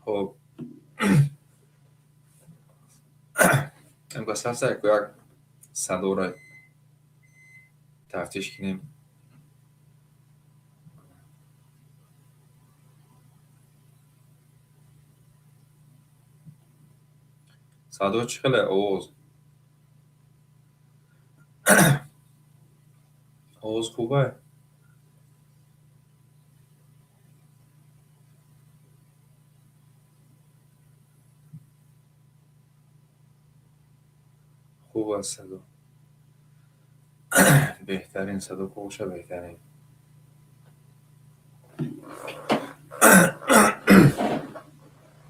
Хоб, имрӯз ҳаста як садоро тафтиш кунем. Садо чӣ хеле, овоз? Овоз хубе? Хуб аст садо. Беҳтарин, садо боша, беҳтарин.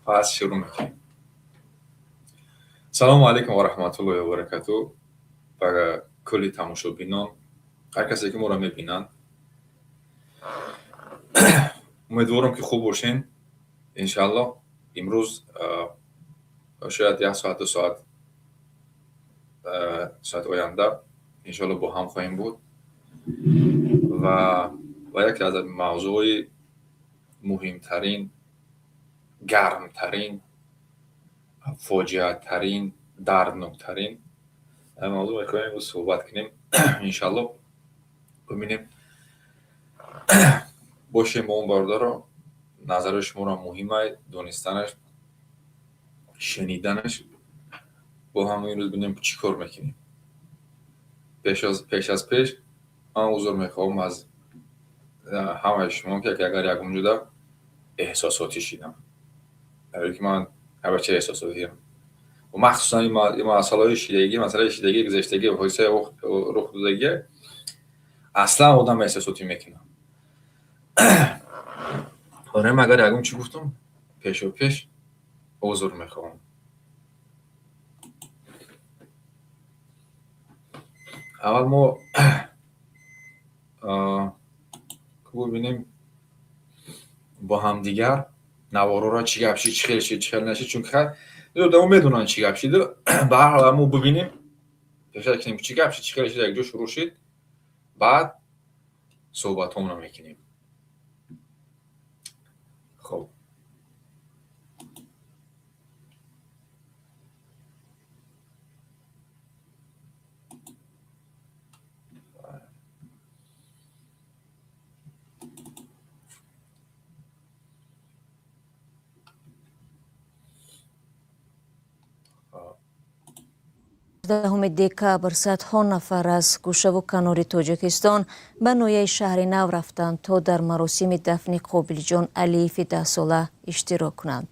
Пас шурӯъ мекунем. Салому алайкум ва раҳматуллоҳи ва баракату ба кулли тамошобинон, ҳар касе ки моро мебинанд. Умедворам, ки хуб бошен. Иншааллоҳ, имрӯз шояд як соат, 2 соат, соати оянда иншоалло бо ҳам хоҳем буд ва яке аз мавзӯъҳои муҳимтарин, гармтарин, фоҷиатарин, дардноктарин мавзӯъ мехоҳем имрӯз суҳбат кунем. Иншаалло, бибинем, бошем бо он. Бародаро, назари шуморо муҳимай донистанаш, шуниданаш. Бо ҳам имрӯз бинем, чӣ кор мекунем. Пеш аз пеш ман узр мехоҳам аз ҳамаи шумо, ки агар ягон ҷуда эҳсосотӣ шидам, ки ман бачаи эҳсосотиам, махсусан ин масъалаҳои шидагӣ, масъалаи шидагӣ, гузаштагӣ, ҳодисаи рух додагӣ, аслан одам эҳсосотӣ мекунад. Барои агар ягон чӣ гуфтам, пешо пеш узр мехоҳам. Аввал мо бубинем бо ҳамдигар наворҳоро, чӣ гап шид, чӣ хел шид, чӣ хел нашид, чунки одамо медонанд, чӣ гап шид. Ба ҳар ҳол мо бибинем, пеша кунем, чӣ гап шид, чӣ хел шид, якҷо шурӯъ шид, баъд суҳбатҳомонро мекунем. Хоб. 10 декабр садҳо нафар аз гӯшаву канори Тоҷикистон ба ноҳияи Шаҳри Нав рафтанд, то дар маросими дафни Қобилҷон Алиеви 10-сола иштирок кунанд.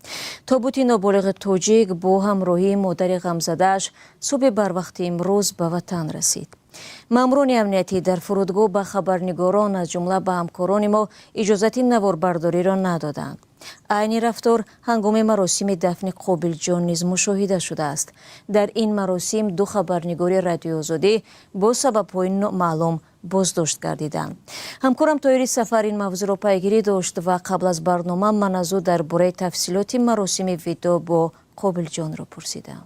Тобути ноболиғи тоҷик бо ҳамроҳии модари ғамзадааш субҳи барвақти имрӯз ба ватан расид. Маъмурони амниятӣ дар фурудгоҳ ба хабарнигорон, аз ҷумла ба ҳамкорони мо, иҷозати наворбардориро надоданд. Айни рафтор ҳангоми маросими дафни Қобилҷон низ мушоҳида шудааст. Дар ин маросим ду хабарнигори Радиои Озодӣ бо сабабҳои номаълум боздошт гардиданд. Ҳамкорам Тоҳири Сафар ин мавзӯъро пайгирӣ дошт ва қабл аз барнома ман аз ӯ дар бораи тафсилоти маросими видоъ бо Қобилҷонро пурсидам.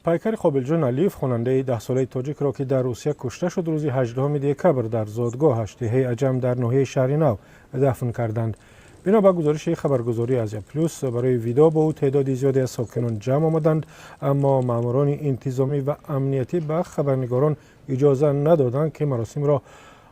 Пайкари Қобилҷон Алиев, хонандаи 10-солаи тоҷикро, ки дар Русия кушта шуд, рӯзи 18 декабр дар зодгоҳаш, деҳаи Аҷам дар ноҳияи Шаҳри Нав, дафн карданд. Бино ба гузориши хабаргузории Азия Плюс, барои видоъ бо ӯ теъдоди зиёде аз сокинон ҷамъ омаданд, аммо маъмурони интизомӣ ва амниятӣ ба хабарнигорон иҷоза надоданд, ки маросимро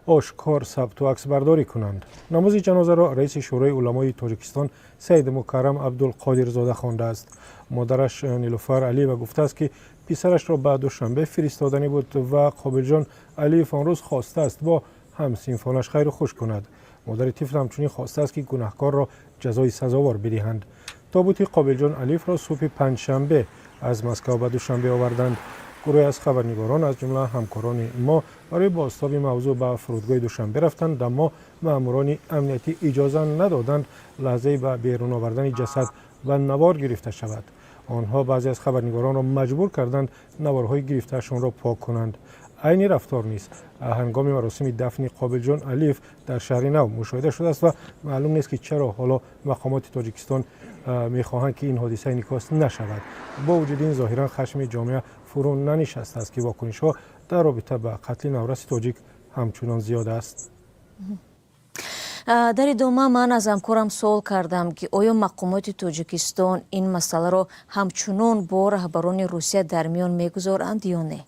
ошкор сабту аксбардорӣ кунанд. Намози ҷанозаро раиси Шӯрои уламои Тоҷикистон Саид Мукаррам Абдулқодирзода хондааст. Модараш Нилуфар Алиева гуфтааст, ки писарашро ба Душанбе фиристоданӣ буд ва Қобилҷон Алиев он рӯз хостааст бо ҳамсинфонаш хайру хуш кунад. Модари тифл ҳамчунин хостааст, ки гунаҳкорро ҷазои сазовор бидиҳанд. Тобути Қобилҷон Алиевро субҳи панҷшанбе аз Москав ба Душанбе оварданд. Гурӯҳе аз хабарнигорон, аз ҷумла ҳамкорони мо, барои бозтоби мавзӯъ ба фурудгоҳи Душанбе рафтанд, аммо маъмурони амниятӣ иҷоза надоданд лаҳзаи ба берун овардани ҷасад ба навор гирифта шавад. Онҳо баъзе аз хабарнигоронро маҷбур карданд наворҳои гирифтаашонро пок кунанд. Айни рафтор низ ҳангоми маросими дафни Қобилҷон Алиев дар Шаҳри Нав мушоҳида шудааст ва маълум нест, ки чаро ҳоло мақомоти Тоҷикистон мехоҳанд, ки ин ҳодиса инъикос нашавад. Бо вуҷуди ин, зоҳиран хашми ҷомеа фурӯ нанишастааст, ки вокунишҳо дар робита ба қатли навраси тоҷик ҳамчунон зиёд аст. Дар идома ман аз ҳамкорам суол кардам, ки оё мақомоти Тоҷикистон ин масъаларо ҳамчунон бо раҳбарони Русия дар миён мегузоранд ё не.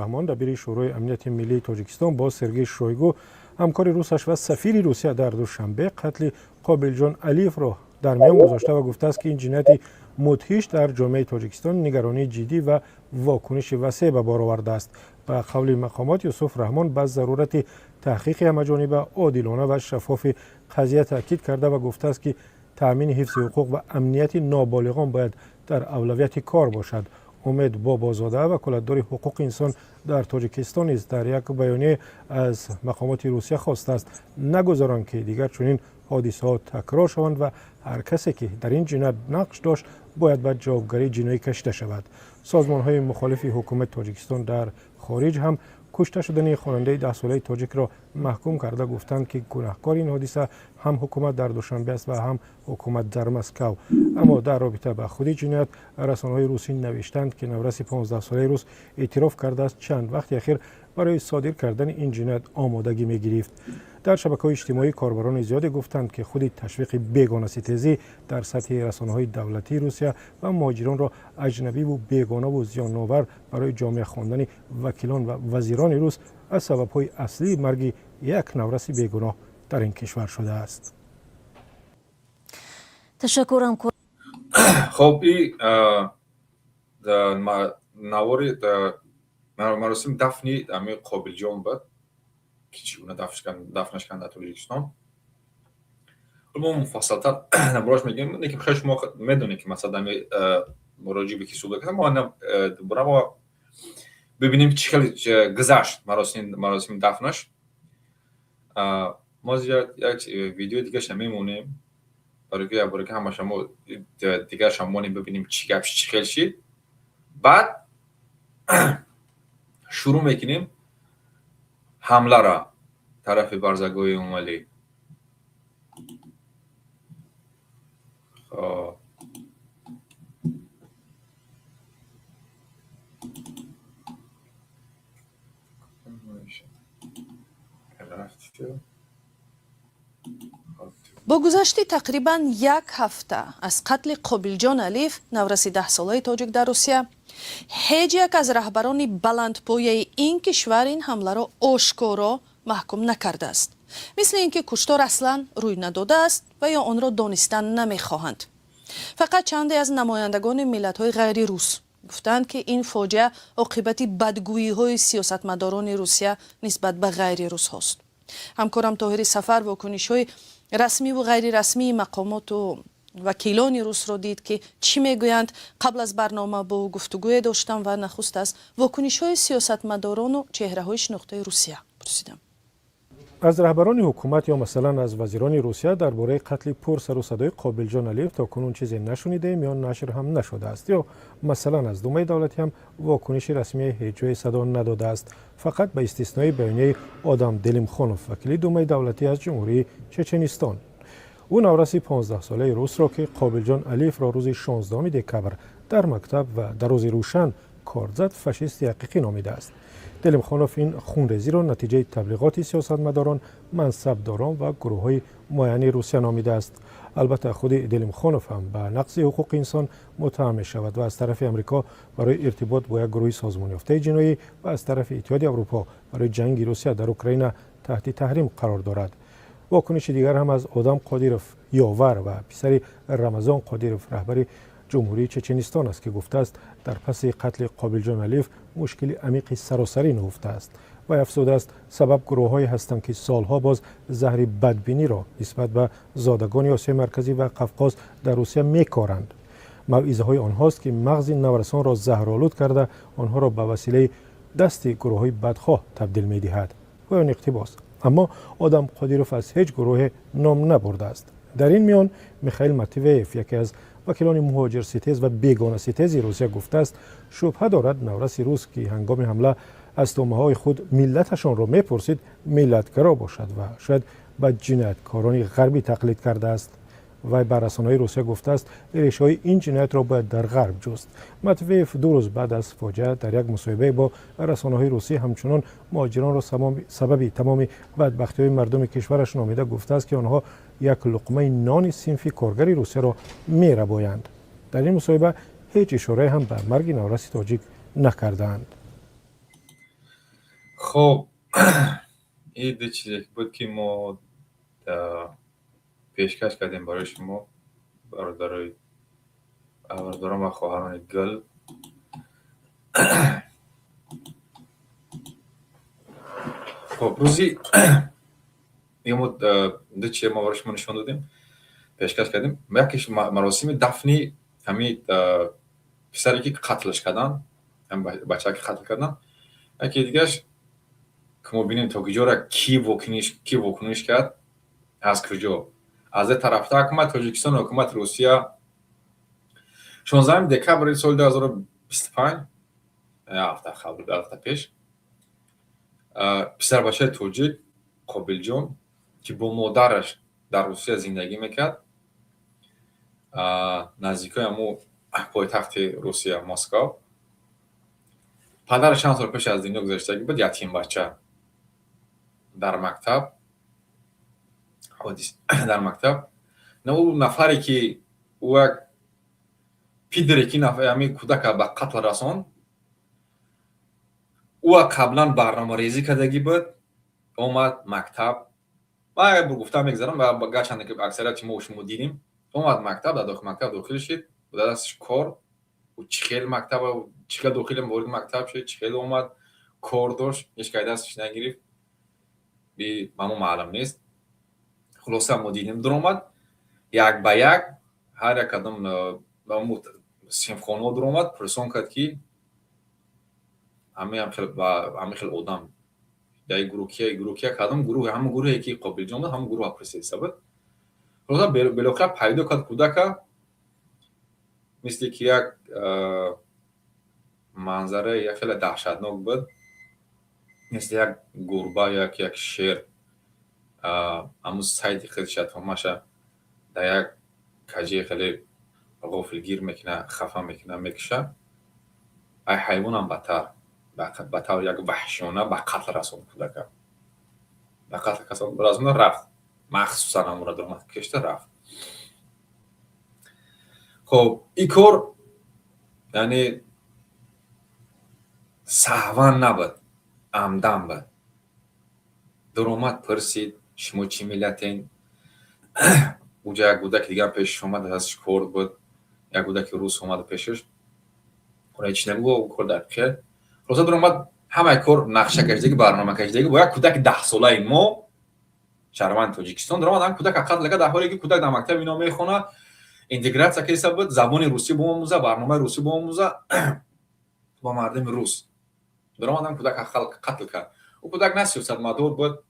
Раҳмон, дабири Шӯрои амнияти миллии Тоҷикистон, бо Сергей Шойгу, ҳамкори русаш ва сафири Русия дар Душанбе, қатли Қобилҷон Алиевро дар миён гузошта ва гуфтааст, ки ин ҷинояти мудҳиш дар ҷомеаи Тоҷикистон нигаронии ҷиддӣ ва вокуниши васеъ ба бор овардааст. Ба қавли мақомот, Юсуф Раҳмон ба зарурати таҳқиқи ҳамаҷониба, одилона ва шаффофи қазия таъкид карда ва гуфтааст, ки таъмини ҳифзи ҳуқуқ ва амнияти ноболиғон бояд дар авлавияти кор бошад. Умед Бобозода, ваколатдори ҳуқуқи инсон дар Тоҷикистон, низ дар як баёния аз мақомоти Русия хостааст, нагузоранд, ки дигар чунин ҳодисаҳо такрор шаванд ва ҳар касе, ки дар ин ҷиноят нақш дошт, бояд ба ҷавобгарии ҷиноӣ кашида шавад. Созмонҳои мухолифи ҳукумати Тоҷикистон дар хориҷ ҳам кушта шудани хонандаи 10-солаи тоҷикро маҳкум карда, гуфтанд, ки гунаҳкори ин ҳодиса ҳам ҳукумат дар Душанбе аст ва ҳам ҳукумат дар Москав. Аммо дар робита ба худи ҷиноят расонаҳои русӣ навиштанд, ки навраси 15-солаи рус эътироф кардааст, чанд вақти ахир барои содир кардани ин ҷиноят омодагӣ мегирифт. Дар шабакаҳои иҷтимоӣ корбарони зиёде гуфтанд, ки худи ташвиқи бегонаситезӣ дар сатҳи расонаҳои давлатии Русия ва муҳоҷиронро аҷнабиву бегонаву зиёновар барои ҷомеа хондани вакилон ва вазирони рус аз сабабҳои аслии марги як навраси бегуноҳ дар ин кишвар шудааст. Ташаккур, ҳамкор. Хоб, и навори маросими дафни ами Қобилҷон буд, ки чӣ гуна дафнаш карданд дар Тоҷикистон. Мо муфассалтар набораш мегӯем, лекин хеле шумо медонед, ки масалан ами роҷибе ки суҳбат кардам, мо дубора мо бибинем, чӣ хеле гузашт маросими дафнаш. Мо як видеои дигаша мемонем, барои ки якбора ки ҳамаша мо дигарша монем, бибинем, чӣ гап, чӣ хел шид. Баъд шурӯъ мекунем ҳамлара тарафи барзагоҳи Эмомалӣ. Хоб. Бо гузашти тақрибан як ҳафта аз қатли Қобилҷон Алиев, навраси 10-солаи тоҷик дар Русия, ҳеҷ як аз раҳбарони баландпояи ин кишвар ин ҳамларо ошкоро маҳкум накардааст, мисли ин ки куштор аслан рӯй надодааст ва ё онро донистан намехоҳанд. Фақат чанде аз намояндагони миллатҳои ғайрирус гуфтанд, ки ин фоҷиа оқибати бадгӯиҳои сиёсатмадорони Русия нисбат ба ғайрирусҳост. Ҳамкорам Тоҳири Сафар вокунишҳои расмиву ғайрирасмии мақомоту вакилони русро дид, ки чӣ мегӯянд. Қабл аз барнома бо ӯ гуфтугӯе доштам ва нахуст аз вокунишҳои сиёсатмадорону чеҳраҳои шинохтаи Русия пурсидам. Аз раҳбарони ҳукумат ё масалан аз вазирони Русия дар бораи қатли пурсару садои Қобилҷон Алиев то кунун чизе нашунидаем ё нашр ҳам нашудааст. Ё масалан аз Думаи давлатӣ ҳам вокуниши расмие ҳеҷ ҷое садо надодааст, фақат ба истиснои баёнияи Одам Делимхонов, вакили Думаи давлатӣ аз Ҷумҳурии Чеченистон. Ӯ навраси 15-солаи русро, ки Қобилҷон Алиевро рӯзи 16 декабр дар мактаб ва дар рӯзи рӯшан корд зад, фашисти ҳақиқӣ номидааст. Делимхонов ин хунрезиро натиҷаи таблиғоти сиёсатмадорон, мансабдорон ва гурӯҳҳои муайяни Русия номидааст. Албатта, худи Делимхонов ҳам ба нақзи ҳуқуқи инсон муттаҳам мешавад ва аз тарафи Амрико барои иртибот бо як гурӯҳи созмонёфтаи ҷиноӣ ва аз тарафи Иттиҳоди Аврупо барои ҷанги Русия дар Украина таҳти таҳрим қарор дорад. Вокуниши дигар ҳам аз Одам Қодиров, ёвар ва писари Рамазон Қодиров, раҳбари Ҷумҳурии Чеченистон аст, ки гуфтааст, дар паси қатли Қобилҷон Алиев мушкили амиқи саросарӣ нуҳуфтааст. Вай афзудааст, сабаб гурӯҳҳое ҳастанд, ки солҳо боз заҳри бадбиниро нисбат ба зодагони Осиёи Марказӣ ва Қавқоз дар Русия мекоранд. Мавъизаҳои онҳост, ки мағзи наврасонро заҳролуд карда, онҳоро ба василаи дасти гурӯҳҳои бадхоҳ табдил медиҳад. Поёни иқтибос. Аммо Одам Қодиров аз ҳеҷ гурӯҳе ном набурдааст. Дар ин миён Михаил Матвеев, яке аз вакилони муҳоҷирситез ва бегонаситези Русия, гуфтааст, шубҳа дорад навраси рус, ки ҳангоми ҳамла Аз тӯъмаҳои худ миллаташонро мепурсид, миллатгаро бошад ва шояд ба ҷинояткорони ғарбӣ тақлид кардааст. Вай ба расонаҳои Русия гуфтааст, решаҳои ин ҷиноятро бояд дар Ғарб ҷуст. Матвеев 2 рӯз баъд аз фоҷиа дар як мусоҳибае бо расонаҳои русӣ ҳамчунон муҳоҷиронро сабаби тамоми бадбахтиҳои мардуми кишвараш номида, гуфтааст, ки онҳо як луқмаи нони синфи коргари Русияро мерабоянд. Дар ин мусоҳиба ҳеҷ ишорае ҳам ба марги навраси тоҷик накардаанд. Хоб, ин ду чизе буд, ки мо пешкаш кардем барои шумо, бародарон ва хоҳарони гул. Хоб, рӯзи мо ду чизе мо барои шумо нишон додем, пешкаш кардем. Якеш маросими дафни ҳамин писаре, ки қатлш карданд, бачае, ки қатл карданд. Яке дигараш, ки мо бинем, то куҷора ки вокуниш кард, аз куҷо, аз е тарафта ҳукумати Тоҷикистон ва ҳукумати Русия. 16 декабри соли 2025, ҳафта қабл, ҳафта пеш, писарбачаи тоҷик Қобилҷон, ки бо модараш дар Русия зиндагӣ мекард, наздикои ҳамо пойтахти Русия, Москав, падараш чанд сол пеш аз дунё гузаштагӣ буд, ятимбача, дар мактаб ӯ нафаре, ки ӯ як пидоре, ки ҳамин кӯдака ба қатл расонд, ӯ қаблан барномарезӣ кардагӣ буд. Омад мактаб, ман як бор гуфтам, мегзарам, гарчанде ки аксарияти мо шумо дидем. Омад мактаб, дар мактаб дохил шид, дар дасташ кор. Чӣ хел мактаб, чӣ хел дохили вориди мактаб шуд, чӣ хел омад, кор дошт, ҳеҷ кай дасташ нагирифт, ба мо маълум нест. Хулоса, мо дидем, дуромад, як ба як ҳар як кадом синфхонаҳо дуромад, пурсон кард, ки ҳамин хел одам дар гурӯҳ кия, гурӯҳ кия, кадом гурӯҳ, ҳамон гурӯҳе, ки Қобилҷон буд, ҳамон гурӯҳ пурсида буд. Хулоса, билохира пайдо кард кӯдака. Мисли ки як манзараи як хеле даҳшатнок буд, мисли як гурба, як шер ҳамун сайди худша томаша дар як каҷии хеле ғофилгир мекунад, хафа мекунад, мекуша. Ай ҳайвонам бадтар, ба таври як ваҳшиёна ба қатл расонд кӯдака, ба қатл расонда рафт. Махсусан ҳамонро дуромад, кишта рафт. Хоб, ин кор яъне саҳван набуд, амдан буд. Дуромад, пурсид: «Шумо чӣ миллатен?» Уҷа як кӯдаки дигар пешаш омад, дасташ корд буд. Як кӯдаки рус омада пешаш, ҳеч нагӯ, кор дар хел. Хулоса, дуромад, ҳамаи кор нақша кашидагӣ, барнома кашидагӣ. Бо як кӯдаки 10-солаи мо, шаҳрванди Тоҷикистон, дуромад, ҳам кӯдака қатл кард, дар ҳоле ки кӯдак дар мактаби ино мехонад, интегратсия киса буд, забони русӣ биомӯза, барномаи русӣ биомӯза бо мардуми рус. Дуромад, ҳам кӯдака қатл кард. Ӯ кӯдак на сиёсатмадор буд,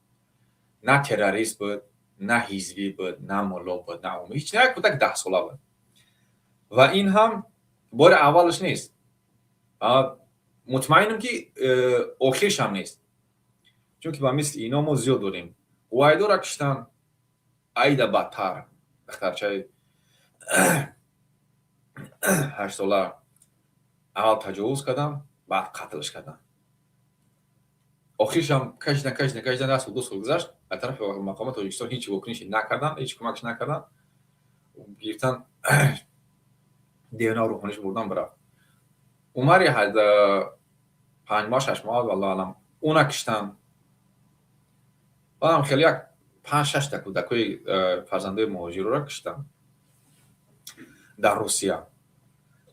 на террорист буд, на ҳизбӣ буд, на мулло буд, на ҳеч, як кӯдаки 10-сола буд. Ва ин ҳам бори аввалаш нест, мутмаинам, ки охиршам нест, чунки ба мисли ино мо зиёд дорем. Вайдора киштан, айда бадтар, духтарчаи 8-сола аввал таҷовуз кардам, баъд қатлш кардам. Охиршам кашидан, кашидан, кашидан, як сол, 2 сол гузашт, аз тарафи мақомоти Тоҷикистон ҳеҷ вокуниши накарданд, ҳеҷ кӯмакш накарданд. Гирифтан, девна рӯҳониш бурдан, бирафт. Умари 5 моҳ, 6 моҳ, валлоҳу аълам, уна киштанд. Баъдам хеле як панҷ шашта кӯдакҳои фарзандои муҳоҷирро киштанд дар Русия.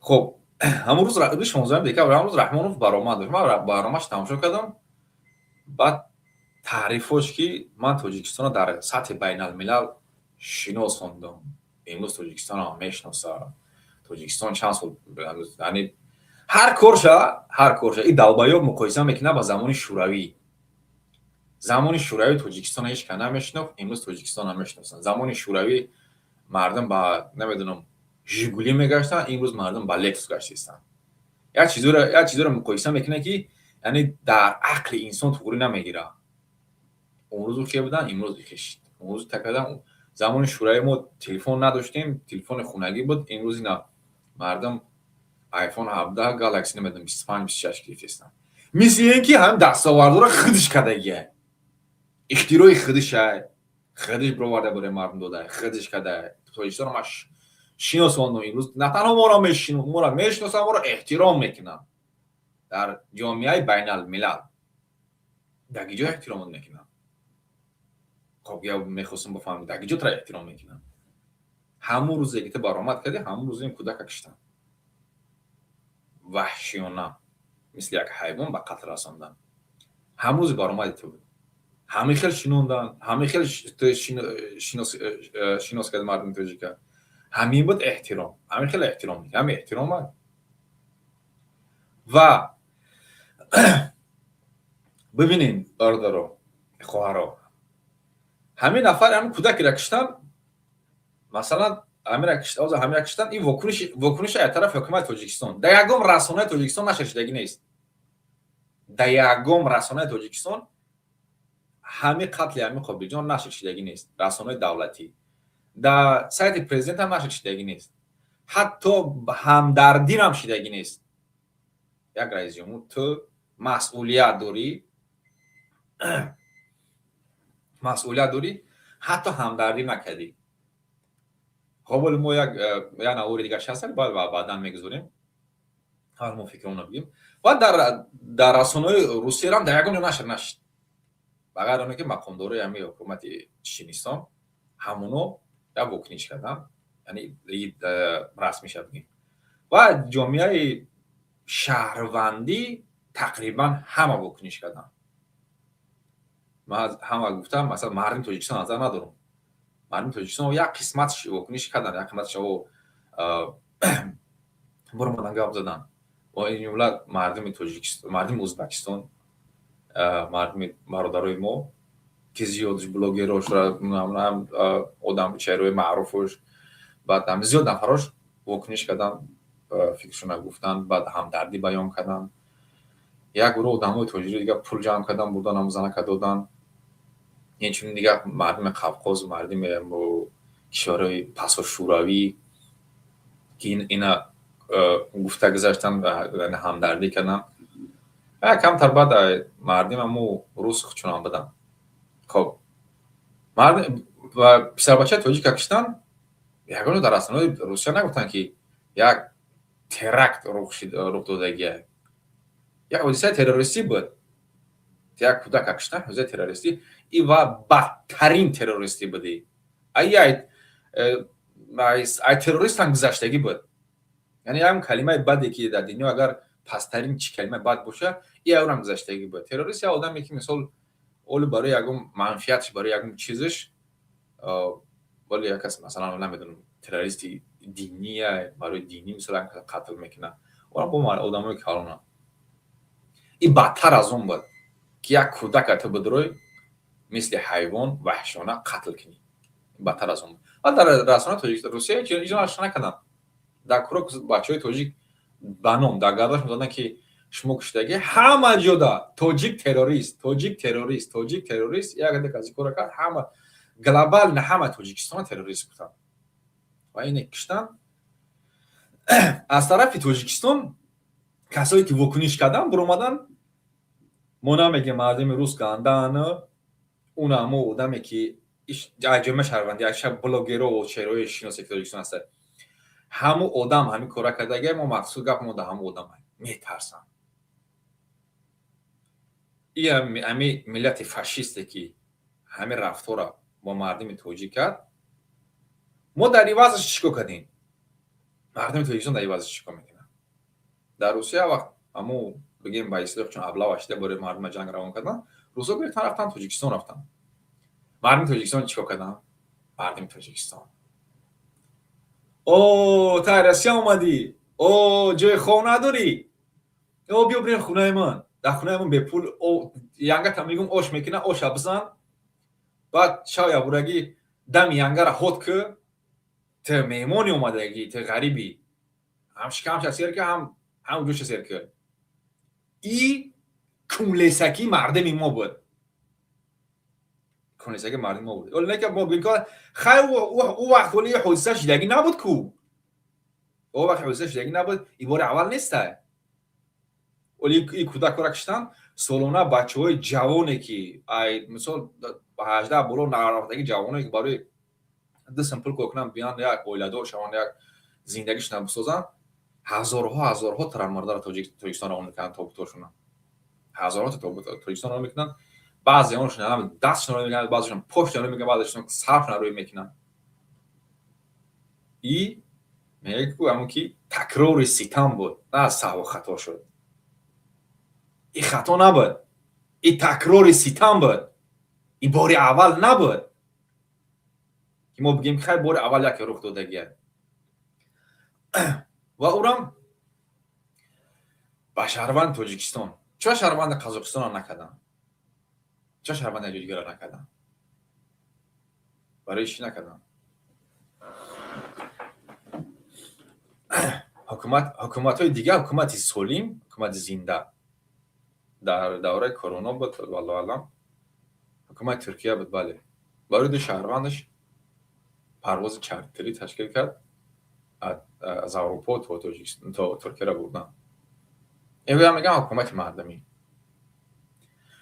Хоб, ҳамон рӯз, рӯзи 16 декабр, ҳамон рӯз Раҳмонов баромад дошт. Ман барномааш тамошо кардам. Баъд таърифҳош, ки ман Тоҷикистонро дар сатҳи байналмилал шинос хондам, имрӯз Тоҷикистонро мешиносам, Тоҷикистон чанд сол, яъне ҳар корша и долбоёб муқоиса мекунад ба замони Шӯравӣ. Замони Шӯравӣ Тоҷикистонро ҳеҷ кас намешинохт, имрӯз Тоҷикистонро мешиносанд. Замони Шӯравӣ мардум ба, намедонам, Жигулӣ мегаштанд, имрӯз мардум ба Лексус гаштистанд. Як чизоро муқоиса мекунад, ки Яъне дар ақли инсон туғрӣ намегирад. Он рӯз хе будан, имрӯз хешид. Он рӯз такадан, замони Шӯравӣ мо телефон надоштем, телефони хонагӣ буд. Имрӯз ина мардум iPhone 17, Galaxy, намедонам, 25, 26 гирифтестанд. Мисли ин ки ҳамин дастовардҳоро худаш кардагия, ихтирои худашай, худаш бироварда, барои мардум дода, худаш кардая. Тоҷикистонро ман шиносондум. Имрӯз на танҳо моро мешиносанд, моро эҳтиром мекунанд дар ҷомеаи байналмилал. Дар ки ҷо эҳтиромот мекунанд? Хоб, я мехостам бифаҳмам, дар ки ҷо тра эҳтиром мекунанд? Ҳамун рӯзе ки ту баромад кардӣ, ҳамун рӯзе ин кӯдака киштанд, ваҳшиёна, мисли як ҳайвон ба қатл расондан. Ҳамун рӯзи баромади ту буд. Ҳамин хел шинондан, ҳамин хел шинос кард мардуми тоҷика. Ҳамин буд эҳтиром, ҳамин хел эҳтиром, ҳамин эҳтиром. Ва бибинем, бародаро, хоҳаро, ҳамин нафар, ҳамин кӯдакеро киштан, масалан, ҳамира киштан, ин вокуниши аз тарафи ҳукумати Тоҷикистон дар ягон расонаи Тоҷикистон нашр шудагӣ нест. Дар ягон расонаи Тоҷикистон ҳамин қатли ҳамин Қобилҷон нашр шудагӣ нест. Расонаи давлатӣ, дар сайти президент ҳам нашр шудагӣ нест, ҳатто ҳамдардирам шудагӣ нест. Як раисҷумҳур, ту масъулият дорӣ, масъулият дорӣ, ҳатто ҳамдардӣ накардӣ. Хоб, оли мо як навори дигар ҳаст, бояд баъдан мегузорем, ҳар мо фикрона бигем. Ва дар расонаҳои Русиярам дар ягон ҷо нашр нашид, ба ғайр оне ки мақомдорои ҳамин ҳукумати Чеченистон, ҳамоно як вокуниш карданд, яъне расмиша бигем. Ва ҷомеаи шаҳрвандӣ тақрибан ҳама вокуниш карданд. Ман ҳама гуфтам, масалан, мардуми Тоҷикистон назар надорам. Мардуми Тоҷикистон як қисматш вокуниш карданд, як қисматш баромадан, гап заданд. Ва ин ҷумла мардуми Тоҷикистон, мардуми Ӯзбекистон, мардуми бародарои мо, ки зиёдш блогерош, одам, чеҳраҳои маъруфош, баъд зиёд нафарош вокуниш карданд, фикршона гуфтанд, баъд ҳамдардӣ баён карданд. Як гурӯҳ одамои тоҷири дига пул ҷамъ карданд, бурдан, ҳамун занака доданд. Инчунин дигар мардуми Қавқоз, мардуми кишварҳои пасошӯравӣ, ки ина гуфта гузаштанд, ҳамдардӣ карданд. Камтар баъд мардим ҳаму рус чунон буданд. Хоб, писарбачаи тоҷика киштанд, ягон дар расонаҳои Русия нагуфтанд, ки як теракт рух додагия, як ҳодисаи террористӣ буд. Як кӯдака киштан, ҳодисаи террористӣ и ва бадтарин террористӣ буди. Ай террористам гузаштагӣ буд. Яъне ягон калимаи баде ки дар дунё агар пасттарин чӣ калимаи бад боша, и ягонам гузаштагӣ буд. Террорист як одаме ки, мисол, оли барои ягон манфиатш, барои ягон чизаш, вале як кас, масалан, намедонам, террористи диния, барои динӣ, мисол, қатл мекунад, бо одамои калона. И бадтар аз он буд, ки як кӯдака ту бидурой, мисли ҳайвон ваҳшиёна қатл кунӣ. Бадтар аз он буд. Ва дар расонаи тоҷик, Русия ҳеҷ нашр накарданд. Дар кӯрок бачаҳои тоҷик ба ном дар гардаш медоданд, ки шумо куштагӣ. Ҳама ҷода тоҷик террорист, тоҷик террорист, тоҷик террорист. Як аз кора кард, ҳама глобально ҳама Тоҷикистона террорист гуфтанд ва ине киштанд. Аз тарафи Тоҷикистон касое ки вокуниш карданд, биромаданд: мо намегем мардуми рус гандаан, он ҳамо одаме ки ҷомеа шаҳрвандӣ, блогеро, чеҳраҳои шиносе ки Тоҷикистон ҳастад, ҳамун одам ҳамин кора кардагия, мо мақсуд гап мо дар ҳамун одам метарсанд. И ҳами миллати фашисте ки ҳамин рафтора бо мардуми тоҷик кард, мо дар ивазаш чӣ кор кардем? Мардуми Тоҷикистон дар ивазаш чӣ кор мекунад? Дар Русия вақт ҳамун, бигем, ба истилоҳ, чун облава шида, бораи мардума ҷанг равон кардан, русо гирифтан, рафтан Тоҷикистон, рафтан. Мардуми Тоҷикистон чӣ кор карданд? Мардуми Тоҷикистон: «О, та Россия омадӣ, о, ҷои хоб надорӣ, о, биё бирем хонаи ман. Дар хонаи ман бепул янгата мегум, ош мекунад, оша бизан, баъд шав ябурагӣ дами янгара ҳод ки ту меҳмони омадагӣ, ту ғарибӣ, ҳам шикамша сер ки, ҳам ҷӯша сер ки». И Кунлесакии мардами мо буд, кунлесакии мардами мо буд. Оле не ки мо бигӯем, ки хай, ӯ вақт оли ҳодиса шидагӣ набуд ку, ӯ вақт ҳодиса шидагӣ набуд, и бори аввал нестай. Оли и кӯдакро киштан, солона бачаҳои ҷавоне, ки ай мисол 18 боло нарафтаги ҷавоне, ки барои ду сум пул кор кунанд, биёнд, як оиладор шаванд, як зиндагишона бисозанд, ҳазорҳо, ҳазорҳо тарафмардаро Тоҷикистон равон мекунанд, тобутошона ҳазорҳо Тоҷикистон равон мекунанд. Баъзе оншон дастшон рӯй мекунанд, баъзешон пошшон рӯй мекунанд, баъзешон саршон рӯй мекунанд. И мегӯяд ку ҳамон ки такрори ситам буд, на аз саҳву хато шуд. И хато набуд, и такрори ситам буд, и бори аввал набуд, ки мо бигем, ки хай, бори аввал яке рух додагия. Ва ӯрам ба шаҳрванди Тоҷикистон. Чаро шаҳрванди Қазоқистонро накарданд? Чаро шаҳрванди ҷои дигарро накарданд? Барои чӣ накарданд? Ҳукуматҳои дигар, ҳукумати солим, ҳукумати зинда дар давраи корона буд, валлоҳу аълам, ҳукумати Туркия буд. Бале, барои ду шаҳрвандаш парвози чартерӣ ташкил кард, аз Аврупо то Туркияро бурдан. Ин мегӯям ҳукумати мардумӣ.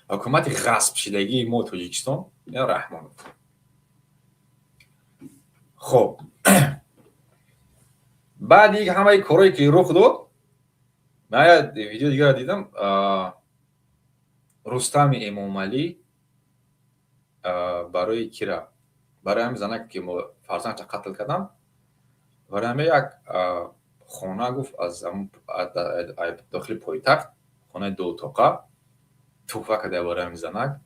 Ҳукумати ғасбшидагии мо, Тоҷикистон, ин Раҳмонов. Хоб, баъди ҳамаи корое ки рух дод, ман як видео дигарро дидам. Рустами Эмомалӣ барои кира, барои ҳамин занак, ки фарзандша қатл кардам, барои ҳамин як хона гуфт, аз дохили пойтахт хонаи дуутоқа туҳфа карда барои ҳамин занак.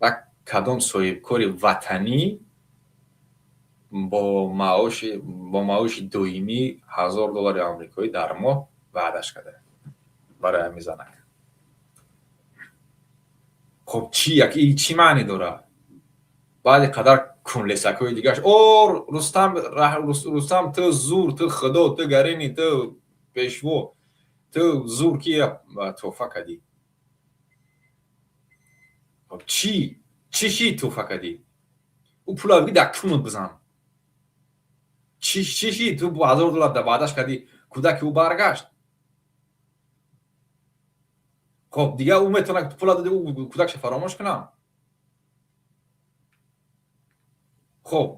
Ва кадом соҳибкори ватанӣ бо маоши доимӣ 1000 доллари амрикоӣ дар моҳ ваъдаш карда барои ҳамин занак? Хоб, чӣ чӣ маъне дорад? Баъди қадар кунлесакҳои дигараш, о Рустам, Рустам, ту зур, ту худо, ту гарини, ту пешво, ту зур, ки туҳфа кардӣ. Чӣ чӣ ши туҳфа кардӣ? Ӯ пула биги дар кунут бизан. Чӣ ши ту 1000 доллар ваъдаш кардӣ? Кӯдаки ӯ баргашт. Хоб, дигар ӯ метавонад пула доди, ӯ кӯдакша фаромӯш кунам? Хоб,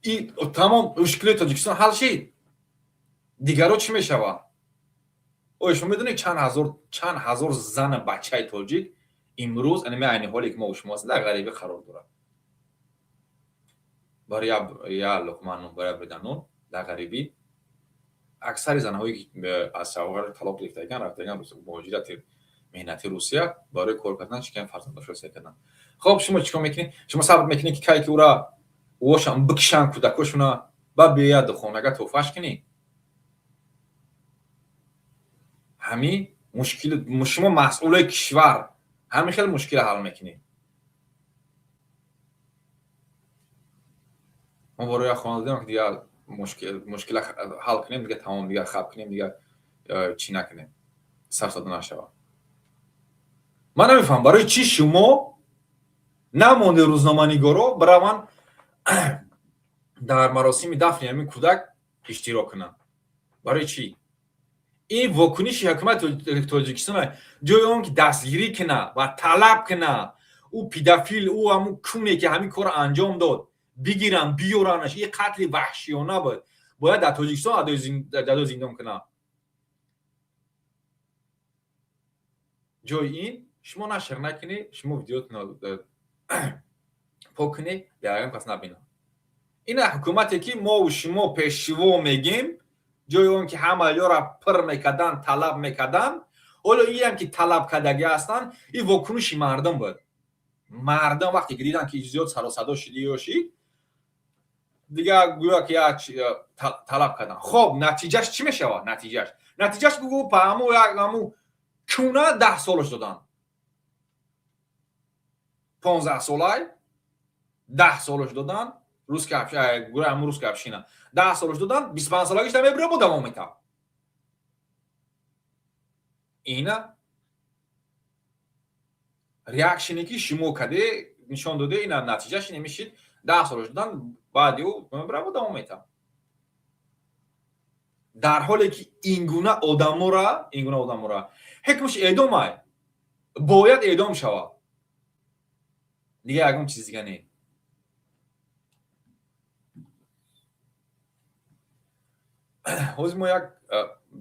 и тамом мушкилоти Тоҷикистон ҳал шид. Дигаро чӣ мешавад? Оё шумо медонед, чанд ҳазор зану бачаи тоҷик имрӯз, анами айни ҳоле ки мо шумо ҳастем, дар ғарибӣ қарор дорад? Барои як луқма нон, барои як бида нон дар ғарибӣ. Аксари занҳое ки аз шавҳар талоқ гирифтаган, рафтаган муҳоҷирати меҳнати Русия барои кор кардан, чикан фарзандошро сер кардан. Хоб, шумо чӣ кор мекунед? Шумо сабр мекунед, ки кай ки ӯра ӯошам бикшанд, кӯдакошуна, ба биёяд хонага, туҳфаш кунӣ? Ҳамин мушкил, шумо масъулои кишвар ҳамин хел мушкилро ҳал мекунед. Мо барои як хона додем, ки дигар мушкила ҳал кунем, дигар тамом, дигар хаб кунем, дигар чӣ накунем, сарсадо нашавад. Ман намефаҳмам, барои чӣ шумо намонде рӯзноманигоро бираванд, дар маросими дафни ҳамин кӯдак иштирок кунанд? Барои чӣ? Ин вокуниши ҳукумати Тоҷикистон, ҷои он ки дастгирӣ кунад ва талаб кунад, ӯ педофил, ӯ ҳамун куне ки ҳамин корро анҷом дод, бигиранд, биёранаш. Ин қатли ваҳшиёна буд, бояд дар Тоҷикистон адои зиндон кунад. Ҷои ин шумо нашр накунед, шумо видеотонро пок кунед, ягон кас набинад. Ина ҳукумате ки мову шумо пешво мегем, ҷои он ки ҳама ёра пир мекарданд, талаб мекарданд, ҳоло иам ки талаб кардагӣ ҳастанд. Ин вокуниши мардум буд. Мардум вақте ки диданд, ки зиёд саросадо шиди ё шид, дигар гӯё ки як талаб карданд. Хоб, натиҷаш чӣ мешавад? Натиҷаш гугу па ҳаму як ҳаму куна 10 солаш доданд, 15 солай 10 солаш доданд. Гӯра ҳаму русская община 10 солаш доданд, 25 солагиш намебура, бо давом метавад. Ина. Реакшн е ки шумо каде нишон доде, ина натиҷаш немишид. 10 сол шудан баъди ӯ браво давом метам, дар ҳоле ки ин гуна одамора ҳукмаш эъдомай, бояд эъдом шавад, дига ягон чиз дига не. Ҳозир мо як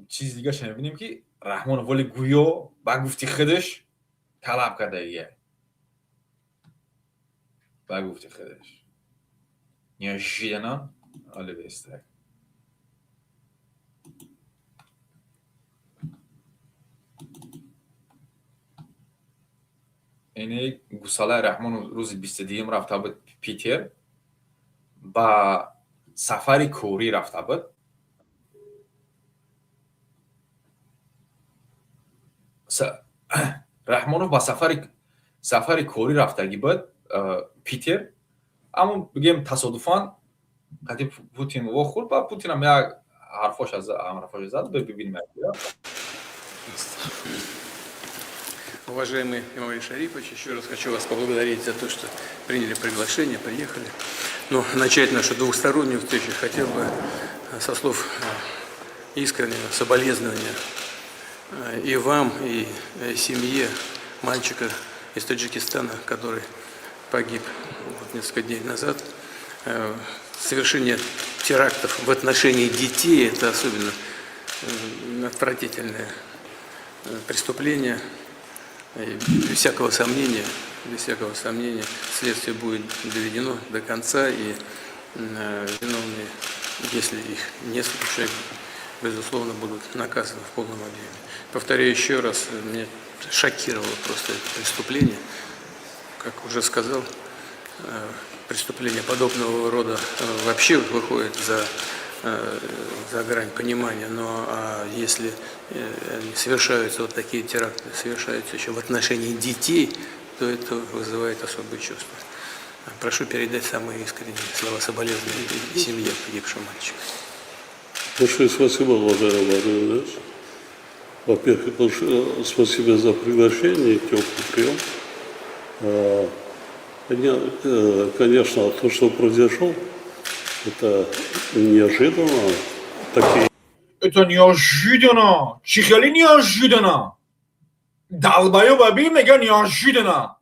чиз дигаша мебинем, ки Раҳмонов вале гӯё ба гуфти худаш талаб кардагия, ба гуфти худаш неожиданно оле бестак. Ини гусалаи Раҳмонов рӯзи 22-юм рафта буд Питер, ба сафари корӣ рафта буд. Раҳмонов ба сафари корӣ рафтагӣ буд Питер, аммо бигем, тасодуфан қати Путин вохӯрд ва Путинам як ҳарфош зад. Бибинем. Уважаемый Эмомали Шарипович, еще раз хочу вас поблагодарить за то, что приняли приглашение, приехали. Но начать нашу двухстороннюю встречу хотел бы со слов искреннего соболезнования и вам, и семье мальчика из Таджикистана, который погиб вот несколько дней назад. Совершение терактов в отношении детей – это особенно отвратительное преступление. И без всякого сомнения, следствие будет доведено до конца, и виновные, если их несколько человек, безусловно, будут наказаны в полном объеме. Повторяю еще раз, меня шокировало просто это преступление. Как уже сказал, преступления подобного рода вообще выходят за грань понимания, но а если совершаются вот такие теракты, совершаются еще в отношении детей, то это вызывает особые чувства. Прошу передать самые искренние слова соболезнования семье погибшего мальчика. Большое спасибо, уважаемый Владимир Владимирович. Во-первых, большое спасибо за приглашение и теплый прием. Конечно, то, что произошло, это неожиданно. Такие Это неожиданно. Чӣ хеле неожиданно? Долбоёб аби мега неожиданно.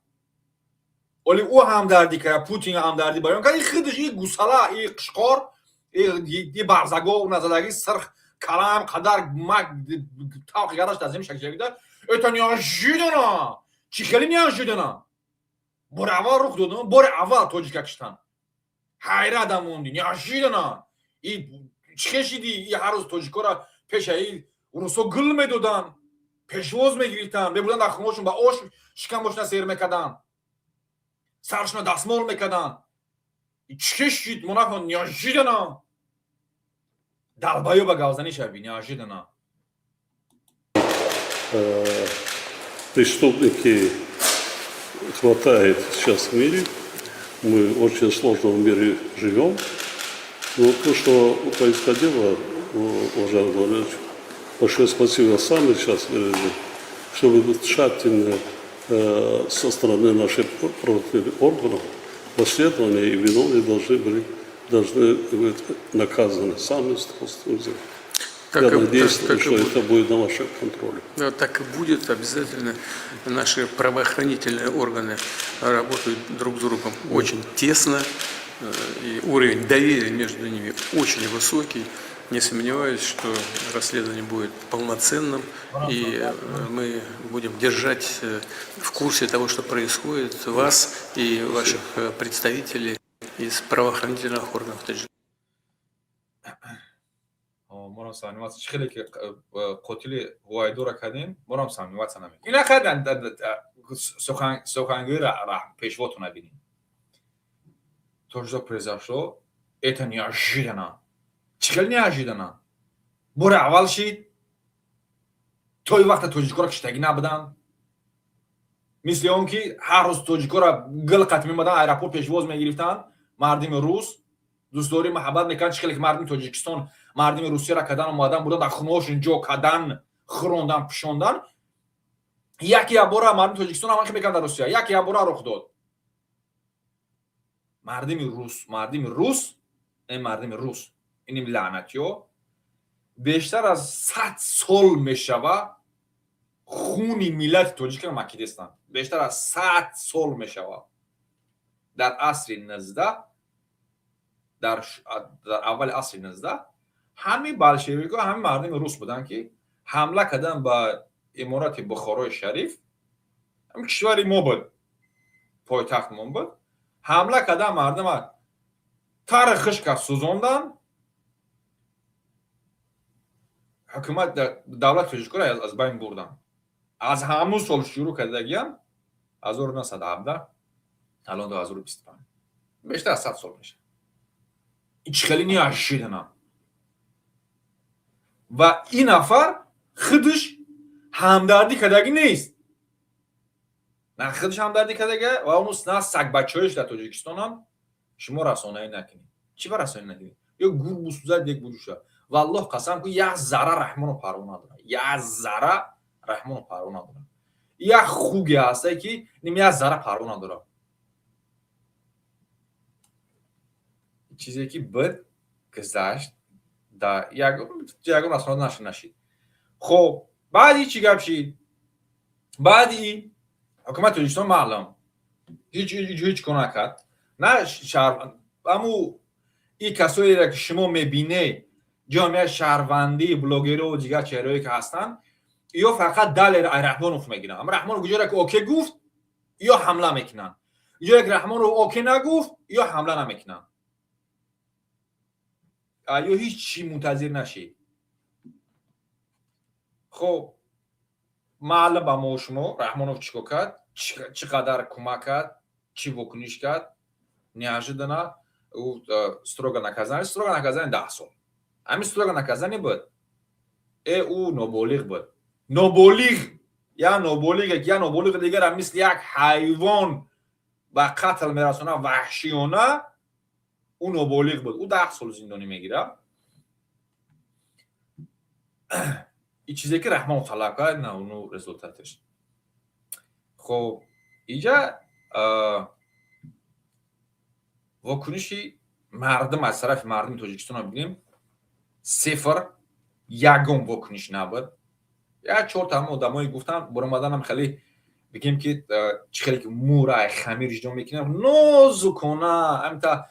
Оли ӯ ҳамдардӣ кард, Путин ҳамдардӣ баён кард, и худаш и гусала, и қишқор, и барзагов назадаги сирх калам қадар мак тавқи гардаш дар земи шакшагида. Это неожиданно. Чӣ хеле неожиданно? Бори аввал рух дод, бори аввал тоҷика киштан. Ҳайратам монди. Неожиданно. И чӣ хешиди, и ҳар рӯз тоҷикора пешаи русо гул медоданд, пешвоз мегирифтанд, мебурданд дар хонаҳошон, ба ош шикамбошона сер мекарданд, саршона дастмол мекарданд. Чӣ хешид монафон неожиданно? Долбоёба гавзанӣ шави неожиданно. Преступники хватает сейчас в мире. Мы в очень сложном мире живем. Но то, что происходило, уважаемый Владимирович, большое спасибо, сами сейчас выразили, чтобы тщательно со стороны наших правоохранительных органов расследования и виновные должны быть наказаны сами с. Так Я и- надеюсь, так и что будет. Это будет на вашем контроле. Да, так и будет обязательно. Наши правоохранительные органы работают друг с другом очень тесно, и уровень доверия между ними очень высокий. Не сомневаюсь, что расследование будет полноценным, и мы будем держать в курсе того, что происходит, вас и ваших представителей из правоохранительных органов Таджикистана. Морам сомневаться, чӣ хеле ки қотили Гуайдора кардем, морам сомневаться намекунем. Ина хайдан сухангӯи пешвотона бинем. То, что произошло, это неожиданно. Чӣ хеле неожиданно? Бори аввал шид? То ин вақта тоҷикоро киштагӣ набуданд, мисли он ки ҳар рӯз тоҷикоро гул қат мемаданд, аэропорт пешвоз мегирифтанд, мардими рус дӯстдорӣ, муҳаббат мекарданд. Чӣ хеле ки мардуми Тоҷикистон мардуми Русияро кардан, омадан, бурдан, дар хонаҳошон ҷо кардан, хӯрондан, пӯшондан. Яке якбора мардуми Тоҷикистон ҳам мекунад дар Русия, яке якбора рух дод. Мардими рус, мардими рус, ин мардими рус, иним лаънатиё бештар аз 100 сол мешава хуни миллати тоҷикро макидестанд. Бештар аз 100 сол мешава. Дар асри 19, дар аввали асри 19 ҳамин болшевикҳо, ҳамин мардуми рус буданд, ки ҳамла карданд ба иморати Бухорои Шариф, ҳамин кишвари мо буд, пойтахтмон буд. Ҳамла кардан мардума тари хушка сӯзондан, ҳукумат, давлати тоҷикоро аз байн бурдан. Аз ҳамун сол шурӯъ кардагиам, 1917, алон 2025, бештар аз 100 сол мешавад. Ин чӣ хеле неожиданно. Ва ин нафар худаш ҳамдардӣ кардагӣ нест, на худаш ҳамдардӣ кардага ва он на сагбачаҳояш дар Тоҷикистонам. Шумо расонаӣ накунед. Чӣ ба расонаӣ накунед? Ё гур бусӯзад, як буҷуша. Валлоҳ қасам ку, як зарра Раҳмонов парво надорад, як зарра Раҳмонов парво надорад. Як хуге ҳасте, ки ним як зарра парво надорад. Чизе ки буд, гузашт, да ягон расона нашр нашид. Хоб, баъди чӣ гап шид? Баъди ҳукумати Тоҷикистон маълум ҳеҷ кор накард. На шаҳр, аму и касоеро, ки шумо мебинед, ҷомеаи шаҳрвандӣ, блогеру дигар чеҳраое ки ҳастанд, ё фақат далер ай Раҳмонов мегиранд. Ама Раҳмонов куҷоре ки окей гуфт, ё ҳамла мекунанд. Ҷое ки Раҳмонов окей нагуфт, ё ҳамла намекунанд. Ё ҳеҷ чӣ мунтазир нашед. Хоб, маълум ба мо шумо Раҳмонов чӣ кор кард, чӣ қадар кӯмак кард, чӣ вокуниш кард. Неожиданно строго наказание, строго наказание 10 сол. Ҳамин строго наказание буд. Ӯ ноболиғ буд, ноболиғ, як ноболиғе ки як ноболиғи дигара мисли як ҳайвон ба қатл мерасона, ваҳшиёна. Ӯ ноболиғ буд, ӯ 10 сол зиндонӣ мегирад. И чизе ки Раҳмонов талаб кард, на уну результаташ. Хоб, иҷа вокуниши мардум аз тарафи мардуми Тоҷикистонро бибинем: сифр, ягон вокуниш набуд. Як чорта ҳама одамое гуфтанд, баромаданам хеле бигем ки чӣ хеле ки мура хамир ҷудо мекунем, нозукона, ҳамита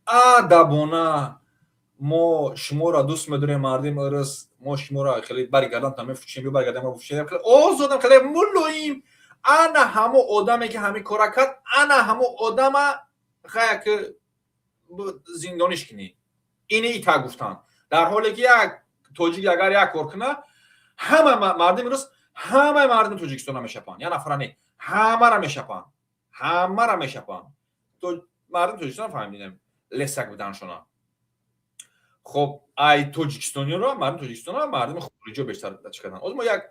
адабона: мо шуморо дӯст медорем, мардими рус, мо шуморо хеле бари гарданта мефучем, ё бари гардан мефучем, хеле озодам, хеле мулоим. Ана ҳамо одаме ки ҳамин кора кард, ана ҳамо одама хая ки зиндониш кунӣ. Ини ита гуфтанд, дар ҳоле ки як тоҷик агар як кор куна, ҳама мардими рус, ҳамаи мардуми Тоҷикистонро мешапанд. Як нафара не, ҳамаро мешапанд, ҳамаро мешапанд. Мардуми Тоҷикистон фаҳмидем лесак буданшона. Хоб, ай тоҷикистониро, мардуми Тоҷикистонро мардуми хориҷио бештар чӣ карданд. Ҳозир мо як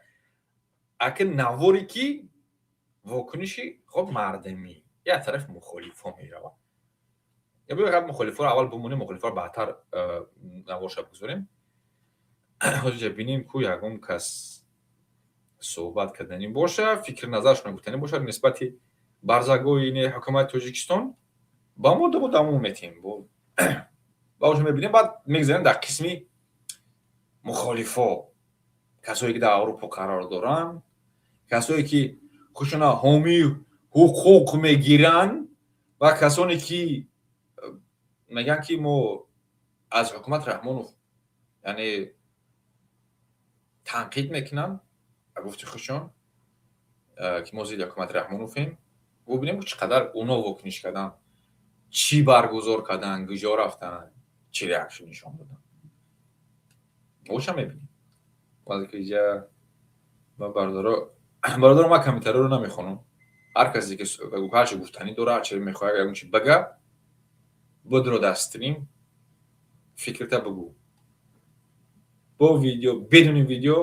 аки наворе ки вокуниши хоб мардумӣ, як тараф мухолифо меравад. Мухолифоро аввал бимонем, мухолифоро баъдтар наворша бигузорем. Ҳозир бинем, ку ягон кас суҳбат карданӣ боша, фикри назарашон гуфтанӣ бошад нисбати барзагоҳи ҳукумати Тоҷикистон ба мо, мо давом метиҳем ба оҷо, мебинем. Баъд мегзарем дар қисми мухолифо, касое ки дар Аврупо қарор доранд, касое ки худшона ҳомии ҳуқуқ мегиранд ва касоне ки мегӯянд, ки мо аз ҳукумати Раҳмонов, яъне, танқид мекунанд ба гуфти худшон, ки мо зидди ҳукумати Раҳмоновем. Бубинем, чӣ қадар оно вокуниш карданд, чӣ баргузор карданд, куҷо рафтанд, чӣ реаксия нишон доданд. Оша мебинем. Ҷа бародаро, ман комментариро намехонам. Ҳар касе ки ҳарчи гуфтанӣ дора, ҳарчи мехоҳад ягон чи бага, будро дар стрим фикрта бугӯ, бо видео, бидуни видео,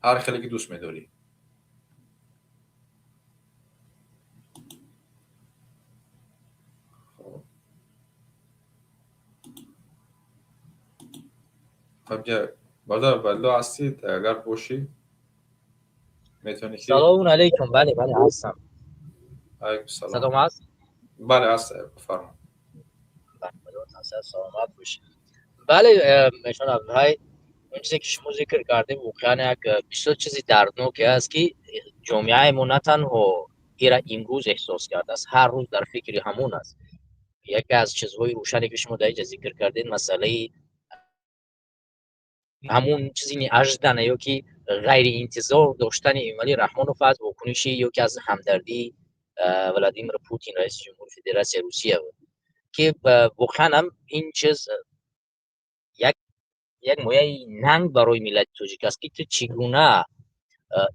ҳар хеле ки дӯст медорӣ. Бародар Абдулло, ҳастед? Агар бошӣ, Метавонӣ ки Салому алейкум. Бале, бале, ҳастам. Алейкум салом. Садом ҳаст? Бале, ҳаст, бифармо. Саломат бошед. Бале, мешон Абдулҳай, он чизе ки шумо зикр кардем, воқеан як бисёр чизи дардноке аст, ки ҷомеаи мо на танҳо ира имрӯз эҳсос кардааст, ҳар рӯз дар фикри ҳамон аст. Яке аз чизҳои рӯшане, ки шумо дар инҷа зикр кардед, масъалаи ҳамун чизи неожиданно ё ки ғайриинтизор доштани Эмомалӣ Раҳмонов аз вокуниши ё ки аз ҳамдардии Владимир Путин, раиси ҷумҳури Федератсияи Русия буд, ки воқеан ҳам ин чиз як мояи нанг барои миллати тоҷик аст, ки ту чӣ гуна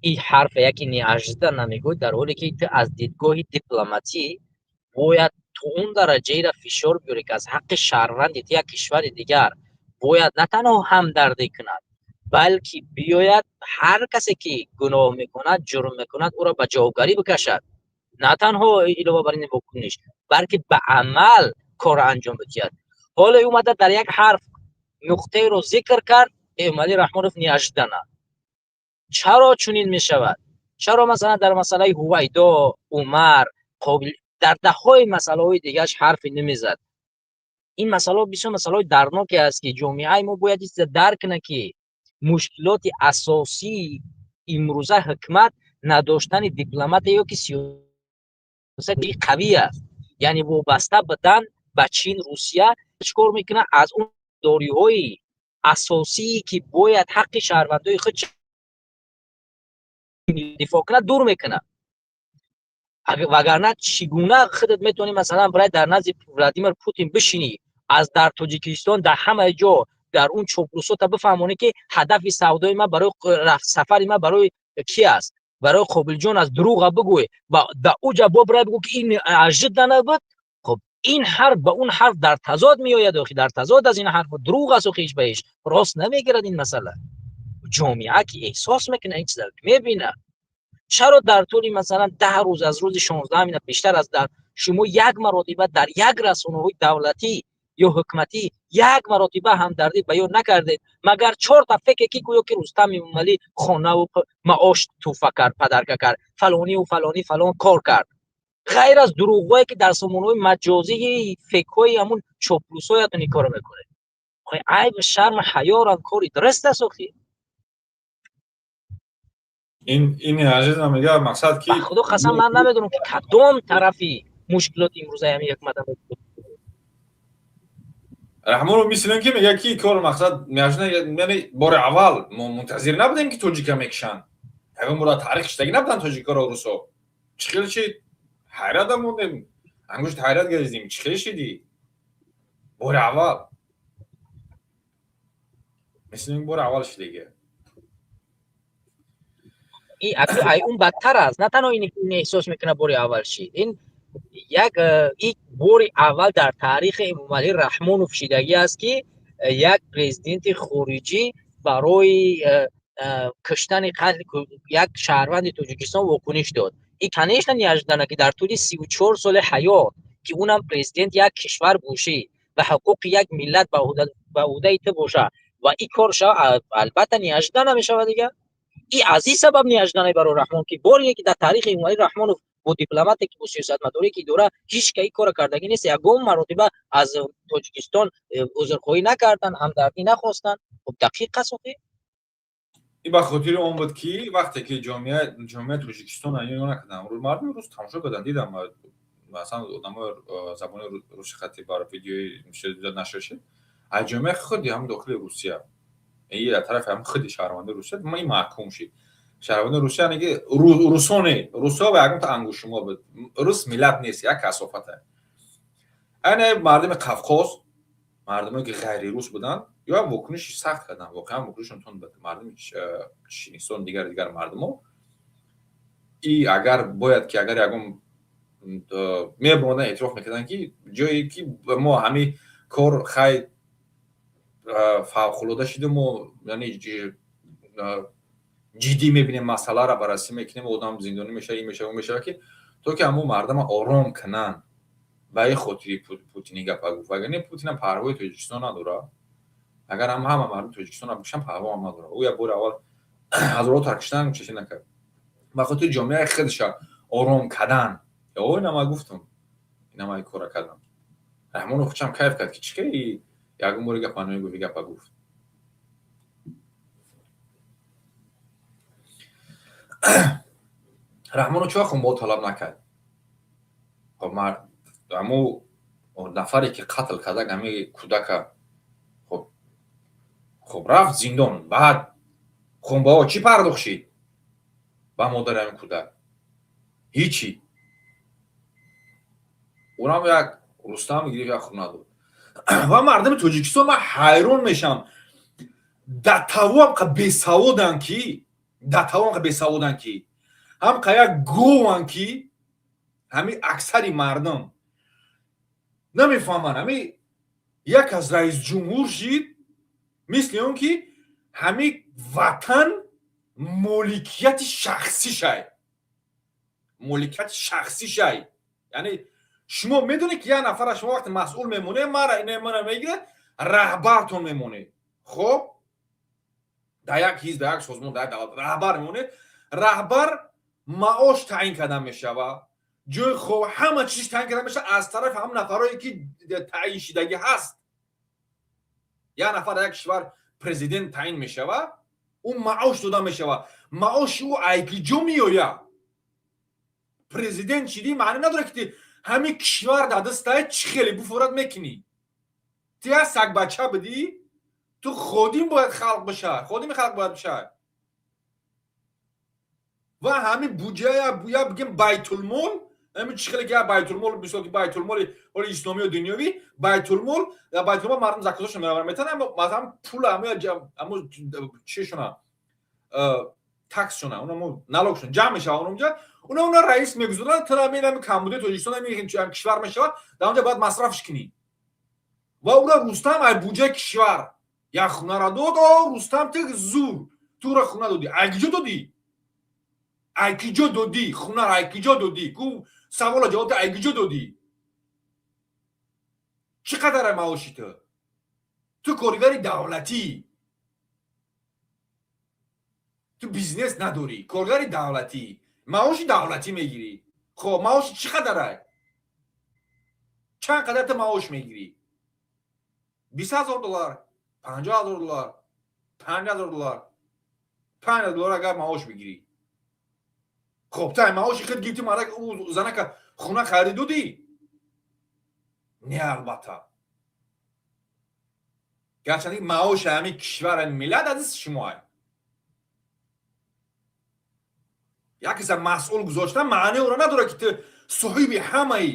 ин ҳарфа яке неожиданно мегӯӣ, дар ҳоле ки ту аз дидгоҳи дипломатӣ бояд то он дараҷаеро фишор биёрӣ, ки аз ҳаққи шаҳрванди ту як кишвари дигар бояд на танҳо ҳамдардӣ кунад, балки биёяд, ҳар касе ки гуноҳ мекунад, ҷурм мекунад, ӯро ба ҷавобгарӣ бикашад. На танҳо илова бар ин вокуниш, балки ба амал корро анҷом бидиҳад. Ҳоло омада, дар як ҳарф нуқтаеро зикр кард Эмомалӣ Раҳмонов неожиданно. Чаро чунин мешавад? Чаро, масалан, дар масъалаи Ҳувайдо, Умар, Қобил, дар даҳҳои масъалаҳои дигараш ҳарфе намезад? Ин масъалаҳо бисёр масъалаҳои дардноке аст, ки ҷомеаи мо бояд ин чиза дарк кунад, ки мушкилоти асосии имрӯза ҳукумат надоштани дипломатия ё ки сиёсати қавӣ аст, яъне вобаста будан ба Чин, Русия. Чӣ кор мекунад? Аз он дориҳои асосие, ки бояд ҳаққи шаҳрвандои худ дифоъ кунад, дур мекунад. Вагарна чӣ гуна худат метавонӣ, масалан, бирай дар назди Владимир Путин бишинӣ, аз дар Тоҷикистон, дар ҳамаи ҷо, дар он чоплусота бифаҳмонӣ, ки ҳадафи савдои ман барои сафари ман барои ки аст, барои Қобилҷон аст, дурӯға бигӯй ва дар уҷа бо бирай бигӯ, ки ин неожиданно буд? Хуб, ин ҳарф ба он ҳарф дар тазод меояд. Охи, дар тазод аз ин ҳарф, дурӯғ аст. Охи, ҳеҷ ба ҳеҷ рост намегирад ин масъала. Ҷомеа ки эҳсос мекунад, ин чиза мебинад. Чаро дар тӯли, масалан, 10 рӯз, аз рӯзи 16-ам бештар аз дар шумо як маротиба дар як расонаҳои давлатӣ ё ҳукуматӣ як маротиба ҳамдардӣ баён накардед, магар чорта фейке, ки гӯё ки Рустам Эмомалӣ хонаву маош тӯҳфа кард, подарка кард, фалониву фалонӣ фалон кор кард, ғайр аз дурӯғҳое, ки дар сомонаҳои маҷозии фейкҳои ҳамун чоплусҳоятон ин корро мекунед? Айб, шарм, ҳаёрам кори дуруст аст охи? Ин неожиданно мега, мақсад ки Ба Худо қасам, ман намедонам, ки кадом тарафи мушкилоти имрӯзаи ҳамин ҳукумат. Раҳмонов мисли ин ки мега, ки кор мақсад неожиданно, яъне бори аввал мо мунтазир набудем, ки тоҷика мекушанд. Ягон бора таърих шидаги набуданд тоҷикоро русо. Чӣ хел чи ҳайрата мондем, ангушт ҳайрат газидем, чӣ хел шидӣ бори аввал? Мисли ин бори аввал шидагия. Ай, он бадтар аст. На танҳо ин эҳсос мекунад, бори аввал шид, ин як ин бори аввал дар таърихи Эмомалӣ Раҳмонов шидагӣ аст, ки як президенти хориҷӣ барои куштани, қатли як шаҳрванди Тоҷикистон вокуниш дод. Ин, конечно, неожиданно, ки дар тӯли 34 соли ҳаёт, ки унам президент як кишвар бошӣ ва ҳуқуқи як миллат ба ӯҳдаи ту боша ва ин кор шава, албатта, неожиданно мешавад дигар. И аз ин сабаб неожиданно барои Раҳмон, ки боре ки дар таърихи Эмомалӣ Раҳмонов бо дипломате, ки бо сиёсатмадоре ки дора, ҳеҷ ка ин кора кардагӣ нест. Ягон маротиба аз Тоҷикистон узрхоҳӣ накарданд, ҳамдардӣ нахостанд. Хуб, дақиқ аст охи. Ин ба хотири он буд, ки вақте ки ҷомеаи Тоҷикистон ино накарданд, мардуми рус тамошо карданд, дидам, масалан, одамои забони руси хати бар видеои нашр шид, аз ҷомеаи худи ҳам дохили Русия, тарафи ҳам худи шаҳрвандаи Русия ин маҳкум шид. Шаҳрвандаи Русия ки русоне, русо ба ягонта ангушшумор буд. Рус миллат нест, як касофата. Айна мардуми Қавқоз, мардумое ки ғайрирус буданд, ё вокуниши сахт карданд, воқеан вокунишон тунд буд. Мардуми Чинистон, дигар дигар мардумо. И агар бояд ки агар ягон мебурдан, эътироф мекарданд, ки ҷое ки мо ҳамин кор хай фавқулода шиду, мо яъне ҷиддӣ мебинем, масъаларо баррасӣ мекунем, одам зиндонӣ мешава, ин мешава, он мешава, ки то ки ҳамун мардама ором кунанд. Ба ин хотири Путин ин гапа гуфт. Вагарне Путинам парвои Тоҷикистон надорад. Агар ҳам ҳама мардуми Тоҷикистонро бикушанд, парво ҳам надорад. Ӯ як бори аввал ҳазорҳо тар киштан, чизе накард. Ба хотири ҷомеаи худша ором кардан. О, ина ма гуфтам, ина ма кора кардам. Раҳмонов худшам кайф кард, ки чӣ ки ягон бори гапа намегуфт, гапа гуфт. Раҳмонов чӣ вақт хунбаҳо талаб накард? Хоб, ҳамо нафаре ки қатл карда ҳами кӯдака, хоб, рафт зиндон, баъд хунбаҳо чӣ пардохт шид ба модари ҳамин кӯдак? Ҳичи. Урам як Рустам гирифт, як хона дод. Ва мардуми Тоҷикистон, ман ҳайрон мешавам, датавоам бесаводанд ки, датавоам бесаводанд ки, ҳам як гованд ки, ҳами аксари мардум намефаҳманд. Ҳами як аз раисҷумҳур шид, мисли он ки ҳами ватан моликияти шахсишай, моликияти шахсишай. Яъне шумо медонед, ки як нафара шумо вақте масъул мемонед, мара мара мегирад, раҳбартон мемонед. Хоб, дар як ҳизб, дар як созмон, дар як давлат раҳбар мемонед, раҳбар маош таъин карда мешавад, ҷои хоб, ҳама чиз таъин карда мешавад аз тарафи ҳам нафарое ки таъиншидагӣ ҳаст. Як нафар дар як кишвар президент таъин мешавад, ӯ маош дода мешавад. Маоши ӯ ай киҷо меояд? Президент шидӣ, маъне надорад, ки ҳамин кишвар дар дастае, чӣ хеле буфорат мекунӣ. Ту як сагбача будӣ, ту ходим бояд халқ бишавад, ходими халқ бояд бишавад. Ва ҳамин буҷая я бигем байтулмол, ҳамин чӣ хеле ки як байтулмол, мисол ки байтулмоли ҳоли исломию дунёвӣ, байтулмол, дар байтулмол мардум закотошон мебаранд, метавонанд, масалан, пула ҳамо чишона, таксшона, онамо налогшон ҷамъ мешавад онҷа, уна раис мегузоранд, тара менами камбуди Тоҷикистон ҳамин кишвар мешавад, дар онҷа бояд масрафш кунӣ. Ва ура Рустам ай буҷаи кишвар як хунара дод. О, Рустам, ту зур, ту ура хуна додӣ. Ай киҷо додӣ? Ай киҷо додӣ хунара? Ай киҷо додӣ? Ку савола ҷавоб, ай киҷо додӣ? Чӣ қадар маоши ту? Ту коргари давлатӣ, ту бизнес надорӣ, коргари давлатӣ, маоши давлатӣ мегирӣ. Хоб, маоши чӣ қадарай? Чанд қадар ту маош мегирӣ? 20 000 доллар, 50 000 доллар, 5000 доллар, 5000 доллар агар маош бигирӣ, хоб, ту маоши худ гирифти, мардак, ӯ занака хона хариди додӣ? Не, албатта. Гарчанде маоши ҳамин кишвар, ҳамин миллат аз дасти шумоа. Як каса масъул гузоштан маъне ӯро надорад, ки ту соҳиби ҳамаи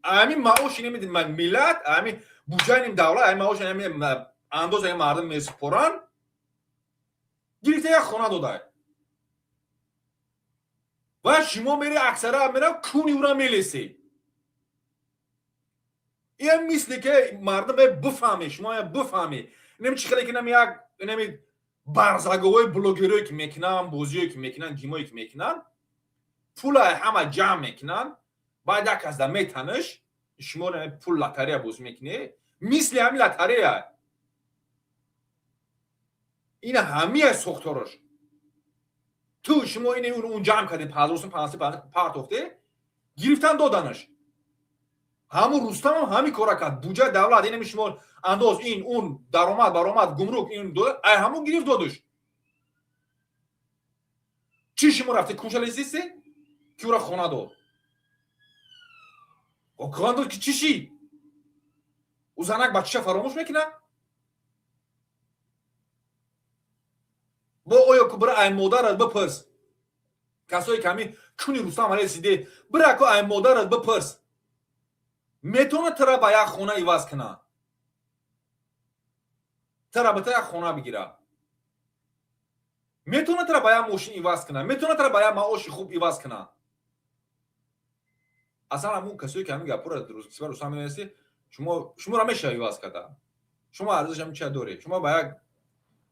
ҳамин маоши намеди миллат, ҳамин буҷаи ним давлат, ҳамин маоши ҳамин андоз ҳамин мардум месупоранд, гирифта як хона додай. Ва шумо мери, аксара мера куни ӯра мелесе. Ин мисли ки мардум бифаҳме, шумо бифаҳме, инами чӣ хеле ки инами як инами барзаговои блогерое ки мекунанд, бозиое ки мекунанд, гимое ки мекунанд, пула ҳама ҷамъ мекунанд, баъд як кас да метаниш, шумо пул лотарея бозӣ мекунед, мисли ҳамин лотарея. Ина ҳамия сохторош. Ту шумо ин он ҷамъ кардед, 50 500 партохте, гирифтан доданаш. Ҳамун Рустамам ҳамин кора кард. Буҷаи давлат, инами шумо андоз, ин он даромад, баромад, гумрук, ин ай ҳамун гирифт додуш. Чӣ шумо рафте куншалисисе, ки ӯра хона дод? Хона дод ки чӣ шид? Ӯ занак бачаша фаромӯш мекунад? Бо оё ку бира ай модарат бипурс. Касое ки ҳамин куни Рустам алесиде, бира ку ай модарат бипурс, метавонад тара ба як хона иваз кунад, тара ба та як хона бигира? Метавонад тара ба як мошин иваз кунад? Метавонад тара ба як маоши хуб иваз кунад? Аслан ҳамун касое ки ҳамин гапҳоро Рустам менависӣ, шуморо мешава иваз карда. Шумо арзиш ҳамин чия доред, шумо ба як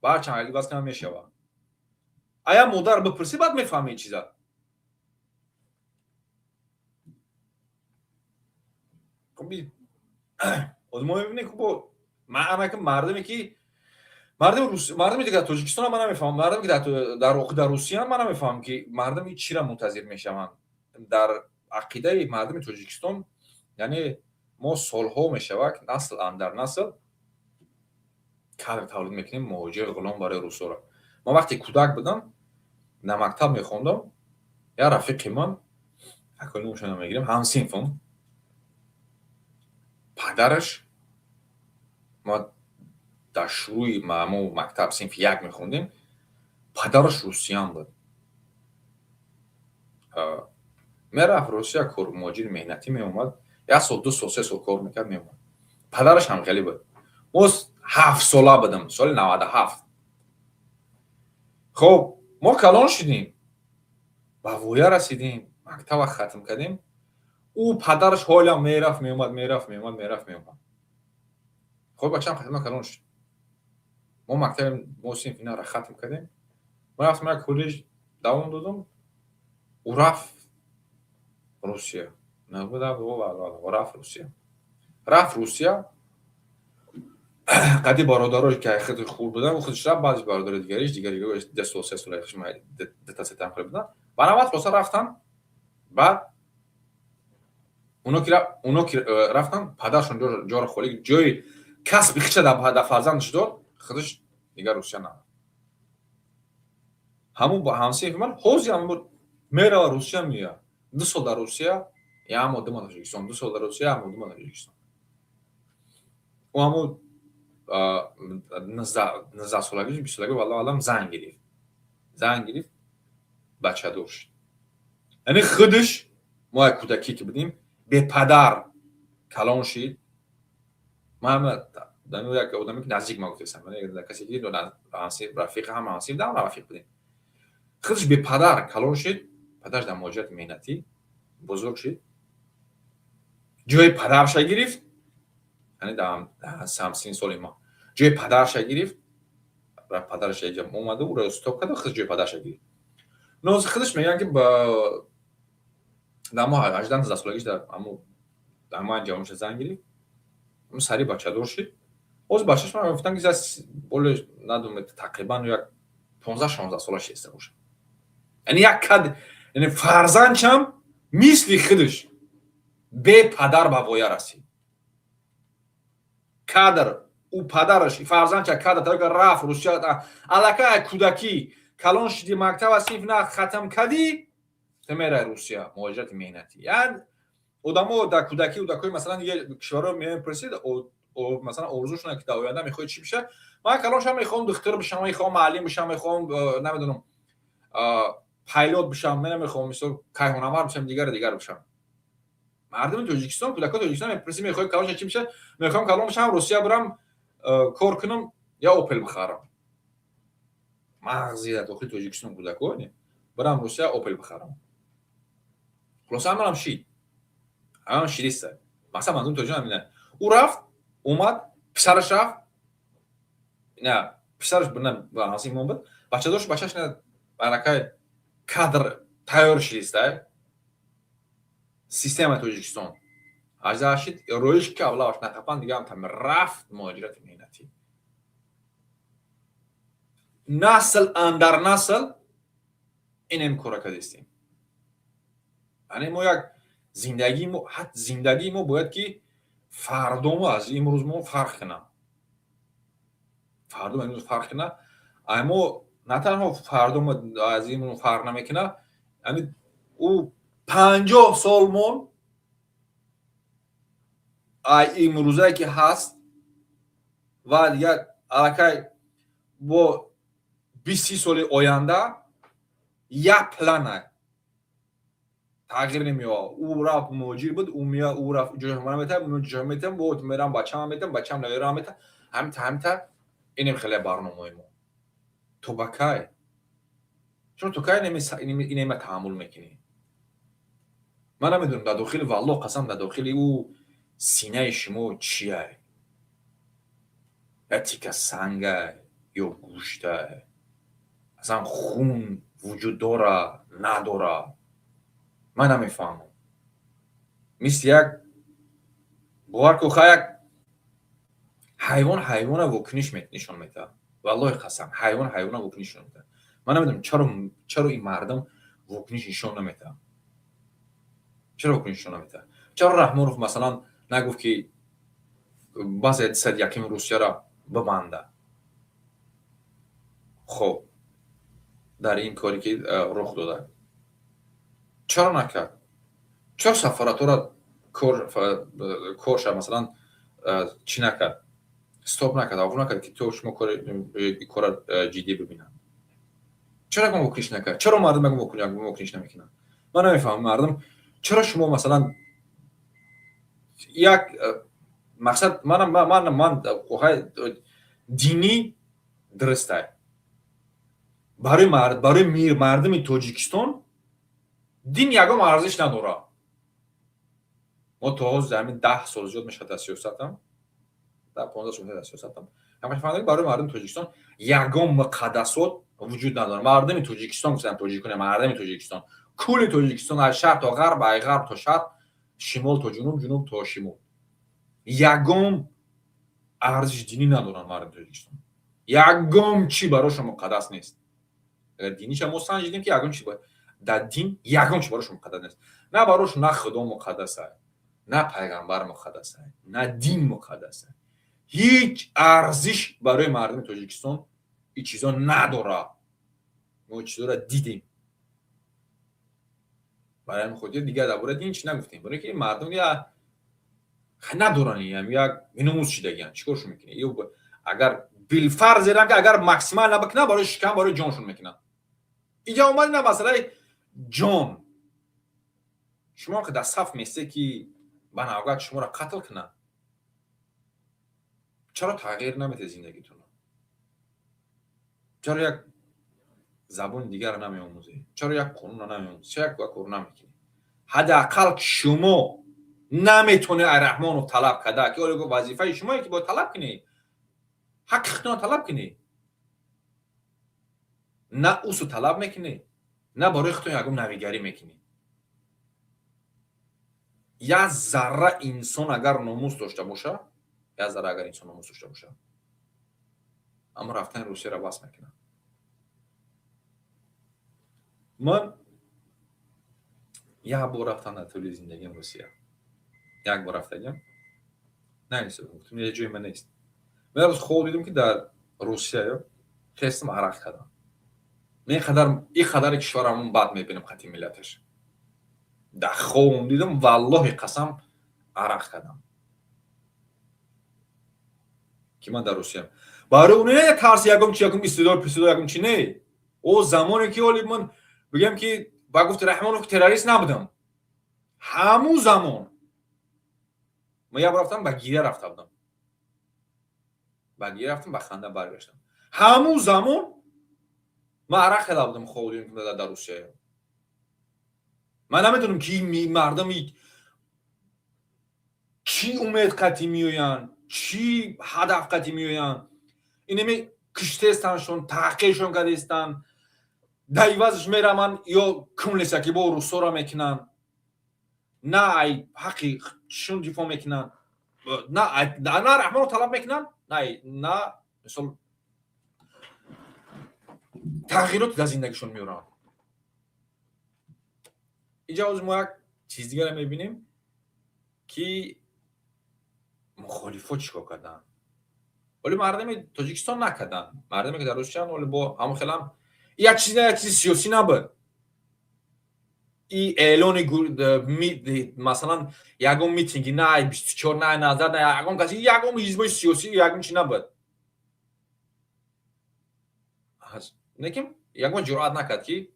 ба ҳар чанд иваз кунад мешава. Ая модар бипурсӣ, баъд мефаҳми ин чиза. Мо мебинем, ки бо маъна ки мардуме ки Мардуми дигар Тоҷикистона ман намефаҳмам, мардуме ки дар Русия, ман намефаҳмам, ки мардуми чира мунтазир мешаванд. Дар ақидаи мардуми Тоҷикистон, яъне мо солҳо мешавад, насл андар насл кадр тавлид мекунем, муҳоҷир, ғулом барои русоро. Ман вақте кӯдак будам, дар мактаб мехондам, як рафиқи ман, акои намегирем, ҳамсинфам, падараш, ма дар шурӯи мо мактаб, синфи як мехондем, падараш русиян буд, мерафт Русия кор, муҳоҷири меҳнатӣ меомад, як сол, 2 сол, 3 сол кор мекард, меомад. Падараш ҳам хеле буд. Мо 7 сола будам, соли 97. Хоб, мо калон шудем, ба воя расидем, мактаба хатм кардем, ӯ падараш ҳолиам мерафт, меомад, мерафт, меомад, мерафт, меомад. Хоб, бачаам хатма калон шуд, мо мактаби, мо синфи наро хатм кардем, мо рафтем, як коллеҷ давом додам, ӯ рафт Русия, рафт Русия, рафт Русия қади бародарош, ки худи хурд буданд, худш рафт, баъзи бародари дигариш, дигар 2 сол, 3 сола дута, сета хеле буданд. Ба навбат хулоса рафтан. Баъд оно ки рафтан, падаршон ҷоро холӣ, ҷои касби хиша дар фарзандаш дод, худаш дигар Русия нарафт. Ҳамун ҳамсинфи ман ҳозир ҳам мерава Русия, меояд, 2 сол дар Русия, як моҳ, 2 моҳ Тоҷикистон, 2 сол дар Русия, як моҳ, 2 моҳ Тоҷикистон. Ӯ ҳамун 19 солагӣ, 20 солагӣ, валлоҳу аълам, зан гирифт, зан гирифт, бачадор шуд. Яъне худаш мо як кӯдакӣ ки будем, бепадар калон шид. Ман як одаме ки наздик ма гуфтесам, касе ки рафиқ, ҳама ҳамсинф, ҳама рафиқ будем, худаш бепадар калон шид. Падараш дар муҳоҷирати меҳнатӣ бузург шид, ҷои падарша гирифт, яъне дар ҳамсинни соли ма ҷои падарша гирифт. Падараш яҷа омаду ӯро стоп карду худаш ҷои падарша гирифт. Нози худаш мегӯянд, ки дар мо 18-19 солагиш, дар ҳамон ҷавониша зан гирифт, сари бачадор шид. Ҳозир бачаш, ман гуфтам, ки боле надум, тақрибан як 15-16 сола шиста бошад. Яъне як кад, яъне фарзандчам мисли худаш бепадар ба воя расид. Кадр ӯ падараш фарзандча кадр таёр, рафт Русия аллакай кӯдакӣ. Калон шиди, мактаба синф на хатм кардӣ, ту мерай Русия муҳоҷирати меҳнатӣ. Яън одамо дар кӯдакӣ, кӯдакҳои, масалан, кишварҳо мепурсид, масалан, орзушона, ки дар оянда мехоҳӣ чӣ бишавӣ? Ман калон шавам, мехоҳам духтур бишавам, мехоҳам муаллим бишавам, мехоҳам, намедонам, пайлот бишавам, намехоҳам, мисол, кайҳонавар бишавам, дигару дигар бишавам. Мардуми Тоҷикистон, кӯдакҳои Тоҷикистон мепурсӣ, мехоҳӣ калон шавӣ, чӣ бишавӣ? Мехоҳам калон бишавам, Русия бирам, кор кунам, я Опел бихарам. Мағзи дар дохили Тоҷикистон кӯдакҳо бирам Русия, Опел бихарам. Хулоса, ҳаманам шид, ҳамам шидиста. Мақсад, мардуми тоҷикистон ҳамина. Ӯ рафт, омад, писараш рафт, на писараш ҳамсинф буд, бачадор шуд, бачаш аллакай кадр тайёр шидиста. Системаи Тоҷикистон 18 шид, роиш ки авлаваш нақапан, дигаам там рафт муҳоҷирати меҳнатӣ. Насл андар насл инем кора кардистем. Яъне мо як зиндагии мо, ҳат зиндагии мо бояд ки фардомо аз имрӯз мо фарқ кунад, фардо имрӯз фарқ кунад. Ай мо на танҳо фардо аз имрӯз фарқ намекунад, яъне ӯ 50 сол мон ай имрӯзае ки ҳаст ва дигар аллакай бо 20-30 соли оянда як плана тағйир намеёбад. Ӯ рафт, муҳоҷир буд, ӯ меяд, ӯ рафт, ҷояш мана метавам, ҷоя метавам, бо мерам, бачаам метавам, бачаам наверам метавам, ҳамита, ҳамита. Инем хеле барномаи мо то ба кай? Шумо то кай инема таҳаммул мекунӣ? Ман намедонам, дар дохили, валлоҳ қасам, дар дохили ӯ синаи шумо чия? Як тика сангай ё гӯштай? Аслан хун вуҷуд дора, надора, ман намефаҳмам. Мисли як, бовар кун, ха, як ҳайвон ҳайвона вокуниш нишон медиҳад. Валлоҳи қасам, ҳайвон ҳайвона вокуниш нишон медиҳад. Ман намедонам, чаро ин мардум вокуниш нишон наметаҳад. Чаро вокуниш нишон наметаҳад? Чаро Раҳмонов, масалан, нагуфт, ки баъзе 101-уми Русияро бибанда? Хоб, дар ин коре ки рух дода, чаро накард? Чаро сафоратҳоро корша, масалан, чӣ накард, стоп накард, авф накард, ки то шумо кора ҷиддӣ бибинанд? Чаро ягон вокуниш накард? Чаро мардум ягон вокуниш намекунанд? Ман намефаҳмам, мардум, чаро шумо, масалан, як мақсад. Ман динӣ дурустай барои мардуми Тоҷикистон дин ягон арзиш надорад. Мо то ҳозир ҳамин 10 сол зиёд мешавад дар сиёсатам, 10-15 сол дар сиёсатам, фаҳмидам, барои мардуми Тоҷикистон ягон муқаддасот вуҷуд надорад. Мардуми Тоҷикистон, гуфтам, тоҷиконе, мардуми Тоҷикистон, кулли Тоҷикистон, аз шарқ то ғарб, аз ғарб то шарқ, шимол то ҷунуб, ҷунуб то шимол, ягон арзиши динӣ надоранд мардуми Тоҷикистон. Ягон чӣ барошон муқаддас нест. Агар диниша мо санҷидем, ки ягон чи дар дин, ягон чи барошон муқаддас нест. На барошон на Худо муқаддаса, на пайғамбар муқаддаса, на дин муқаддаса. Ҳеҷ арзиш барои мардуми Тоҷикистон ин чизо надорад. Мо ин чизоро дидем. Барои ҳамин хотир дигар дар бораи дин чӣ нагуфтем, барои ки мардум надоранд, як беномус шидагианд. Чӣ коршон мекунӣ? Агар билфарзерам ки агар максимально бикунад, барои шикам, барои ҷоншон мекунанд. Инҷа омад на масъалаи ҷон. Шумо ки дар саф месте, ки ба навбат шуморо қатл кунанд, чаро тағйир наметед зиндагитонро? Чаро як забони дигарро намеомӯзед? Чаро як қонунро намеомӯзед? Чаро як кор намекунед? Ҳадди ақал шумо наметонед ай Раҳмонов талаб карда, ки оле вазифаи шумое, ки бояд талаб кунед, ҳаққи худтонро талаб кунед. На усу талаб мекунед, на барои худтон ягон навигарӣ мекунед. Як зарра инсон агар номус дошта боша, як зарра агар инсон номус дошта боша, аммо рафтани Русияро бас мекунад. Ман як бор рафтам дар тӯли зиндагиам Русия, як бор рафтагиам. Гуфтам, як ҷои ман нест. Ман рӯз хоб дидам, ки дар Русия хестам, арақ кардам. Мен қадар ин қадари кишварамон бад мебинам хати миллаташ. Дар хобам дидам, валлоҳи қасам, арақ кардам, ки ман дар Русиям. Барои он не тарси ягон чи, ягон истидор пистидор, ягон чи не. О замоне ки оли ман бигӯям, ки ба гуфти Раҳмонов, ки террорист набудам, ҳамун замон ман як бор рафтам, ба гиря рафта будам, ба гиря рафтам, ба ханда баргаштам. Ҳамун замон ман арақ карда будам, хоб дидам, ки дар Русия. Ман намедонам, ки мардум чӣ умед қатӣ меоянд, чӣ ҳадаф қатӣ меоянд. Инами киштестаншон, таҳқиршон кардестанд, дар ивазш мераванд ё кунлеса, ки бо русоро мекунанд, на ай ҳаққи шун дифоъ мекунанд, на Раҳмонро талаб мекунанд, на мисол тағйироте дар зиндагишон меоранд. Инҷа ҳозир мо як чиз дигаре мебинем, ки мухолифо чӣ кор карданд. Вале мардуми Тоҷикистон накарданд. Мардуме ки дар Русиян, оле бо ҳамон хелам як чиз, як чизи сиёсӣ набуд. И эълони, масалан, ягон митинги, на 24, на назар, на ягон каси, ягон ҳизбои сиёсӣ, ягон чи набуд. Лекин ягон ҷуръат накард, ки